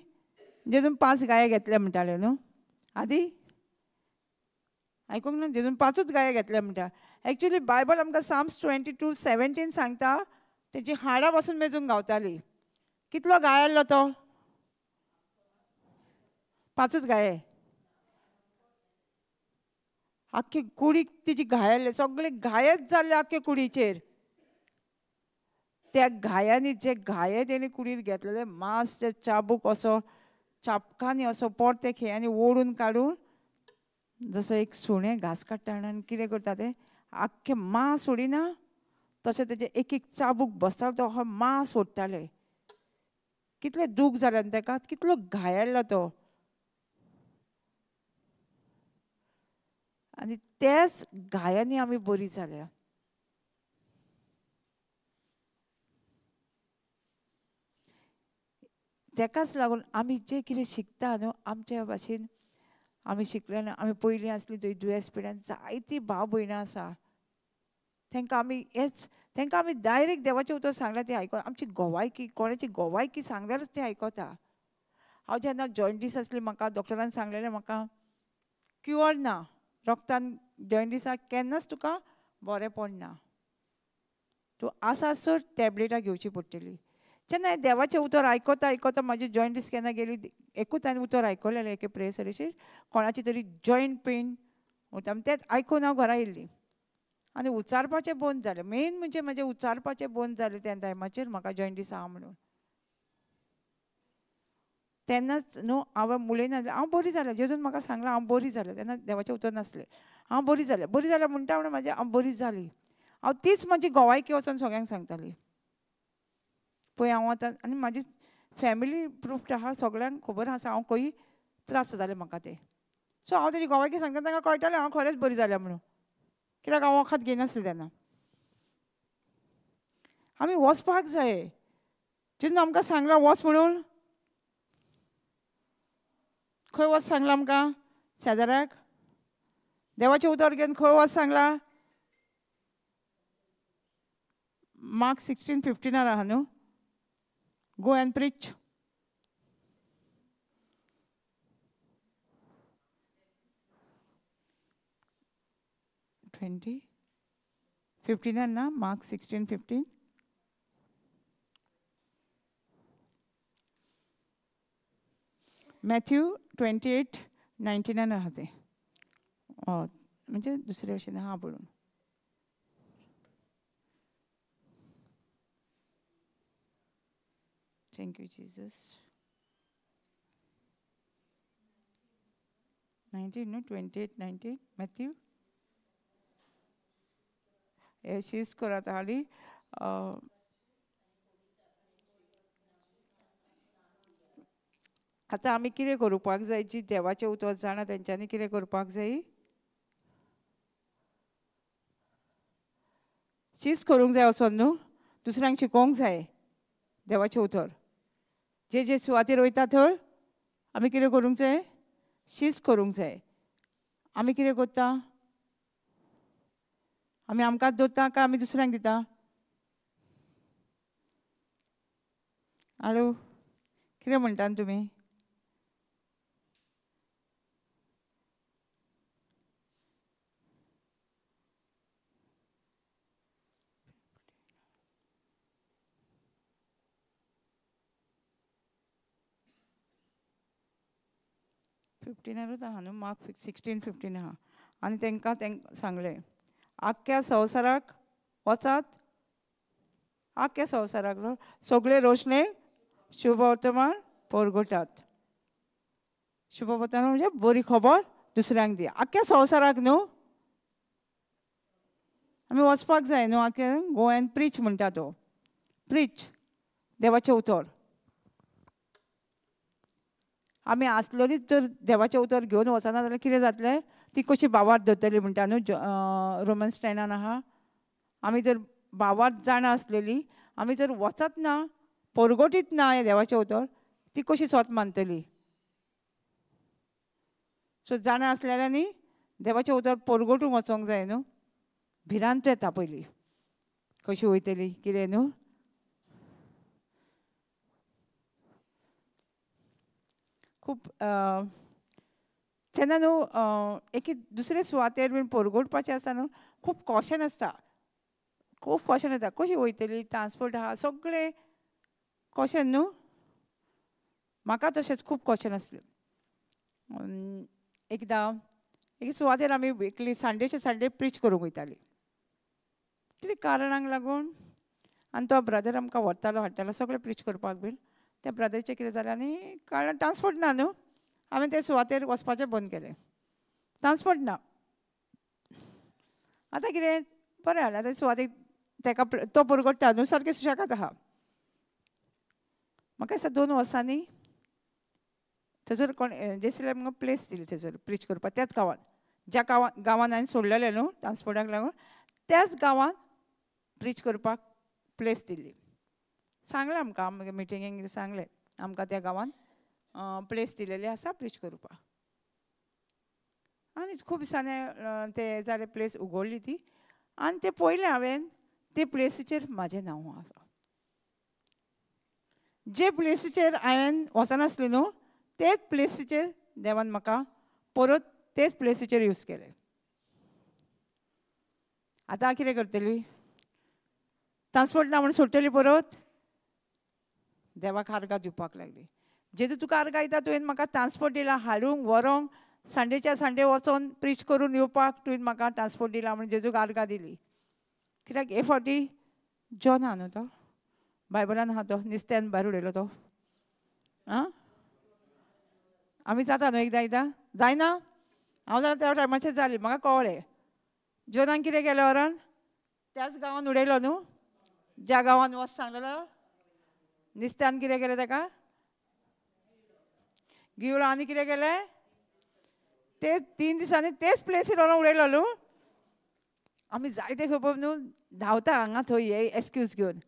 जेजून 5 गाये घेतले म्हणटाले न्हू आदी, आयकूंक ना? जेजून 5ूच गाये घेतले म्हणटा. एक्चुली बायबल आमकां साम्स 22:17 सांगता, तेजी हाडां पासून मेजूंक गावताली. कितलो गाय आसलो तो? 5ूच गाये. आख्खे कुडीक तेजी घाय आसले, सगळे घायेच जाल्ले आख्खे कुडीचेर. त्या घायांनी जे घाये तेणी कुडीर घेतलेले, मांस ते चाबूक असो चापकांनी असो पोट ते खेयांनी ओडून काडून, जसो एक सुणें घास काडटा आनी कितें करता तें आख्खें मांस सोडिना, तशें तेजें एक एक चाबूक बसतालो तो हो मांस सोडटाले. कितलें दूख जालें आनी ताका कितलो घायाळ्ळो तो. आनी त्याच घायांनी आमी बरी जाल्या. तेकाच लागून आमी जें कितें शिकता न्हू आमच्या भाशेन आमी शिकले न्हू. आमी पयलीं आसली थंय दुयेंस पिड्यान जायतीं भाव भयणां आसा, तांकां आमी हेच तांकां आमी डायरेक्ट देवाचें उतर सांगल्यार तें आयको. आमची गोवायकी, कोणाची गोवायकी सांगल्यारूच तें आयकता. हांव जेन्ना जॉयंडीस आसली म्हाका डॉक्टरान सांगलेलें म्हाका क्युअर ना, रोगतान जॉयंडिसाक केन्नाच तुका बरें पडना, तूं आसा सर टॅबलेटां घेवची पडटली. जेन्ना हांवें देवाचें उतर आयकता आयकता म्हाजी जॉयंडीस केन्ना गेली, एकूच हांवें उतर आयकलेलें एके प्रेयर सर्विसीर, कोणाची तरी जॉयंट पेन उरता तेंच आयकून हांव घरा येयल्ली आनी उच्चारपाचें बंद जालें. मेन म्हणजे म्हाजें उच्चारपाचें बंद जालें त्या टायमाचेर म्हाका जॉयंडीस आहा म्हणून. तेन्नाच न्हू हांवें उलयना, हांव बरी जालें. जेजून म्हाका सांगलां हांव बरी जालें, तेन्ना देवाचें उतर नासलें. हांव बरी जालें, बरी जालें म्हणटा म्हणून म्हाजें हांव बरी जाली. हांव तीच म्हाजी गोवायकी वचोन सगळ्यांक सांगताली. पळय हांव आतां आनी म्हाजी फॅमिली प्रूफ आहा, सगळ्यांक खबर आसा हांव खंय त्रास जाताले म्हाका ते. सो हांव तेजी गोवायकी सांगता तांकां कळटालें हांव खरेंच बरी जालें म्हणून, कित्याक हांव वखद घेयनासलें तेन्ना. आमी वचपाक जाय, जेन्ना आमकां सांगलां वच म्हणून, खंय वच सांगलां आमकां? शेजाऱ्याक देवाचें उतर घेवन खंय वच सांगलां? मार्क 16:15 आहा न्हू, गो अँड प्रीच. ट्वेंटी 15 ना, मार्क 16:15. मॅथ्यू 28:99 आहा तें, म्हणजे दुसरे भशेन आहा पळोवन. Thank you Jesus. 19 न्हू, 28:19 मॅथ्यू. शीस करात हाली. आतां आमी कितें करपाक जाय, जी देवाचें उतर जाणा तेंच्यांनी कितें करपाक जाय? शीस करूंक जाय वचोन न्हू, दुसऱ्यांक शिकोवंक जाय देवाचें उतर. जे जे सुवातेर वयता थंय आमी कितें करूंक जाय? शीस करूंक जाय. आमी कितें करता? आमी आमकांच दवरता काय आमी दुसऱ्यांक दिता? हॅलो, कितें म्हणटा तुमी? फिफ्टीनारूच आहा न्हू, मार्क 16:15 आहा. आनी तांकां तांकां सांगलें आख्ख्या संवसाराक वचात, आख्ख्या संवसाराक सगळे रोशणे शुभवर्तमान परगटात. शुभवर्तमान म्हणजे बरी खबर दुसऱ्यांक दी, आख्ख्या संवसाराक न्हू. आमी वचपाक जाय न्हू आख्या. गो अँड प्रीच म्हणटा तो, प्रीच देवाचें उतर. आमी आसलोलीच जर देवाचें उतर घेवन वचना जाल्यार कितें जातलें? ती कशी बावार दवरतली म्हणटा न्हू, रोमन्स 10 आहा. आमी जर बावार जाणा आसलेली, आमी जर वचत ना, परगटीत ना हें देवाचें उतर, ती कशी स्वत मानतली. सो जाणा आसलेल्यांनी देवाचें उतर परगटूंक वचोंक जाय न्हू. भिरांत येता पयलीं कशी वयतली कितें न्हू. खूब जेन्ना न्हू एके दुसरे सुवातेर बीन परगटपाचें आसता न्हू, खूब कॉशन आसता, खूब कॉशन आसता. कशी वयतली, ट्रांसपोर्ट आहा, सगळें कॉशन न्हू. म्हाका तशेंच खूब कॉशन आसलें. एकदां एके सुवातेर आमी एकली संडेचे संडे प्रीच करूंक वयताली, कितें कारणांक लागून. आनी तो ब्रदर आमकां व्हरतालो हाडटालो सगळें प्रीच करपाक बीन. त्या ब्रदरचें कितें जालें आनी कारण ट्रांसपोर्ट ना न्हू, हांवें ते सुवातेर वचपाचें बंद केलें, ट्रांसपोर्ट ना. आतां कितें बरें जालें, आतां सुवातेक तेका तो परगट्टा न्हू, सारकें सुशेगाद आहा. म्हाका दिसता 2 वर्सांनी थंयसर कोण जेसिले आमकां प्लेस दिली थंयसर प्रीच करपाक, त्याच गांवांत, ज्या गांवांत हांवें सोडलेलें न्हू ट्रांसपोर्टाक लागून, त्याच गांवांत प्रीच करपाक प्लेस दिली. सांगलें आमकां, आमगे मिटिंगेक सांगलें आमकां त्या गांवांत प्लेस दिलेली आसा प्रीच करपाक. आनी खूब दिसांनी ते जालें, प्लेस उगडली ती. आनी ते पयलें हांवें ते प्लेसीचेर म्हाजें नांव आसा. जे प्लेसीचेर हांवें वचनासलें न्हू, तेच प्लेसीचेर देवान म्हाका परत तेच प्लेसीचेर यूज केलें. आतां कितें करतली, ट्रांसपोर्ट ना म्हूण सोडटली परत. देवाक आर्गां दिवपाक लागली. जेजू तुका आर्गां दिता, तुवें म्हाका ट्रांसपोर्ट दिला हाडूंक व्हरोंक, संडेच्या संडे वचोन प्रीच करून येवपाक तुवें म्हाका ट्रांसपोर्ट दिला म्हूण जेजूक आर्गां दिली. कित्याक हे फावटी जॉन आहा न्हू, तो बायबलान आहा, तो निस्त्यान भायर उडयलो तो. आं आमी जाता न्हू एकदां एकदां जायना. हांव जाल्यार त्या टायमाचेर जाली, म्हाका कळ्ळें. जॉनान कितें केलें व्हरोन त्याच गांवान उडयलो न्हू, ज्या गांवान वच सांगलेलो. निस्त्यान कितें केलें ताका गिवलो. आनी कितें केलें, ते 3 दिसांनी तेच प्लेसीर व्हरोन उडयलो न्हू. आमी जायते खबर न्हू धांवता हांगा थंय हे एक्सक्यूज घेवन,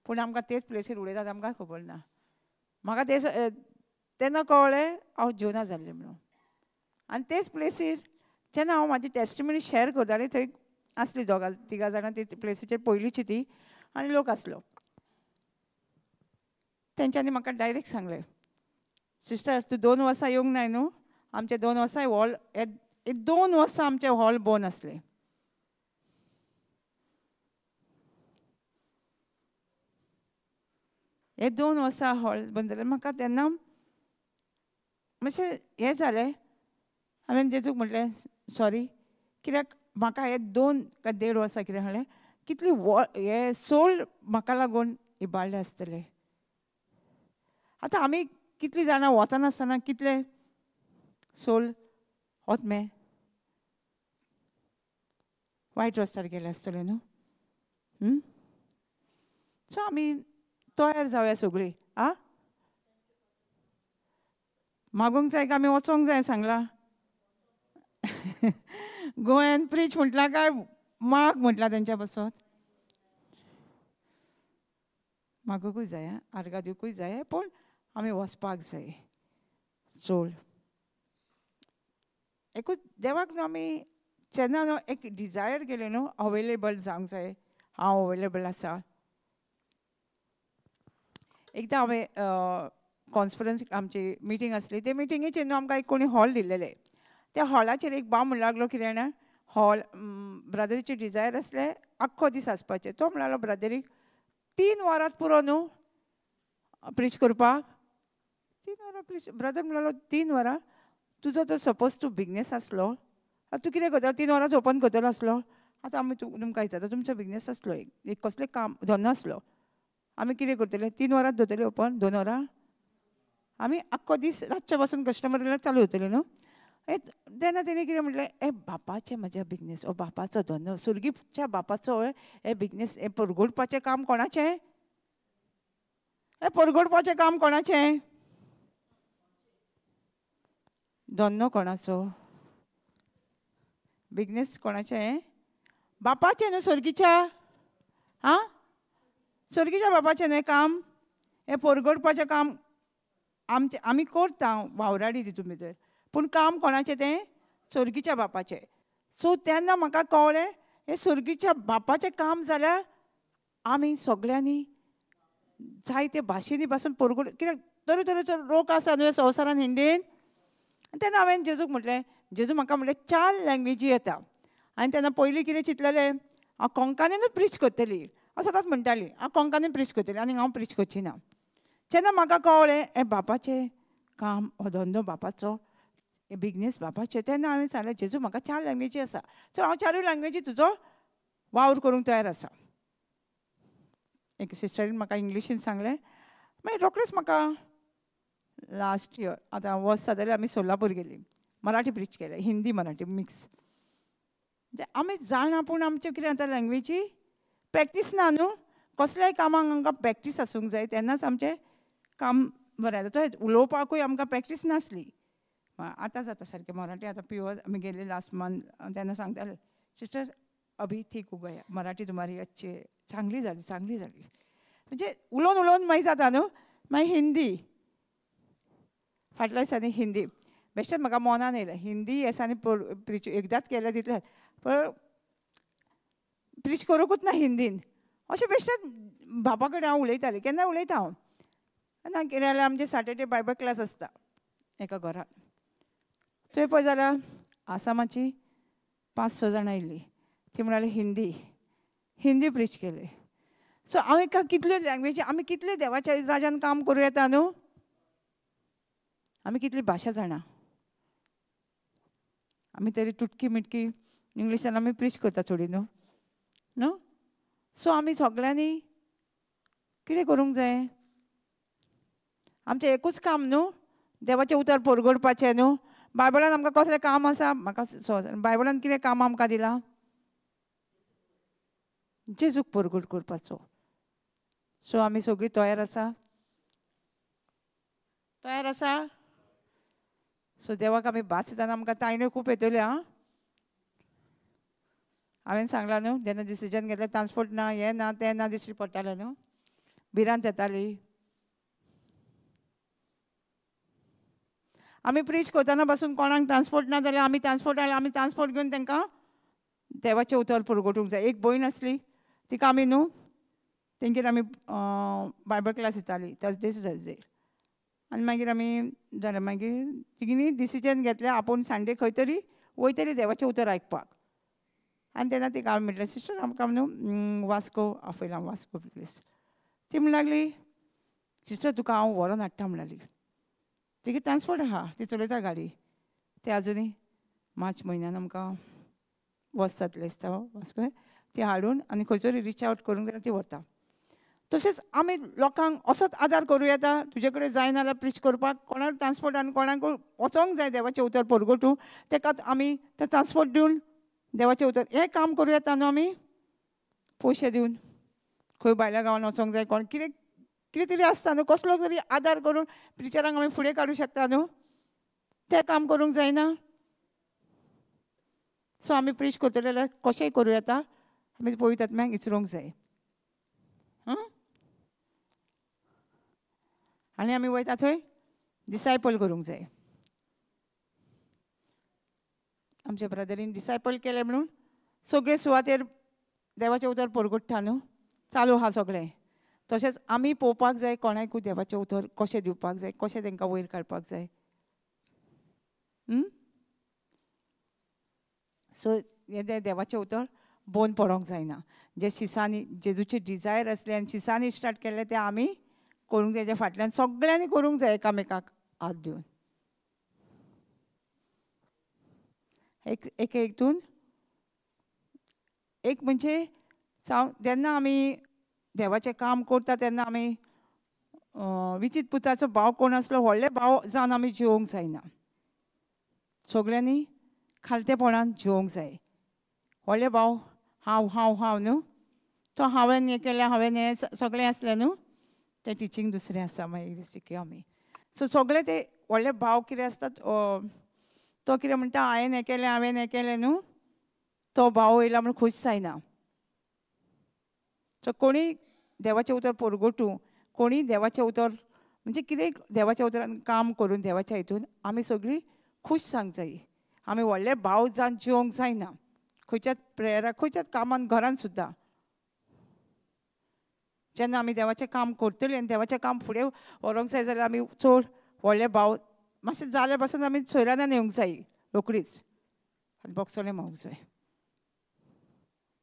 पूण आमकां तेच प्लेसीर उडयतात, आमकां खबर ना. म्हाका ते तेन्ना कळ्ळें हांव जोना जाल्लें म्हणून. आनी तेच प्लेसीर जेन्ना हांव म्हाजी टेस्टिमनी शेअर करतालें, थंय आसली दोगां तिगां जाणां ते प्लेसीचेर पयलींची ती, आनी लोक आसलो. तेंच्यांनी म्हाका डायरेक्ट सांगलें, सिस्टर तूं 2 वर्सां येवंक नाय न्हू, आमचे 2 वर्सां हॉल, 2 वर्सां आमचें हॉल बंद आसलें. हे 2 वर्सां हॉल बंद जालें. म्हाका तेन्ना मातशें हें जालें. हांवें जेजूक म्हटलें सॉरी, कित्याक म्हाका हे 2 काय 1.5 वर्सां कितें म्हणलें, कितली हे सोल म्हाका लागून इबाडले आसतले. आतां आमी कितलीं जाणां वचनासतना कितले सोल वतमे वायट रस्त्यार गेले आसतले न्हू. सो आमी तयार जावया सगळीं. आ मागूंक जाय काय आमी वचोंक जाय सांगलां. गोंयान प्रीच म्हटलां काय माग म्हटलां तेंच्या पासत. मागूंकूय जाय, आर्गां दिवकूय जाय, पूण आमी वचपाक जाय. चोड एकूच देवाक न्हू आमी जेन्ना न्हू एक डिजायर केलें न्हू, अवेलेबल जावंक जाय, हांव अवेलेबल आसा. एकदां हांवें कॉन्फरन्स आमची मिटींग आसली, ते मिटिंगेचेर न्हू आमकां एक कोणी हॉल दिल्लेले. त्या हॉलाचेर एक बाब म्हणूंक लागलो कितें जाणा, हॉल ब्रदरीची डिजायर आसलें आख्खो दीस आसपाचें. तो म्हणलो ब्रदरीक 3 वरांत पुरो न्हू प्रीच करपाक, 3 वरां प्रीच. ब्रदर म्हणलो 3 वरां तुजो जर सपोज तूं बिजनेस आसलो, आतां तूं कितें करता, 3 वरांच ओपन करतलो आसलो. आतां आमी तुमकां विचारता, तुमचो बिजनेस आसलो एक कसलें काम धंदो आसलो, आमी कितें करतले, 3 वरांच दवरतले ओपन, 2 वरां आमी आख्खो दीस रातचे बसून कस्टमर चालू जातले न्हू. तेन्ना तेणी कितें म्हटलें, ए बापाचें म्हज्या बिजनेस, ओ बापाचो धंदो, सुर्गीच्या बापाचो हे बिजनेस, हें परगोडपाचें काम कोणाचें, हें परगोडपाचें काम कोणाचें, धंदो कोणाचो. बिजनेस कोणाचें हें? बापाचें न्हू, स्वर्गीच्या. आं, स्वर्गीच्या बापाचें न्हू हें काम, हें परगटपाचें काम आमचें आमी करता वावराडी तितून भितर, पूण काम कोणाचें तें? स्वर्गीच्या बापाचें. सो तेन्ना म्हाका कळ्ळें हें स्वर्गीच्या बापाचें काम जाल्यार आमी सगळ्यांनी जायते भाशेंनी पासून परगट, कित्याक तरेतरेचो लोक आसा न्हू संवसारान इंडियन. आनी तेन्ना हांवें जेजूक म्हटलें, जेजू म्हाका म्हटलें 4 लँग्वेजी येता. आनी तेन्ना पयलीं कितें चिंतलेलें, हांव कोंकणीनूच प्रीच करतली, हांव सदांच म्हणटाली हांव कोंकणीन प्रीच करतली आनी हांव प्रीच करची ना. जेन्ना म्हाका कळ्ळें हें बापाचें काम, हो धंदो बापाचो, हें बिजनेस बापाचें, तेन्ना हांवें सांगलें जेजू म्हाका 4 लँग्वेजी आसा, सो हांव 4 लँग्वेजी तुजो वावर करूंक तयार आसा. एक सिस्टरीन म्हाका इंग्लिशीन सांगलें, मागीर रोखडेंच म्हाका लास्ट इयर आतां वर्स जालें आमी सोलापूर गेलीं, मराठी प्रीच केलें, हिंदी मराठी मिक्स. आमी जाणा पूण आमचें कितें जाता लँग्वेजी प्रॅक्टीस ना न्हू, कसल्याय कामाक आमकां प्रॅक्टीस आसूंक जाय तेन्नाच आमचें काम बरें जाता. तशेंच उलोवपाकूय आमकां प्रॅक्टीस नासली, आतां जाता सारकें मराठी आतां प्युअर. आमी गेल्ले लास्ट मंथ तेन्ना सांगताले सिस्टर अभी ठीक हो गया, मराठी तुम्हारी अच्छी है, चांगली जाली चांगली जाली. म्हणजे उलोवन उलोवन मागीर जाता न्हू. मागीर हिंदी फाटल्या दिसांनी हिंदी बेश्टेच म्हाका मनान येयलें, हिंदी हे दिसांनी प्रीच एकदांच केलें तितलें, पण प्रीच करूंकूच ना हिंदीन. अशें बेश्टेच बापा कडेन हांव उलयतालें, केन्ना उलयता हांव ना कितें जाल्यार आमचे सॅटर्डे बायबल क्लास आसता एका घरांत, थंय पळय जाल्यार आसामाची 5-6 जाणां आयिल्लीं, ती म्हणाली हिंदी हिंदी प्रीच केली. सो हांव एका कितल्यो लँग्वेजी आमी कितले देवाच्या राजान काम करूं येता न्हू, आमी कितली भाशा जाणा, आमी तरी तुटकी मिटकी इंग्लिशान आमी प्रीच करता थोडी न्हू न्हू. सो आमी सगळ्यांनी कितें करूंक जाय, आमचें एकूच काम न्हू, देवाचें उतर परगटपाचें न्हू. बायबलान आमकां कसलें काम आसा, म्हाका बायबलान कितें काम आमकां दिलां? जेजूक परगट करपाचो. सो आमी सगळीं तयार आसा, तयार आसा. सो देवाक आमी भास दितना आमकां तायण्यो खूब येतल्यो. आं, हांवें सांगलां न्हू जेन्ना डिसिजन घेतलें ट्रान्सपोर्ट ना, हें ना, तें ना, दिश्टी पडटालें न्हू, भिरांत येताली. आमी प्रीच करतना पासून कोणाक ट्रान्सपोर्ट ना जाल्यार आमी ट्रान्सपोर्ट आयल्यार आमी ट्रान्सपोर्ट घेवन तांकां देवाचें उतर परगटूंक जाय. एक भयण आसली तिका आमी न्हू तेंगेर आमी बायबल क्लास दिताली थर्सडे थर्सडे. आनी मागीर आमी जालें, मागीर तिगेली डिसिजन घेतलें आपूण संडे खंय तरी वयतली देवाचें उतर आयकपाक. आनी तेन्ना तिका हांवें म्हटलें सिस्टर आमकां न्हू वास्को आपयलां, वास्को प्लीज. ती म्हणूंक लागली सिस्टर तुका हांव व्हरोन हाडटा म्हणाली. तिगे ट्रान्सपोर्ट आहा, ती चलयता गाडी. ते आजुनूय मार्च म्हयन्यान आमकां वच जातलें दिसता वास्को, ती हाडून आनी खंयसर रिच आवट करूंक जाल्यार ती व्हरता. तशेंच आमी लोकांक असोच आदार करूं येता, तुजे कडेन जायना जाल्यार प्रीच करपाक कोणाक ट्रान्सपोर्ट आनी कोणाक वचोंक जाय देवाचें उतर परगटूं, तेका आमी तें ट्रान्सपोर्ट दिवन देवाचें उतर हें काम करूं येता न्हू. आमी पयशे दिवन खंय भायल्या गांवान वचोंक जाय, कोण कितें कितें तरी आसता न्हू, कसलो तरी आदार करून प्रिचरांक आमी फुडें काडूं शकता न्हू, तें काम करूंक जायना. सो आमी प्रीच करतले जाल्यार कशेंय करूं येता, आमी पवित्र आत्म्याक विचारूंक जाय. आनी आमी वयता थंय डिसायपल करूंक जाय. आमच्या ब्रदरीन डिसायपल केलें म्हणून सगळे सुवातेर देवाचें उतर परगट्टा न्हू, चालू आहा सगळें. तशेंच आमी पळोवपाक जाय कोणाकूय देवाचें उतर कशें दिवपाक जाय, कशें तांकां वयर काडपाक जाय. सो हें देवाचें उतर बंद पडोंक जायना. जे शिसांनी जेजूचे डिजायर आसलें आनी शिसांनी स्टार्ट केल्लें तें आमी करूंक तेज्या फाटल्यान सगळ्यांनी करूंक जाय एकामेकाक हात दिवन. एक एक हितून एक म्हणजे जेन्ना आमी देवाचें काम करता तेन्ना आमी विचित पुताचो भाव कोण आसलो व्हडले भाव जावन आमी जिवोंक जायना, सगळ्यांनी खालतेपणान जिवोंक जाय. व्हडले भाव हांव हांव हांव न्हू, तो हांवें हें केलें हांवें हें सगळें आसलें न्हू, तें टिचींग दुसरें आसा मागीर शिकया आमी. सो सगळे ते व्हडले भाव कितें आसतात, तो कितें म्हणटा हांवें हें केलें हांवें हें केलें न्हू, तो भाव येयला म्हूण खूश जायना. सो कोणी देवाचें उतर पोरगोटूं, कोणी देवाचें उतर म्हणजे कितें देवाच्या उतरान काम करून देवाच्या हितून आमी सगळीं खूश जावंक जाय. आमी व्हडले भाव जावन जिवंक जायना खंयच्याच प्रेयराक, खंयच्याच कामान, घरान सुद्दां. जेन्ना आमी देवाचें काम करतलीं आनी देवाचें काम फुडें व्हरोंक जाय जाल्यार आमी चड व्हडले भाव मातशें जाल्या पासून आमी सोयऱ्यान येवंक जाय रोकडीच आनी बोगसोलें मावूंक जाय.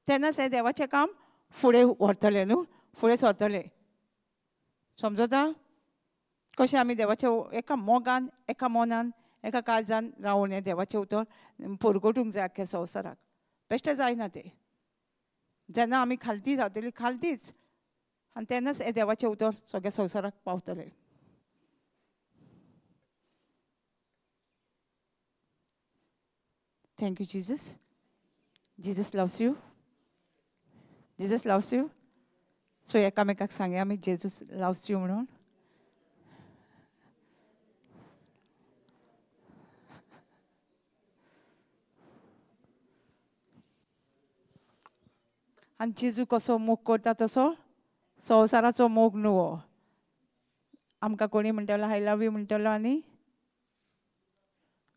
तेन्नाच हें देवाचें काम फुडें व्हरतलें न्हू, फुडें सरतलें. समजता कशें आमी देवाच्या एका मोगान, एका मनान, एका काळजान रावून हें देवाचें उतर परगटूंक जाय आख्ख्या संवसाराक. बेश्टें जायना तें. जेन्ना आमी खालती रावतलीं खालतीच, आनी तेन्नाच हें देवाचें उतर सगळ्या संवसाराक पावतलें. Thank you Jesus. Jesus loves you. Jesus loves you. So एकामेकाक सांगया आमी जेजूस लव्स you म्हणून. आनी जेजू कसो मोग करता तसो संवसाराचो मोग न्हू हो. आमकां कोणी म्हणटलो I love you म्हणटलो आनी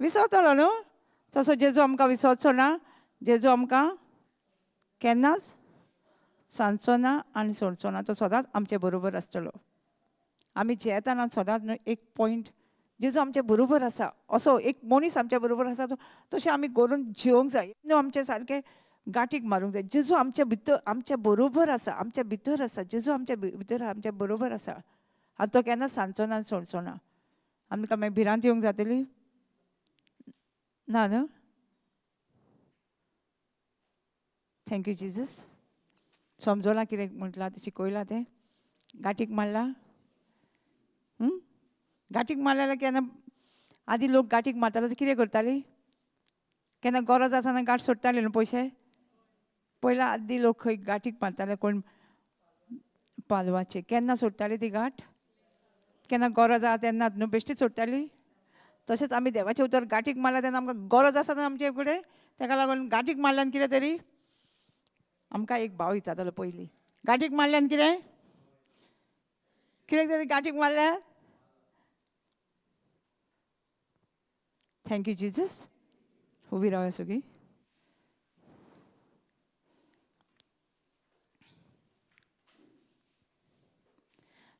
विसरतलो न्हू. तसो जेजू आमकां विसरचो ना. जेजू आमकां केन्नाच सांजचो ना आनी सोडचो ना. तो सदांच आमचे बरोबर आसतलो. आमी जियेतना सदांच न्हू एक पॉयंट जेजू आमचे बरोबर आसा, असो एक मनीस आमच्या बरोबर आसा तो तशें आमी करून जिवंक जाय न्हू. आमचे सारकें गांठीक मारूंक जाय. जेजू आमच्या भितर, आमच्या बरोबर आसा, आमच्या भितर आसा. जेजू आमच्या भितर, आमच्या बरोबर आसा आनी तो केन्ना सांजचो ना सोडचो ना. आमकां मागीर भिरांत येवंक जातली ना न्हू. Thank you Jesus. समजलां कितें म्हटलां तें, शिकयलां तें. गांठीक मारला. गांठीक मारल्या जाल्यार केन्ना आदीं लोक गांठीक मारताले ते कितें करताली, केन्ना गरज आसना गांठ सोडटाले न्हू पयशे. पयलीं आदीं लोक खंय गांठीक मारताले, कोण पालवाचे केन्ना सोडटाली ती गांठ, केन्ना गरज आसा तेन्नाच न्हू, बेश्टी सोडटाली. तशेंच आमी देवाचें उतर गांठीक मारल्या तेन्ना आमकां गरज आसना आमचे कडेन, ताका लागून गांठीक मारल्यान कितें तरी आमकां एक भाव विचारतालो पयलीं, गांठीक मारल्यान कितें कितें तरी गांठीक मारल्यार. Thank you Jesus. उबी रावया सगळीं.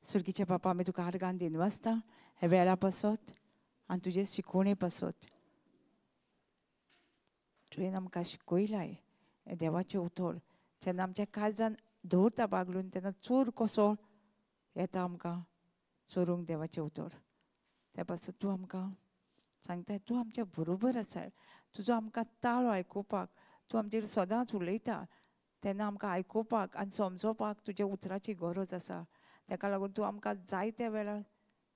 सुर्गीच्या बापा, आमी तुका आर्गान दिनवासता हे वेळा पासत आनी तुजे शिकवणे पासत. तुवें आमकां शिकयलाय हें देवाचें उतर. जेन्ना आमच्या काळजान दवरता बागलून तेन्ना चोर कसो येता आमकां चोरूंक देवाचें उतर. त्या पासत तूं आमकां सांगता, तूं आमच्या बरोबर आसा. तुजो आमकां ताळो आयकुपाक, तूं आमचेर सदांच उलयता तेन्ना आमकां आयकुपाक आनी समजोवपाक तुज्या उतराची गरज आसा. ताका लागून तूं आमकां जायत्या वेळार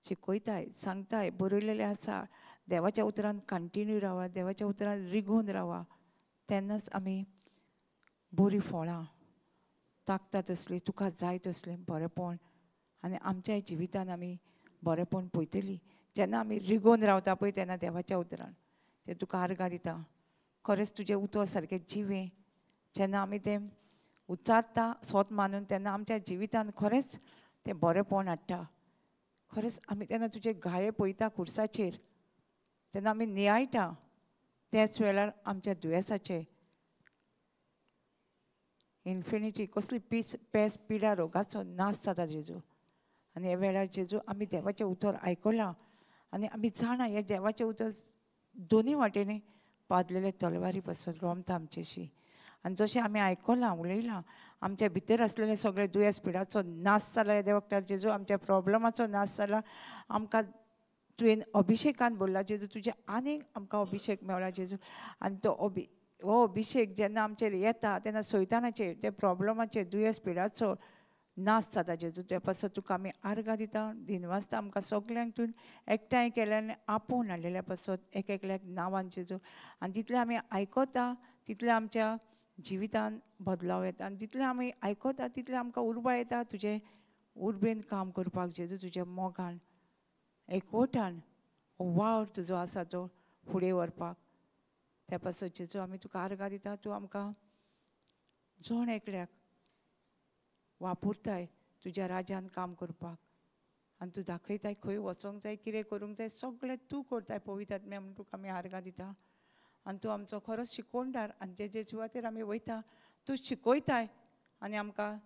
शिकयताय, सांगताय, बरयलेलें आसा. देवाच्या उतरान कंटिन्यू रावा, देवाच्या उतरान रिगून रावा, तेन्नाच आमी बरीं फळां ताकता तसलीं, तुका जाय तसलें बरेंपण आनी आमच्या जिवितान आमी बरेंपण पळयतलीं. जेन्ना आमी रिगोवन रावता पळय तेन्ना देवाच्या उतरान तें तुका आर्गां दिता. खरेंच तुजें उतर सारकें जिवें. जेन्ना आमी तें उच्चारता स्वत मानून तेन्ना आमच्या जिवितान खरेंच तें बरेंपण हाडटा. खरेंच आमी तेन्ना तुजे घाये पळयता खुर्साचेर, तेन्ना आमी नियाळटा त्याच वेळार आमच्या दुयेंसाचे इन्फिनिटी कसली पीस पेस पिडा रोगाचो नाश जाता जेजू. आनी ह्या वेळार जेजू आमी देवाचें उतर आयकलां आनी आमी जाणा हें देवाचें उतर दोनी वाटेनी पादलेले तलवारी पासून रोमता आमचेशी. आनी जशें आमी आयकलां उलयलां आमच्या भितर आसलेले सगळे दुयेंस पिडाचो नाश जाला ह्या वखदार जेजू. आमच्या प्रॉब्लमाचो नाश जाला. आमकां तुवें अभिशेकान भरला जेजू. तुजें आनीक आमकां अभिशेक मेळ्ळा जेजू. आनी तो हो अभिशेक जेन्ना आमचेर येता तेन्ना सैतानाचेर ते प्रॉब्लमाचेर दुयेंस पिडाचो नाश जाता जेजू. त्या पासत तुका आमी आर्गां दिता, दिनवासता. आमकां सगल्यांक तुवें एकठांय केल्यान आपोवन हाडलेल्या पासत एक एकल्याक नांवान जेजू. आनी जितलें आमी आयकता तितलें आमच्या जिवितान बदलाव येता आनी जितलें आमी आयकता तितलें आमकां उर्बा येता तुजें उर्बेन काम करपाक जेजू. तुज्या मोगान एकवटान वावर तुजो आसा तो फुडें व्हरपाक. त्या पासत जेजू आमी तुका आर्गां दिता. तूं आमकां जण एकल्याक वापरताय तुज्या राज्यान काम करपाक आनी तूं दाखयताय खंय वचोंक जाय, कितें करूंक जाय, सगळें तूं करताय पवित्र आत्म्या म्हणून तुका आमी आर्गां दिता. आनी तूं आमचो खरोच शिकोवणदार आनी जे जे सुवातेर आमी वयता तूं शिकयताय आनी आमकां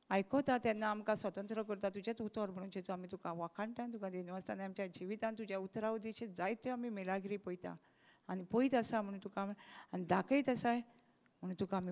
आयकता तेन्ना आमकां स्वतंत्र करता तुजेंच उतर म्हणून जेजू आमी तुका वाखाणटा, तुका दिनवासता. आनी आमच्या जिवितान तुज्या उतरा उदेशी जायत्यो आमी मिलाग्री पळयता आनी पळयत आसा म्हणून तुका आनी दाखयत आसाय म्हणून तुका आमी